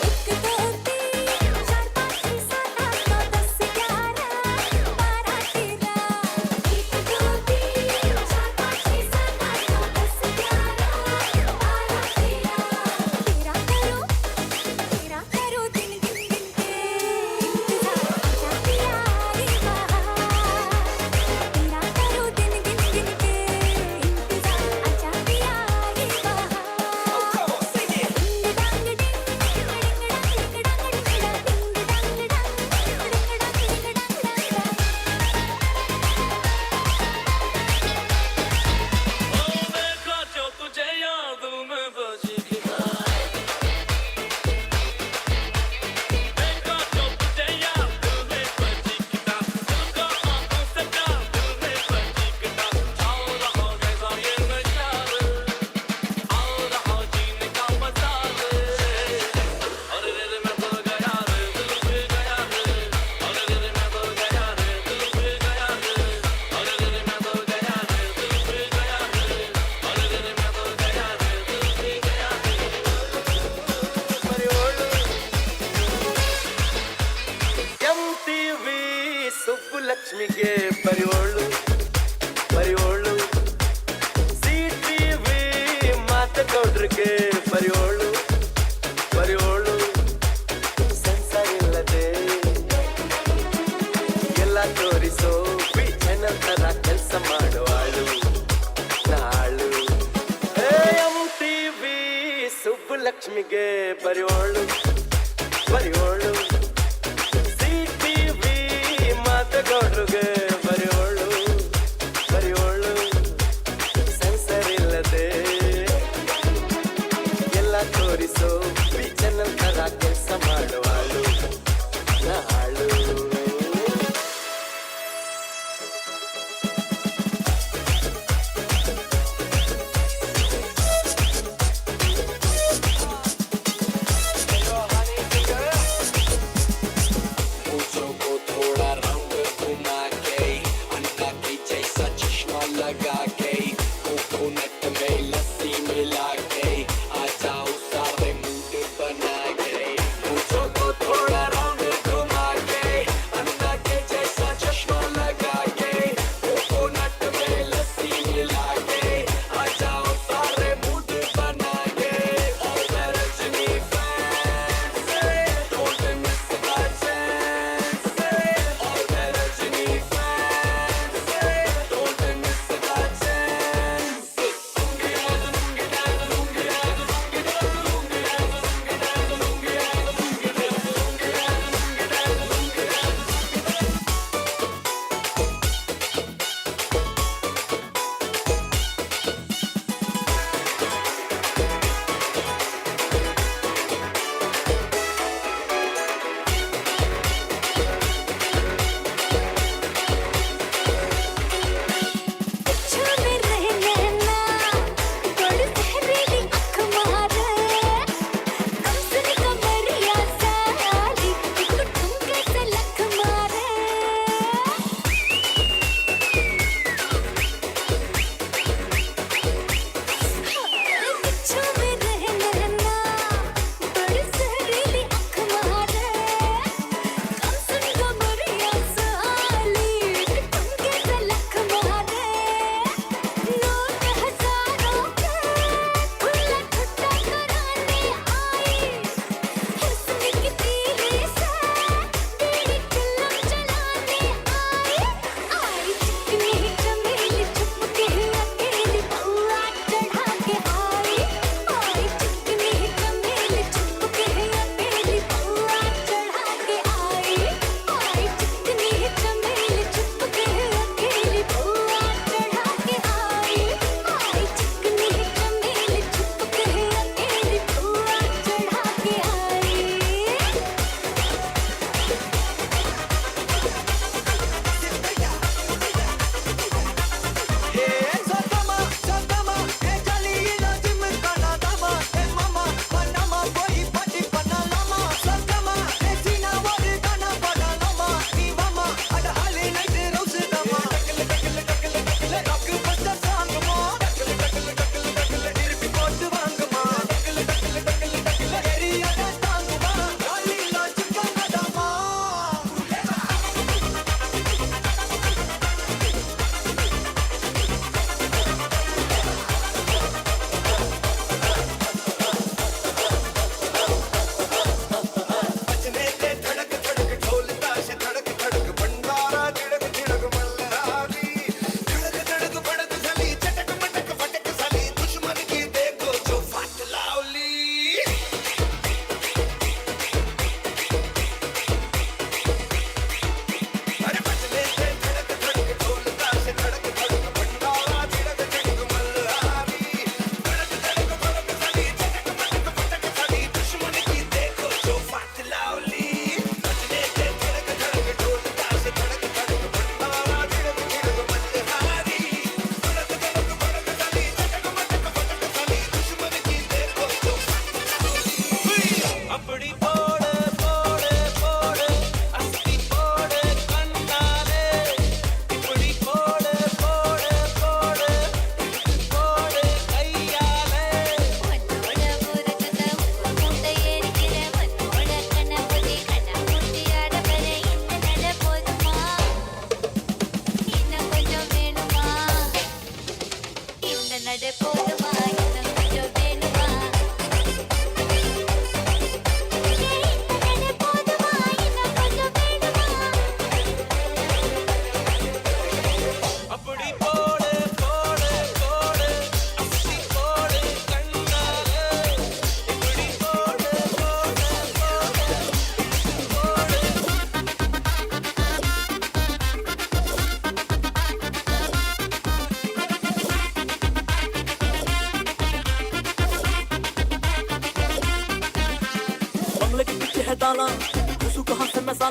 एक दो तीन चार पाँच छः सात आठ नौ दस ग्यारह बारह तेरह. एक दो तीन चार पाँच छः सात आठ नौ दस ग्यारह बारह तेरह. तेरा करो दिन गिन गिन के इंतजार, आजा पिया रे बाहर. तेरा करो दिन गिन गिन के इंतजार, आजा पिया रे बाहर. डिंग डांग डिंग, डिंग डांग डिंग डांग डिंग डांग डिंग डांग डांग, डिंग डांग डिंग डांग डांग डांग. देखा जो तुझे याद में बजी गिटार, देखा जो तुझे याद में बजी गिटार, दिल का आंखों से प्यार दिल में बजी गिटार. आओ रहो जैसा ये नजारे, आओ रहो जीने का मजा रे. अरे रे रे मैं तो गया रे, दिल पे गया रे. अरे रे रे मैं तो गया रे, दिल पे गया रे. अरे रे रे मैं तो गया रे, दिल पे गया रे. अरे रे रे मैं तो गया रे, दिल पे गया रे. ಎಂಟಿವಿ ಸುಬ್ಬುಲಕ್ಷ್ಮಿಗೆ ಬರಿಯೋಳು ಬರಿಯೋಳು, ಸಿಟಿವಿ ಮಾತಗೌಡ್ರಿಗೆ ಬರಿಯೋಳು ಬರಿಯೋಳು. ಸೆನ್ಸರ್ ಇಲ್ಲದೆ ಎಲ್ಲ ತೋರಿಸೋ ಬಿ ಚಾನಲ್ ತರ ಕೆಲಸ ಮಾಡೋ ಆಳು ನಾಳು. ಎಂಟಿವಿ ಸುಬ್ಬುಲಕ್ಷ್ಮಿಗೆ ಬರಿಯೋಳು ಬರಿಯೋಳು, ಸಿಟಿವಿ ಮಾತಗೌಡ್ರಿಗೆ ಬರಿಯೋಳು ಬರಿಯೋಳು. ಸೆನ್ಸರ್ ಇಲ್ಲದೆ ಎಲ್ಲ ತೋರಿಸೋ ಬಿ ಚಾನಲ್ ತರ ಕೆಲಸ ಮಾಡುವಾಳು ನಾಳು. Honey,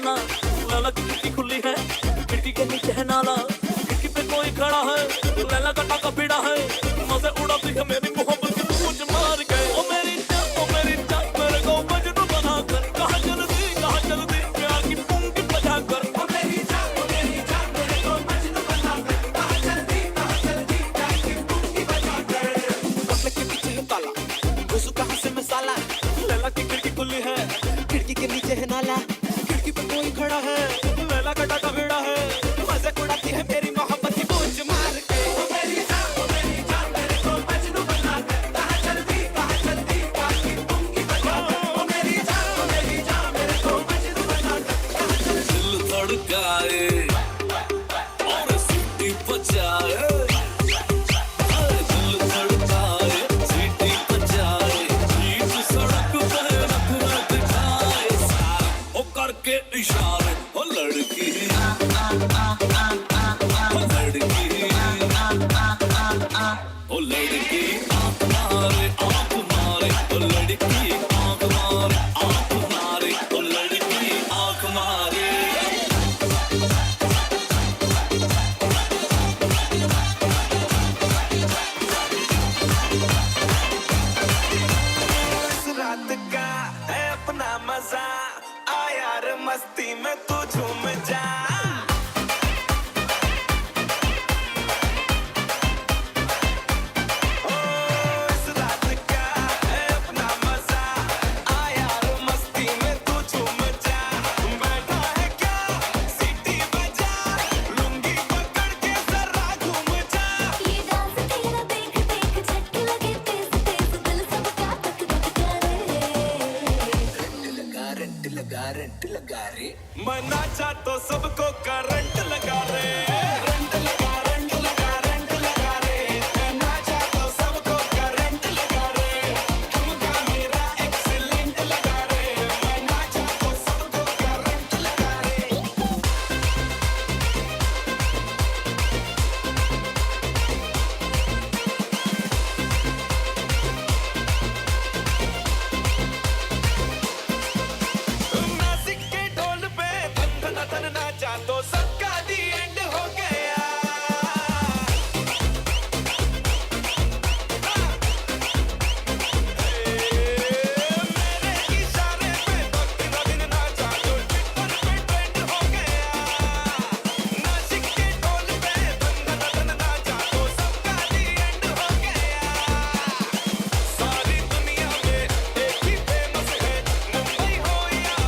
नाला। लैला की खिड़की खुली है, खिड़की के नीचे है नाला। खिड़की पे कोई खड़ा है, लैला का टाका भिड़ा है। मजे उड़ाती है मेरी मोहब्बत की पूंछ मार के। ओ मेरी जान, ओ मेरी जान, मेरे को मजनू बना कर। कहाँ चल दी, कहाँ चल दी, प्यार की पूंगी बजा कर। ओ मेरी जान, ओ मेरी जान, मेरे को मजनू बना कर। कहाँ चल दी, प्यार की पूंगी बजा कर। बंगले के पीछे है ताला, घुसू कहाँ से मसाला। लैला की खिड़की खुली है, खिड़की के नीचे है नाला। खिड़की पे कोई खड़ा है, लैला का टाका भिड़ा है। मजे उड़ाती है मेरी मोहब्बत की पूंछ मार के। ओ मेरी जान, ओ मेरी जान, मेरे को मजनू बना कर। कहाँ चल दी, प्यार की पूंगी बजा कर। ओ मेरी जान, ओ मेरी जान, मेरे को मजनू बना कर। कहाँ चल दिल धड़काए और सीटी बजाए। दिल धड़काए सीटी बजाए, बीच सड़क पे नखरा दिखाए। ओ करके इशारे, ओ लड़की, ओ लड़की, ओ लड़की आँख मारे, आँख मारे, ओ लड़की आँख मारे, आँख मारे, ओ लड़की आँख मारे। इस रात का है अपना मजा, आ यार मस्ती में तू झूम जा। ओ इस रात का है अपना मजा, आ यार मस्ती में तू झूम जा। बैठा है क्या सीटी बजा, लुंगी पकड़ के जरा घूम जा। ये डांस तेरा देख देख झटके लगे तेज तेज, दिल सबका धक धक करे। करंट लगा, करंट लगा रे। मैं नाचा तो सबको करंट लगा रे। करंट लगा, करंट लगा, करंट लगा रे। मैं नाचा तो सबको करंट लगा रे। ठुमका मेरा एक्सीलेंट लगा रे। मैं नाचा तो सबको करंट लगा रे। नासिक के ढोल पे धन धन धन नाचा तो सबका दी एंड हो गया। मेरे इशारे पे भक्त दिन नाचा तो ट्विटर पे ट्रेंड हो गया। नासिक के ढोल पे धन धन धन नाचा तो सबका दी एंड हो गया। सारी दुनिया में एक ही फेमस है, मुंबई हो या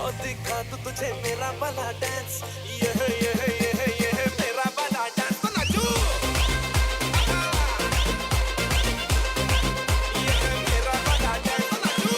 और दिखा तो तुझे मेरा वाला डांस, यह यह यह यह मेरा वाला डांस। तो नाचू, यह मेरा वाला डांस, तो नाचू।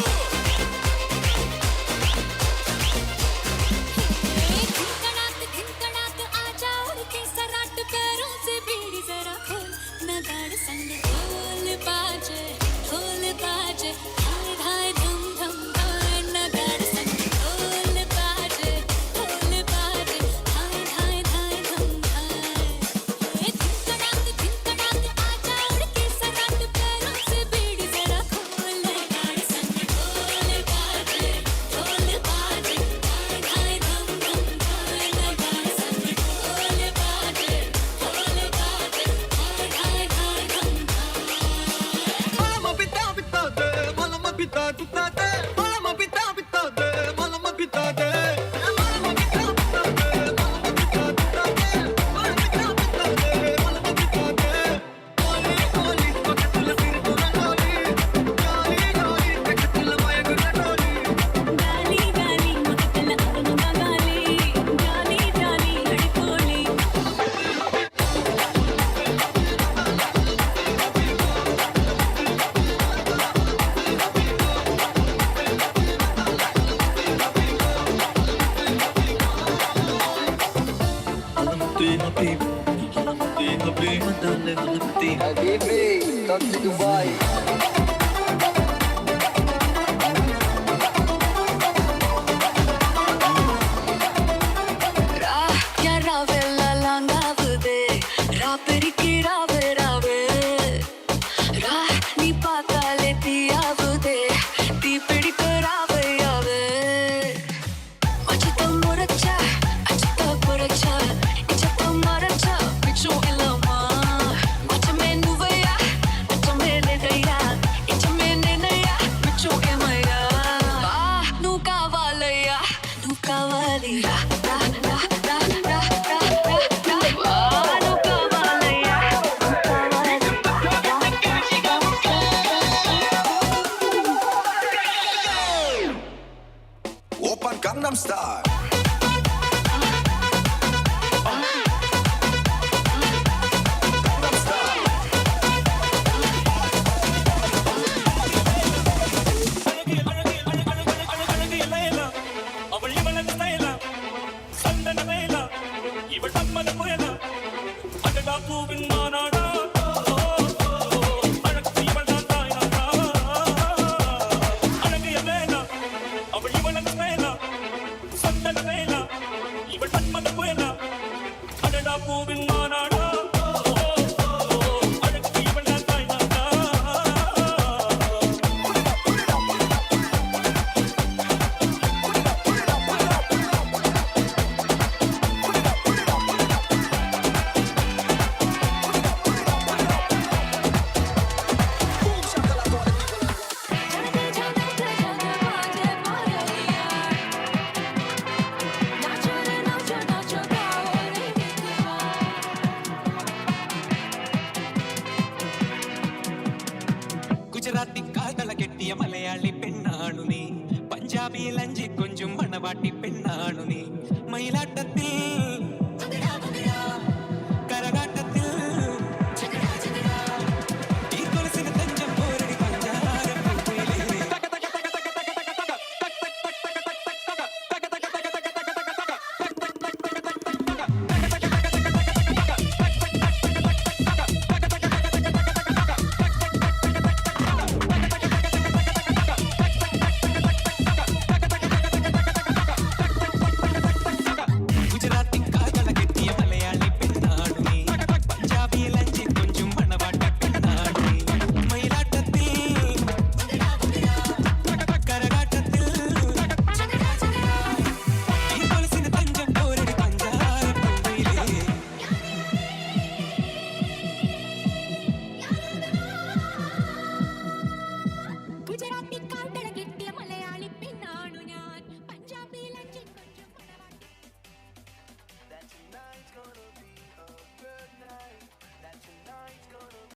धिनकड़ाक धिनकड़ाक आजा उड़ के सराट, पैरों से बीड़ी जरा खोल, नगाड़ संग ढोल बाजे, ढोल बाजे, धाय धाय धम धम धाय। नगाड़ संग ढोल बाजे, ढोल बाजे, धाय धाय धाय धम धाय। धिनकड़ाक धिनकड़ाक आजा उड़ के सराट, पैरों से बीड़ी जरा खोल, नगाड़ संग ढोल बाजे, ढोल बाजे, धाय धाय धम धम धाय। नगाड़ संग ढोल बाजे, ढोल बाजे, धाय धाय धाय धम Malama pita pita de, malama pita pita de, malama pita pita de, malama pita de. Malama pita pita de, malama pita pita de, malama pita pita de, malama pita de. Oli oli, pakatula sir pura oli, jolly jolly, pakatula maya gura toli. गाली गाली मकतल अरुणा गाली, गाली गाली लड़कोली। Habibi, come to Dubai. क्या रावे लांगाव दे, रापरी की रावे रावे, राह नी पाताले पियाव दे। Gangnam Style. அவள் இவளது ஸ்டைலா சந்தன வேலா இவள் நம்மன புயலா அடடா பூவின் மாநாடா அழகு இவள் தான் தாய்நாடா அழகிய வேலா அவள் இவளது ஸ்டைலா சந்தன வேலா இவள் மன்மத புயலா அடடா பூவின் மாநாடா அழகு இவள் தான் தாய்நாடா. ഗുജറാത്തി കാതള കെട്ടിയ മലയാളി പെണ്ണാണു നീ, പഞ്ചാബിയിൽ അഞ്ചി കൊഞ്ചും മണവാട്ടി പെണ്ണാണു നീ, മയിലാട്ടത്തിൽ